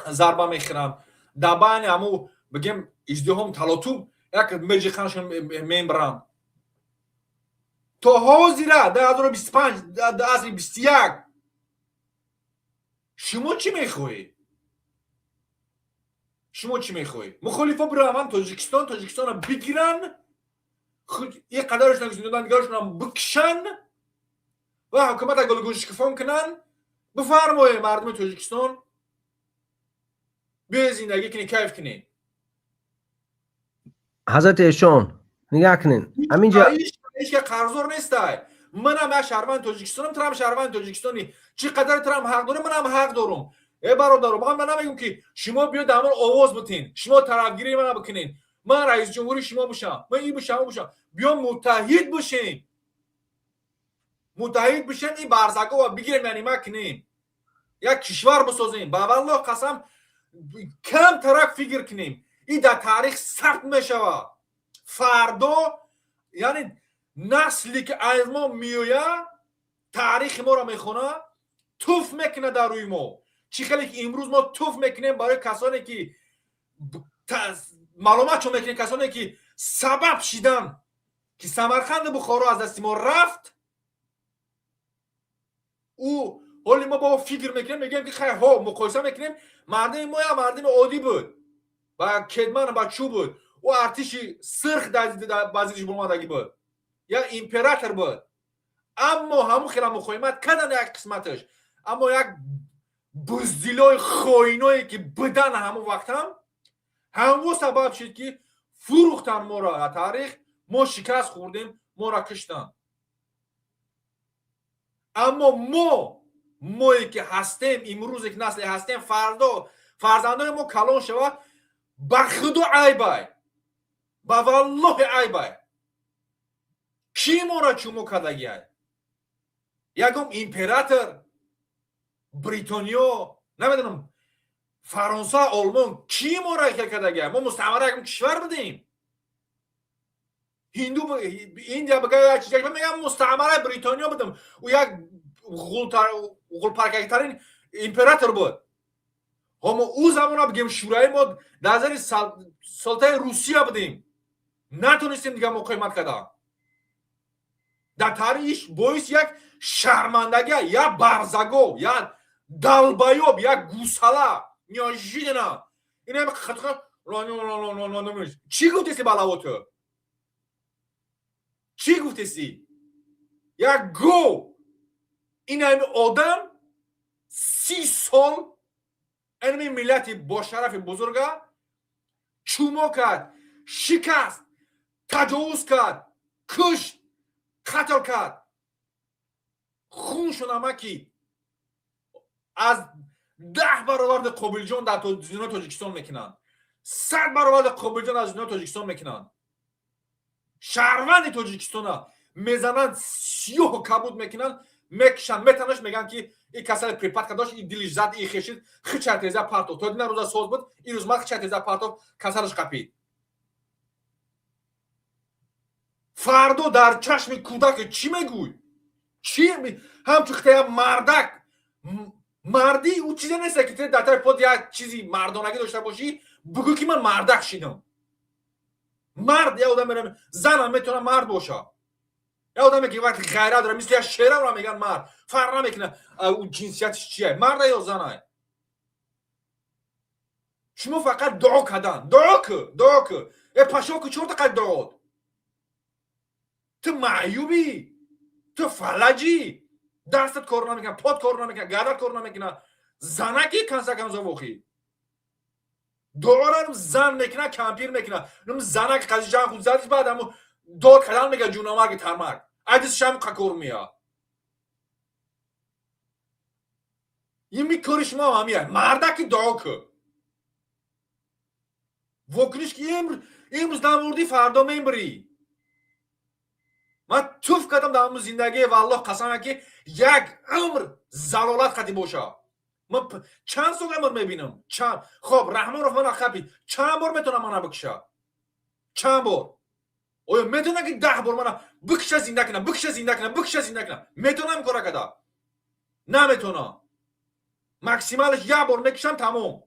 зарба мехӯранд. Дар байни ҳаму, бигем, издиҳом, талотуб як меҷиқаншон, мембаранд. То ҳозира, 2025, асри 21, шумо чӣ мехоҳед? Шумо чӣ мехоҳед? Мухолифо бираванд Тоҷикистон, Тоҷикистонро бигиранд, як қадарашон дигарашонам бикшанд ва ҳукумата гулгӯшкифон кунанд. Бифармоед, мардуми Тоҷикистон, биёед, зиндагӣ кунед, кайф кунед. Ҳазрати эшон, нигаҳ кунед, ҳаминҷа. Ҳеч қарздор нестай. Манам як шаҳрванди Тоҷикистонам, турам шаҳрванди Тоҷикистони. Чӣ қадар турам ҳақ дорем, манам ҳақ дорум. Э бародаро, ман намегӯм, ки шумо биёед дар ман овоз битин, шумо тарафгирии мана бикунед, ман раиси ҷумҳури шумо бошам, ман ин бошам, он бошам. Биё, муттаҳид бошем, муттаҳид бошем, ин барзагова бигирем, янима кунем, як кишвар бисозем. Ба валлоҳ қасам, кам тарак фикр кунем, ин дар таърих сабт мешавад фардо. Яъне насле ки аз мо меояд, таърихи моро мехонад, туф мекунад дар рӯи мо. Чӣ хеле ки имрӯз мо туф мекунем барои касоне ки маълуматшон мекунем, касоне ки сабаб шидан, ки Самарқанду Бухоро аз дасти мо рафт. Ӯ ҳоли мо бо фикр мекунем, мегӯем, ки хай ҳо, муқоиса мекунем, мардуми моям мардуми оддӣ буд, ба кедман, ба чӯб буд. Ӯ артиши сирх ба зиддиш баромадагӣ буд, як император буд, аммо ҳамун хела муқовимат кардан як қисматаш. Аммо як буздилои хоиное ки будан ҳамун вақтам, ҳамун сабаб шуд, ки фурӯхтан моро дар таърих, мо шикаст хӯрдем, моро киштанд. Аммо мо, мое ки ҳастем, имрӯзе ки насле ҳастем, фардо фарзандони мо калон шавад, ба худо айбай, ба валлоҳи айбай. Кӣ моро чумо кардагиай? Ягон император Бритониё, намедонам, Фаронса, Олмон, кӣ моро хел кардагиай? Мо мустамара ягон кишвар будем? Ҳинду, Индия бага, мегам, мустамараи Бритониё будем. Ӯ як ғулпаркактарин император буд. Мо ӯ замона, бигем, шӯравӣ, мо дар зери султаи Русия будем, натонистем дигар муқовимат карда. Дар таърих боис як шармандагия, як барзагов, як долбоёб, як гусала неожиданно инам чӣ гуфтеси? Балавоту чӣ гуфтеси? Як гов. Инами одам 30 сол инами миллати бошарафи бузурга чумо кард, шикаст, таҷовуз кард, кушт, қатл кард, хун шунамаки аз 10 баробарди Қобилҷон дар зинои Тоҷикистон мекунанд, 100 баробарди Қобилҷон аз зинои Тоҷикистон мекунанд. Шаҳрванди Тоҷикистона мезананд, сиёҳу кабуд мекунанд, мекушанд, метанаш, мегӯянд, ки и касали припадка дошт, и дилиш зад, и хешид, хича теза партов, то дина рӯза соз буд, ин рӯз мад, хича теза партов, касалаш қапид. Фардо дар чашми кӯдаке чӣ мегӯй? Чӣ ҳамчун хитая мардак? Мардӣ ӯ чизе нест, ки ту дар таи под як чизи мардонагӣ дошта бошӣ, бугӯ, ки ман мардак шидам. Мард як одам мерам, занам метавона мард боша. Як одаме, ки вақти ғайрат дора, мисли як шерамро мегӯянд мард. Фарқ намекунад, ӯ ҷинсиятиш чия, марда ё занай. Шумо фақат дуо кардан, дуо ку, дуо ку, э пашо ку, чорта қад дуот. Ту маъюбӣ, ту фалаҷӣ, дастат кор намекунад, под кор намекунад, гардат кор намекунад. Занаки конца концов охи дуорам зан мекунад, кампир мекунад. Занак қази ҷан худ задиш, баъд ҳаму дод кардан мега, ҷунамарги тармарг айдисшам қакор мея. Ими кори шумо ҳамия. Мардаки дуо ку, вокуниш ки имрӯз намурдӣ, фардо мембирӣ. Ман туф кардам дар ҳамун зиндагие, валлоҳ қасам, ки як умр залолат қатӣ боша. Ман чанд сол умр мебинам? Чанд? Хоб, Раҳмонов мана хапид, чанд бор метавонам мана бикша? Чанд бор? Оё метавонам, ки 10 бор мана бикша, зинда кунам, бикша, зинда кунам, бикша, зинда кунам? Метавонам кора када? Наметавонам. Максималаш як бор мекушам, тамом.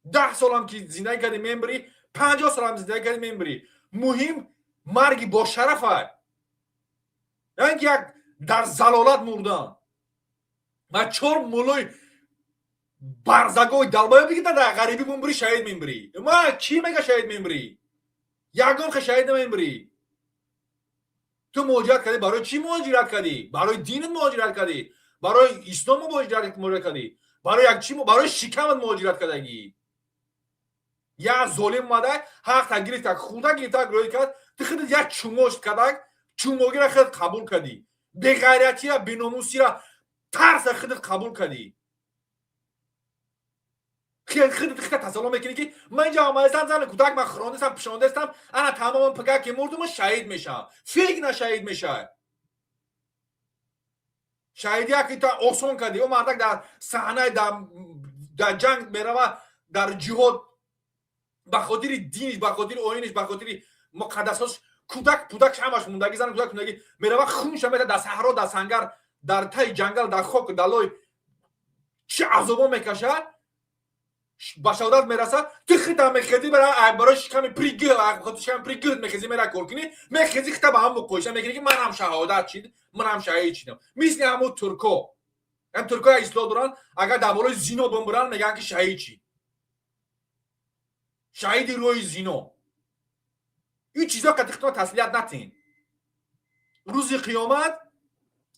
10 солам ки зиндагӣ кардӣ, мембирӣ, 50 солам зиндагӣ кардӣ, мембирӣ. Муҳим марги бошарафа, на ин ки як дар залолат мурдан. Ма чор мулои барзагои долбоёб бигида, дар ғарибӣ мембирӣ, шаҳид мембирӣ. Ма чӣ мега шаҳид мембирӣ? Ягон хе шаҳид намембирӣ. Ту муҳоҷират кардӣ, барои чӣ муҳоҷират кардӣ? Барои динат муҳоҷират кардӣ, барои ислом муҳоҷират кардӣ, барои як чӣ? Барои шикамат муҳоҷират кардагӣ. Як золим омада, ҳақта гирифта, худа гирифта, рӯй кард. Ту худат як чумошт кардак, чумогира худат қабул кардӣ, беғайратира, беномусира, тарса худат қабул кардӣ. Худат хита тасалло мекунӣ, ки ман инҷа омадастам, зани кӯдак ман хӯрондастам, пишондастам, ана тамоман пага ки мурдум, шаҳид мешавам. Фиг на шаҳид мешавад. Шаҳидия ки та осон кардӣ. Ӯ мардак дар саҳнаи дар ҷанг мерава, дар ҷиҳод, ба хотири диниш, ба хотири оиниш, ба хотири муқаддасотш, кӯдак пудак ҳамаш мондагӣ, зани кӯдак мондагӣ, мерава, хунша мета, дар саҳро, дар сангар, дар таи ҷангал, дар хок, дар лой чӣ азобо мекашад, ба шаҳодат мерасад. Ту хита мехезӣ, барои шиками пригил, шиками пригил мехезӣ, мера кор кунӣ, мехезӣ, хита ба ҳам муқоиса мекунӣ, ки манам шаҳодат шид, манам шаҳид шидам. Мисли ҳамун турко. Ҳам турко як истилоҳ доранд: агар дар болои зино бимбиранд, мегӯянд, ки шаҳид шид, шаҳиди рӯи зино. Ин чизо қати хитона таслият натин. Рӯзи қиёмат,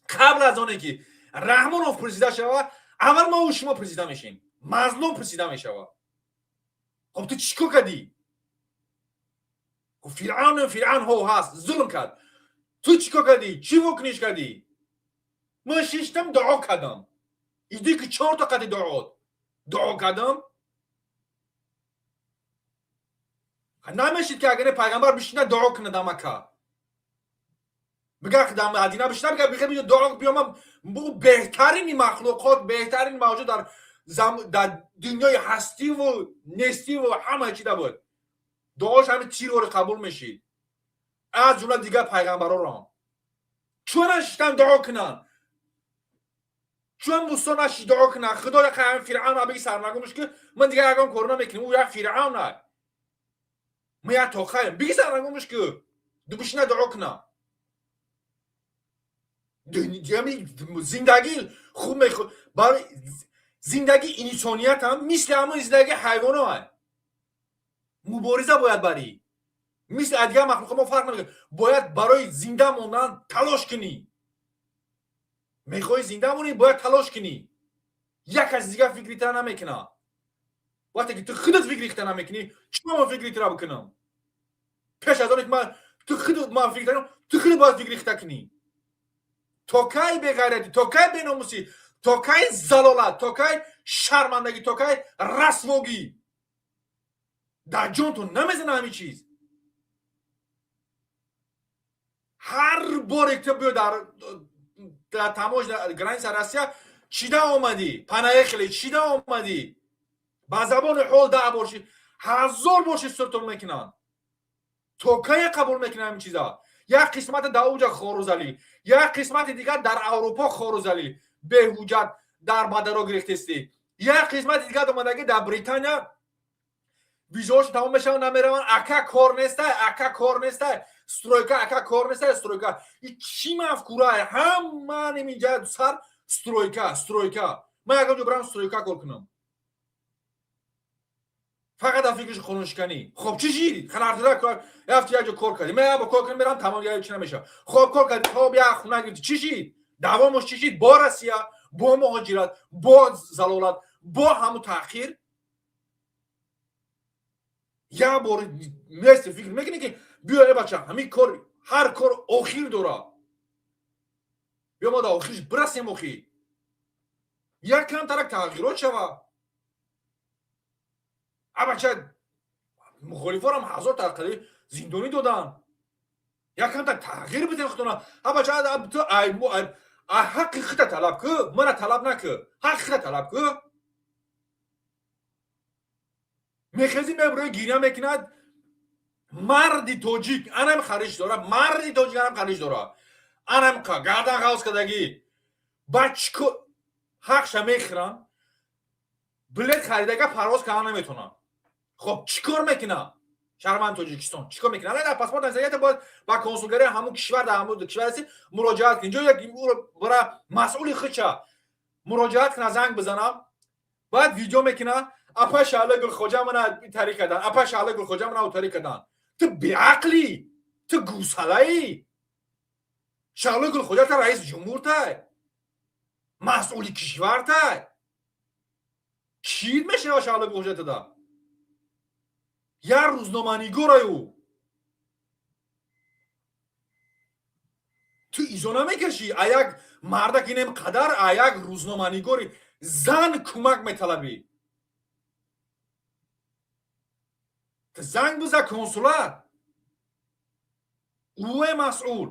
қабл аз оне ки Раҳмонов пурсида шавад, аввал мо шумо пурсида мешем, мазлум пурсида мешавад. Хоб, ту чӣ кор кардӣ? Фиръавн, фиръавнҳо ҳаст, зулм кард. Ту чӣ кор кардӣ? Чӣ вокуниш кардӣ? Ман шиштам, дуо кардам. Иди ки чорта қади дуот дуо кардам. Намешид, ки агар пайғамбар бишина, дуо кунад дар Макка, бигар дар Мадина бишина, бигар бихе дуо биёмам. Беҳтарини махлуқот, беҳтарин мавҷуд дар дунёи ҳастиву нестиву ҳама чида буд. Дуош ҳами тирвори қабул мешид, аз ҷумла дигар пайғамбарорам. Чун нашиштан дуо кунанд? Чун Мусо нашишт дуо кунанд? Худоя, ҳами Фиръавн биги сарнагумш, ки ман дигар ягон кор намекунем. Ӯ як Фиръавн, ман як тоқаем. Биги сарнагумш, ки бишина дуо кунам. Зиндагӣ хуб, барои зиндагии инсоният ҳам мисли ҳамон зиндагии ҳайвоно мубориза бояд барӣ. Мисли аз дигар махлуқот мо фарқ намекунем. Бояд барои зинда мондан талош кунӣ. Мехоҳӣ зинда монӣ, бояд талош кунӣ. Як каси дигар фикри тара намекунад. Вақте ки ту худат фикри хита намекунӣ, чӣ ман фикри тара бикунам? Пеш аз оне ки ман ту худ ман фикр кунам, ту худ бояд фикри хита кунӣ. То кай беғайратӣ, то кай беномусӣ, то кай залолат, то кай шармандагӣ, то кай расвогӣ? Дар ҷонтон намезана ҳамин чиз? Ҳар боре ки ту биё дар тамош граница Россия, чида омадӣ, понаехали, чида омадӣ, ба забони ҳол 10 бор ши, ҳазор бор ши суртон мекунанд. То кае қабул мекунанд ҳамин чиза? Як қисмати дар уҷа хорузалӣ, як қисмати дигар дар Аврупо хорузалӣ, беҳуҷҷат. Дар бадаро гирифтестӣ. Як қисмати дигар омадагӣ дар Британия, визаошон тамом мешаванд, намераванд. Ака, кор нестай, ака, кор нестай, стройка, ака, кор нестай, стройка. Чӣ мафкурае? Ҳама ниминҷа сар стройка, стройка. Ман ягон ҷо барам стройка кор кунам? Фақат дар фикриш қонуншиканӣ. Хоб, чӣ шид? Ханартира рафти, як ҷо кор кардӣ, ман як бор кор кунам, мерам, тамом, як чи намешавад. Хоб, кор кардӣ, хоб, як хуна гирифтӣ, чӣ шид? Давомаш чӣ шид? Бо Россия, бо муҳоҷират, бо залолат, бо ҳамун таъхир. Як бор нести фикр мекунӣ, ки биё, э бача, ҳамин кор, ҳар кор охир дорад, биё, мо дар охирш бирасем. Охир як камтарак тағйирот шава. А бача, мухолифорам ҳазор тарқади зиндонӣ доданд. Як камтар тағйир бидем худона. А бача, ту ҳаққи хита талаб кӯ, мана талаб накӯ, ҳаққи хита талаб кӯ. Мехези, меброи, гиря мекунад. Марди тоҷик анам хариш дорад, марди тоҷик анам хариш дорад, анам гардан ғавз кардагӣ. Ба чико ҳақша мехӯранд? Билет харидага, парвоз кардан наметонам. Хоб, чӣ кор мекунам? Шаҳрванди Тоҷикистон чӣ кор мекунад? Дар паспорт нависагията, бояд ба консулгарии ҳамун кишвар, дар ҳамун кишвар ҳасти, муроҷиат кунӣ. Ҷо як бара масъули худша муроҷиат кунад, занг бизанам, баъд видео мекунад: «Апа Шаҳла Гулхоҷа, мана тариқ кардан, апа Шаҳла Гулхоҷа, мана тариқ кардан». Ту беақлӣ, ту гӯсалаӣ. Шаҳла Гулхоҷа та раиси ҷумҳур тай, масъули кишвар тай. Чӣ мешава Шаҳла Гулхоҷа тада? Як рӯзноманигораю ту изо намекашӣ. А як мардак инем қадар, а як рӯзноманигори зан кӯмак металабӣ. Ту занг биза консулат, ӯе масъул.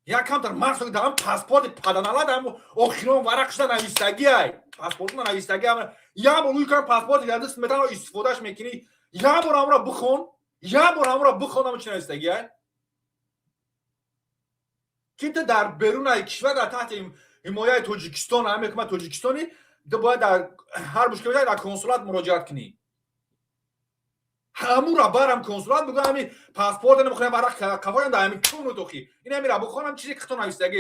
Як камтар махсус дар паспорти паданалад, ҳам охирон варақшда навистагиай, паспортна навистаги. Як бор ӯй кан паспорти дар даст метавон истифодаш мекунӣ, як бор ҳамро бихон, як бор ҳамро бихон, ҳамо чи навистагиай, ки ту дар берунаи кишвар, дар таҳти ҳимояи Тоҷикистон, ҳаме ҳукумати Тоҷикистони, ту бояд дар ҳар мушкил дар консулат муроҷиат кунӣ. Ҳамура барам консулат, бигӯ ҳами паспорт намехоҳам, варақ қафоям дар ҳами куну тохи ин ҳамира бихонам, чизе хитон навистаги,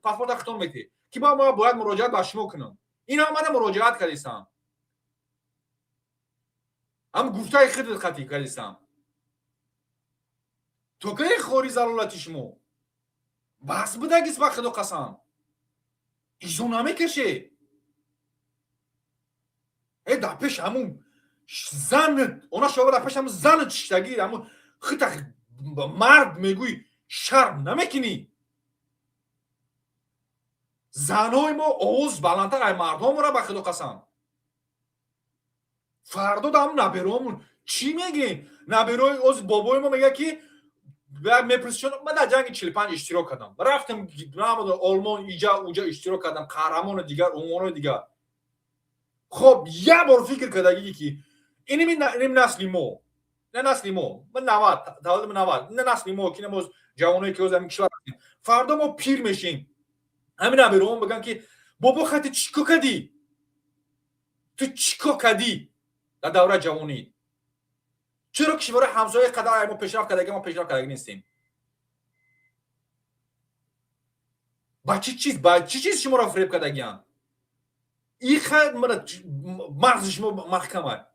паспорта хитон метӣ, ки ба мо бояд муроҷиат ба шумо кунам. Ин омада муроҷиат кардистам, ҳам гуфтаи худат қатӣ кардистам. То кай хори залолати шумо бас будагист? Ба худо қасам, изо намекаше. Э, дар пеш ҳамун занат, она шова, дар пеш ҳамун занат шиштагӣ, ҳамун хита мард мегӯй, шарм намекунӣ? Занҳои мо овоз баландтар ай мардҳомора. Ба худо қасам, фардо дар ҳамун набероҳомун чӣ мегӯем? Наберои оз бобои мо мегӯяд, ки мепурсишон: «Ман дар ҷанги 45 иштирок кардам, рафтам Олмон, иҷа уҷа иштирок кардам, қаҳрамону дигар унвонои дигар». Хоб, як бор фикр кардагӣ, ки иним насли мо, на насли мо, ман 90 таваллуди 90, на насли мо, ки намоз ҷавоное, ки ҳозир кишвар, фардо мо пир мешем, ҳамин набероҳон бигӯянд, ки «Бобо, хати чӣ кор кардӣ? Ту чӣ кор кардӣ дар давраи ҷавонӣ? Чаро кишварҳои ҳамсоя қадар мо пешрафт кардаги, мо пешрафт кардаги нестем? Ба чӣ чиз, ба чӣ чиз шуморо фиреб кардагианд?» Мағзи шумо маҳкама.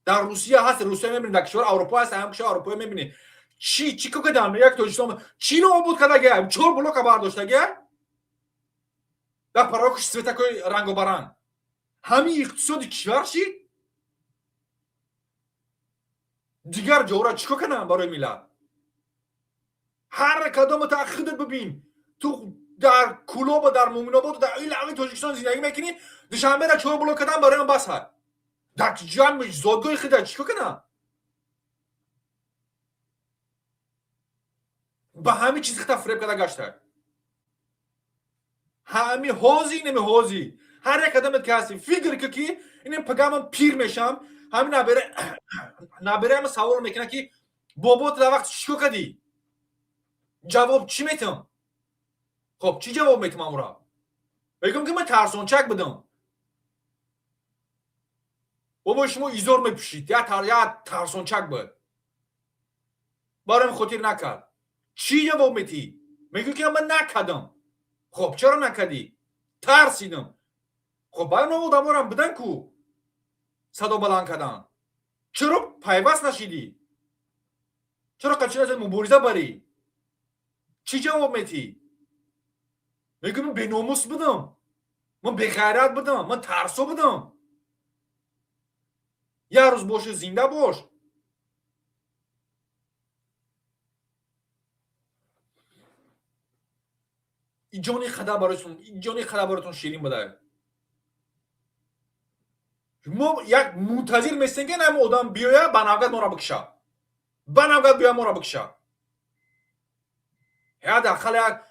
Дар Русия ҳаст, Русия мебинед, дар кишвар Аврупо ҳаст, ҳам кишвар Аврупоя мебинед, чӣ чӣ кор карданд? Як Тоҷикистон чиро обод кардагия? Чор блока бардоштагия, дар парокш светакои рангобаранг. Ҳамин иқтисоди кишвар шид. Дигар ҷора чӣ кор карданд барои миллат? Ҳар кадомо та худат бибин. Ту дар Кулоба, дар Муминободу, дар ин лави Тоҷикистон зиндагӣ мекунӣ. Душанбера чор блок кардам, барои ман бас. Ҳар дар ҷамъ зодгоҳи худа чӣ кор кардам? Ба ҳамин чиз хита фиреб карда гашта. Ҳами ҳози инами ҳози ҳар як одамет ки ҳасти, фикр ки инам пага ман пир мешам, ҳамин набераама савол мекунад, ки «Бобо, ту дар вақт чӣ кор кардӣ?» Ҷавоб чӣ метам? Хоб, чӣ ҷавоб метам? Амура Мегӯям, ки ман тарсончак будам. Бобои шумо изор мепӯшид, як тарсончак буд, барои хотир накард. Чӣ ҷавоб метиҳӣ? Мегӯӣ, ки ман накардам. Хоб, чаро накардӣ? Тарсидам. Хоб, баён одаморам будан ку садо баланд кардан. Чаро пайваст нашидӣ? Чаро қачина мубориза барӣ? Чӣ ҷавоб метиҳӣ? Мегӯ, ман беномус будам, ман беғайрат будам, ман тарсо будам. Як рӯз боши, зинда бош. Ҷони қадар бароятон, ҷони қадар бароятон ширин буда. Мо як мунтазир местем, ки ҳама одам биёя, ба навгат моро бикша, ба навгат биёя, моро бикша. Ҳадди ақал як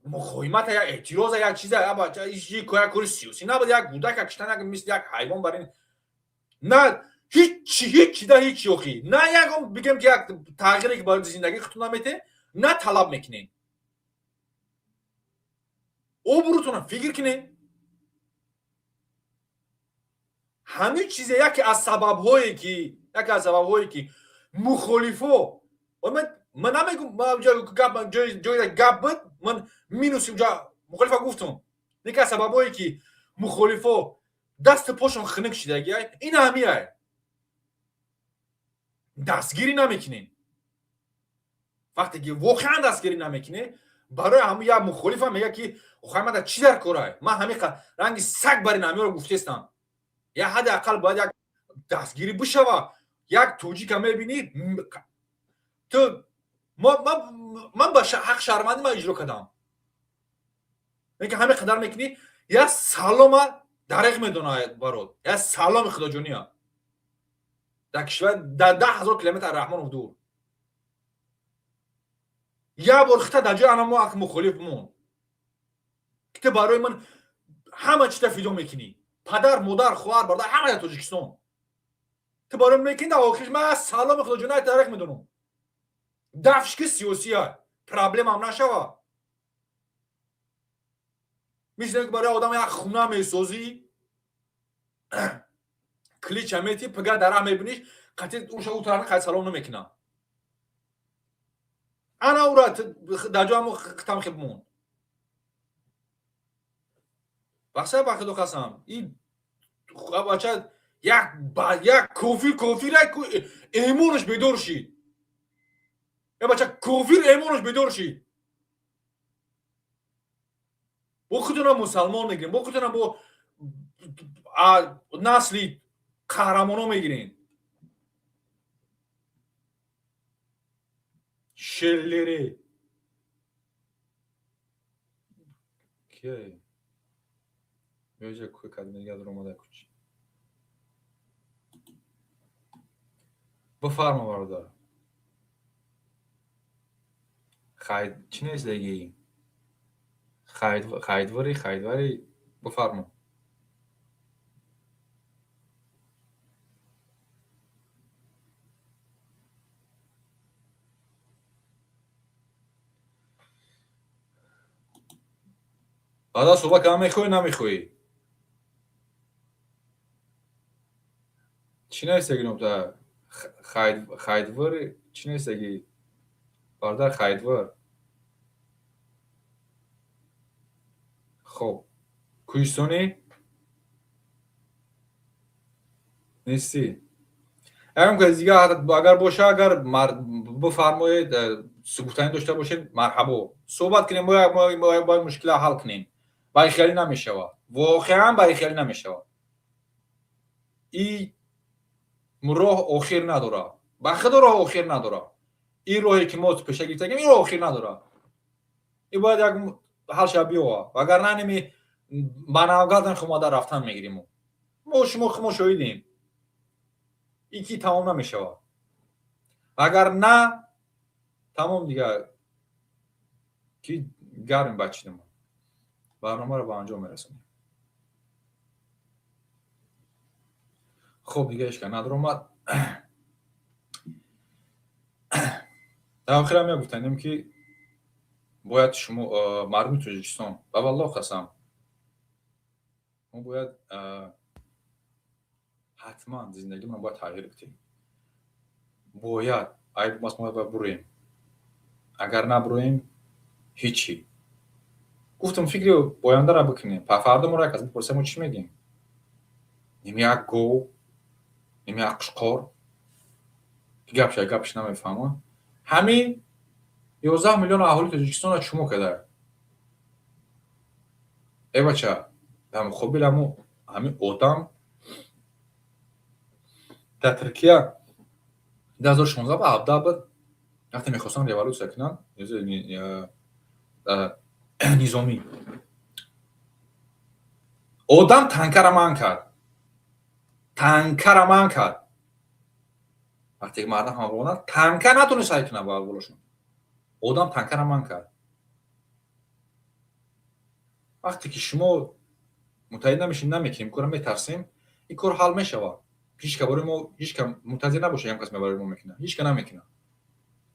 муқовимата, як эътироза, як чиза, як кори сиёсӣ набуд. Як кӯдака киштан, як мисли як ҳайвон бар ин на ҳичи, ҳичи да ҳичи. Охи, на ягон бигем, ки як тағйире, ки барои зиндагии худтон наметем, на талаб мекунем. Обрӯтонам фикр кунем. Ҳамин чизе яке аз сабабҳое ки мухолифо, ман намегум, ҷои гап буд, ман минуси ҷа мухолифа гуфтам. Яке аз сабабҳое ки мухолифо дасту пошон хунук шидагиай, ин ҳамиай: дастгирӣ намекунем. Вақте ки воқеан дастгирӣ намекунем, барои ҳамун як мухолифа мега, ки охай, ман чӣ дар корай? Ман ҳамин ранги саг бар ин ҳамиёро гуфтестам. Як ҳадди ақал бояд як дастгирӣ бишава. Як тоҷика мебинӣ ту, ман ба ҳақ шаҳрвандӣ ман иҷро кардам, ки ҳамин қадар мекунӣ, як салома дареғ медонад барот, як саломи худоҷония дар кишвар дар 10 000 километр Раҳмонов дур. Як бор хита дар ҷои анамо ак мухолиф мон, ки ту барои ман ҳама чита фидо мекунӣ: падар, модар, хоҳар, бародар, ҳама дар Тоҷикистон. Ту барои мекунӣ, дар охириш ман саломи худоҷония тарех медонам. Дафшки сиёсия проблемам нашава. Мисли ки барои одам як хуна месозӣ, клича мети, пига дара мебиниш, қати уша утарани қай салом намекунам. Ана ура дар ҷо ҳамо хитам хеб мон. Бахша, ба худо қасам, и бача як кофир, кофира эмонаш бедор шид. Е бача кофир эмонаш бедор шид. Бо худона мусалмон мегирем, бо худона бо насли қаҳрамоно мегирем. Шеллере кие меҷа кадмегадр омада куч. Бифарма, бародар. Чӣ нависдаги? Хайдвари, хайдвари, бифармо. Баъда суҳбат кардан мехоҳӣ, намехоҳӣ? Чӣ нависдаги нукта? Хайдвари чӣ нависдаги, бародар? Хайдвар. Хоб, кӯҳистонӣ нестӣ. Ягон кас дигар агар боша, агар бифармоед, гуфтанӣ дошта бошед, марҳабо, суҳбат кунем. Бояд мушкила ҳал кунем. Барихелӣ намешавад, воқеан барихелӣ намешавад. И роҳ охир надорад, ба худо, роҳ охир надорад. Ин роҳе ки мо пеша гирифтагем, ин роҳ охир надорад. Ин бояд як ҳал шава, биёва, вагарна неми ба навгадан хумада рафтан мегирем. Мо шумо хумо шоҳидем, ин ки тамом намешавад. Агар на тамом, дигар ки гармем бачидем, барномаро ба анҷом мерасонем. Хуб, дига ҳеч кас надаромад. Дар охирам як гуфтанем, ки бояд шумо, мардуми Тоҷикистон, ба валлоҳ қасам. Мо бояд ҳатман зиндагимонро бояд тағйир бидиҳем. Бояд айб аст, мо бояд буроем. Агар набуроем, ҳичи. Гуфтам, фикри ояндаро бикунем. Фардо моро як кас бипурса, мо чӣ мегӯем? Ним як гов, ним як қушқор, ки гапша гапш намефаҳмад. Ҳамин 11 миллион аҳолии Тоҷикистонро чумо карда. Э бача, дар муқобил ҳамо ҳамин одам дар Туркия 2016 ба 17 буд, вақте мехостанд революсия кунанд низомӣ, одам танкара манъ кард, танкара манъ кард. Вақте ки мардам ҳама баромаданд, танка натонист ҳай кунад болошон. Одам танкара манъ кард. Вақте ки шумо муттаҳид намешем, намекунем кора, метарсем, ин кор ҳал мешавад. Ҳичка барои мо, ҳичка мунтазир набошад, ям кас барои мо мекунад. Ҳичка намекунад.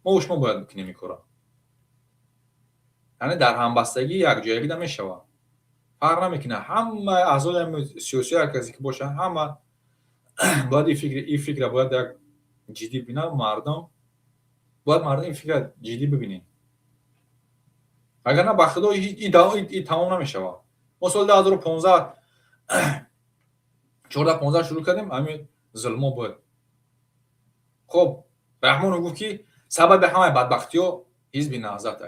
Мо шумо бояд бикунем ин кора. Яъне дар ҳамбастагӣ, якҷоягида мешавад. Фарқ намекунад, ҳама аъзои сиёсӣ, ҳар касе ки бошад, ҳама бояд ин фикра бояд як ҷиддӣ бинад. Мардум бояд, мардум ин фикра ҷиддӣ бибинед. Вагарна, ба худо, ин тамом намешавад. Мо соли 2015, 14, 15 шурӯъ кардем ҳамин зулмо буд. Хуб, Раҳмонов гуфт, ки сабаби ҳамаи бадбахтиҳо ҳизби Наҳзат.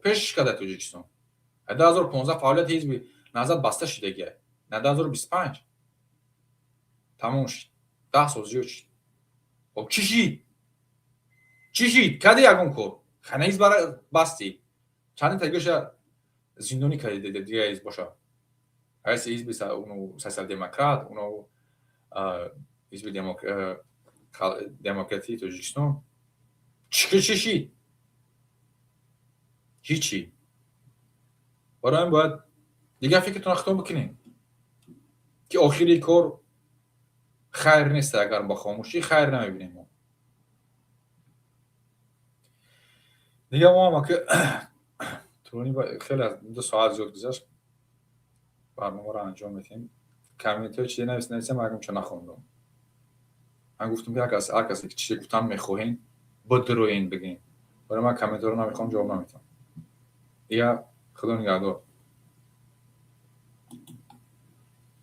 Пешш карда Тоҷикистон. 2015 фаъолияти ҳизби Наҳзат баста шудагия, на 2025 тамом шуд, 10 сол зиёд шуд. Хоб, чӣ шид? Чӣ шид? Кади ягон кор? Хана ҳизб бастӣ, чандин тагиша зиндонӣ кардӣ, дигар ҳизб боша, раиси ҳизби Социал-демократ, уно ҳизби Демократии Тоҷикистон. Чӣ шид? Ҳичи. Барои ҳамин бояд дигар фикртон хитоб бикунем, ки охири кор хайр нест. Агар ба хомӯшӣ, хайр намебинем мо. Дигар мо ки тӯлонӣ, хеле, аз 2 соат зиёд гузашт, барномаро анҷом медиҳем. Комментҳои чизе навис, нависам, агамча нахондам. Ман гуфтам, ки ҳар касе ки чизе гуфтан мехоҳем, бидроен, бигем. Барои ман комментҳоро намехоҳам, ҷавоб наметавам. Дигар худо нигаҳдор.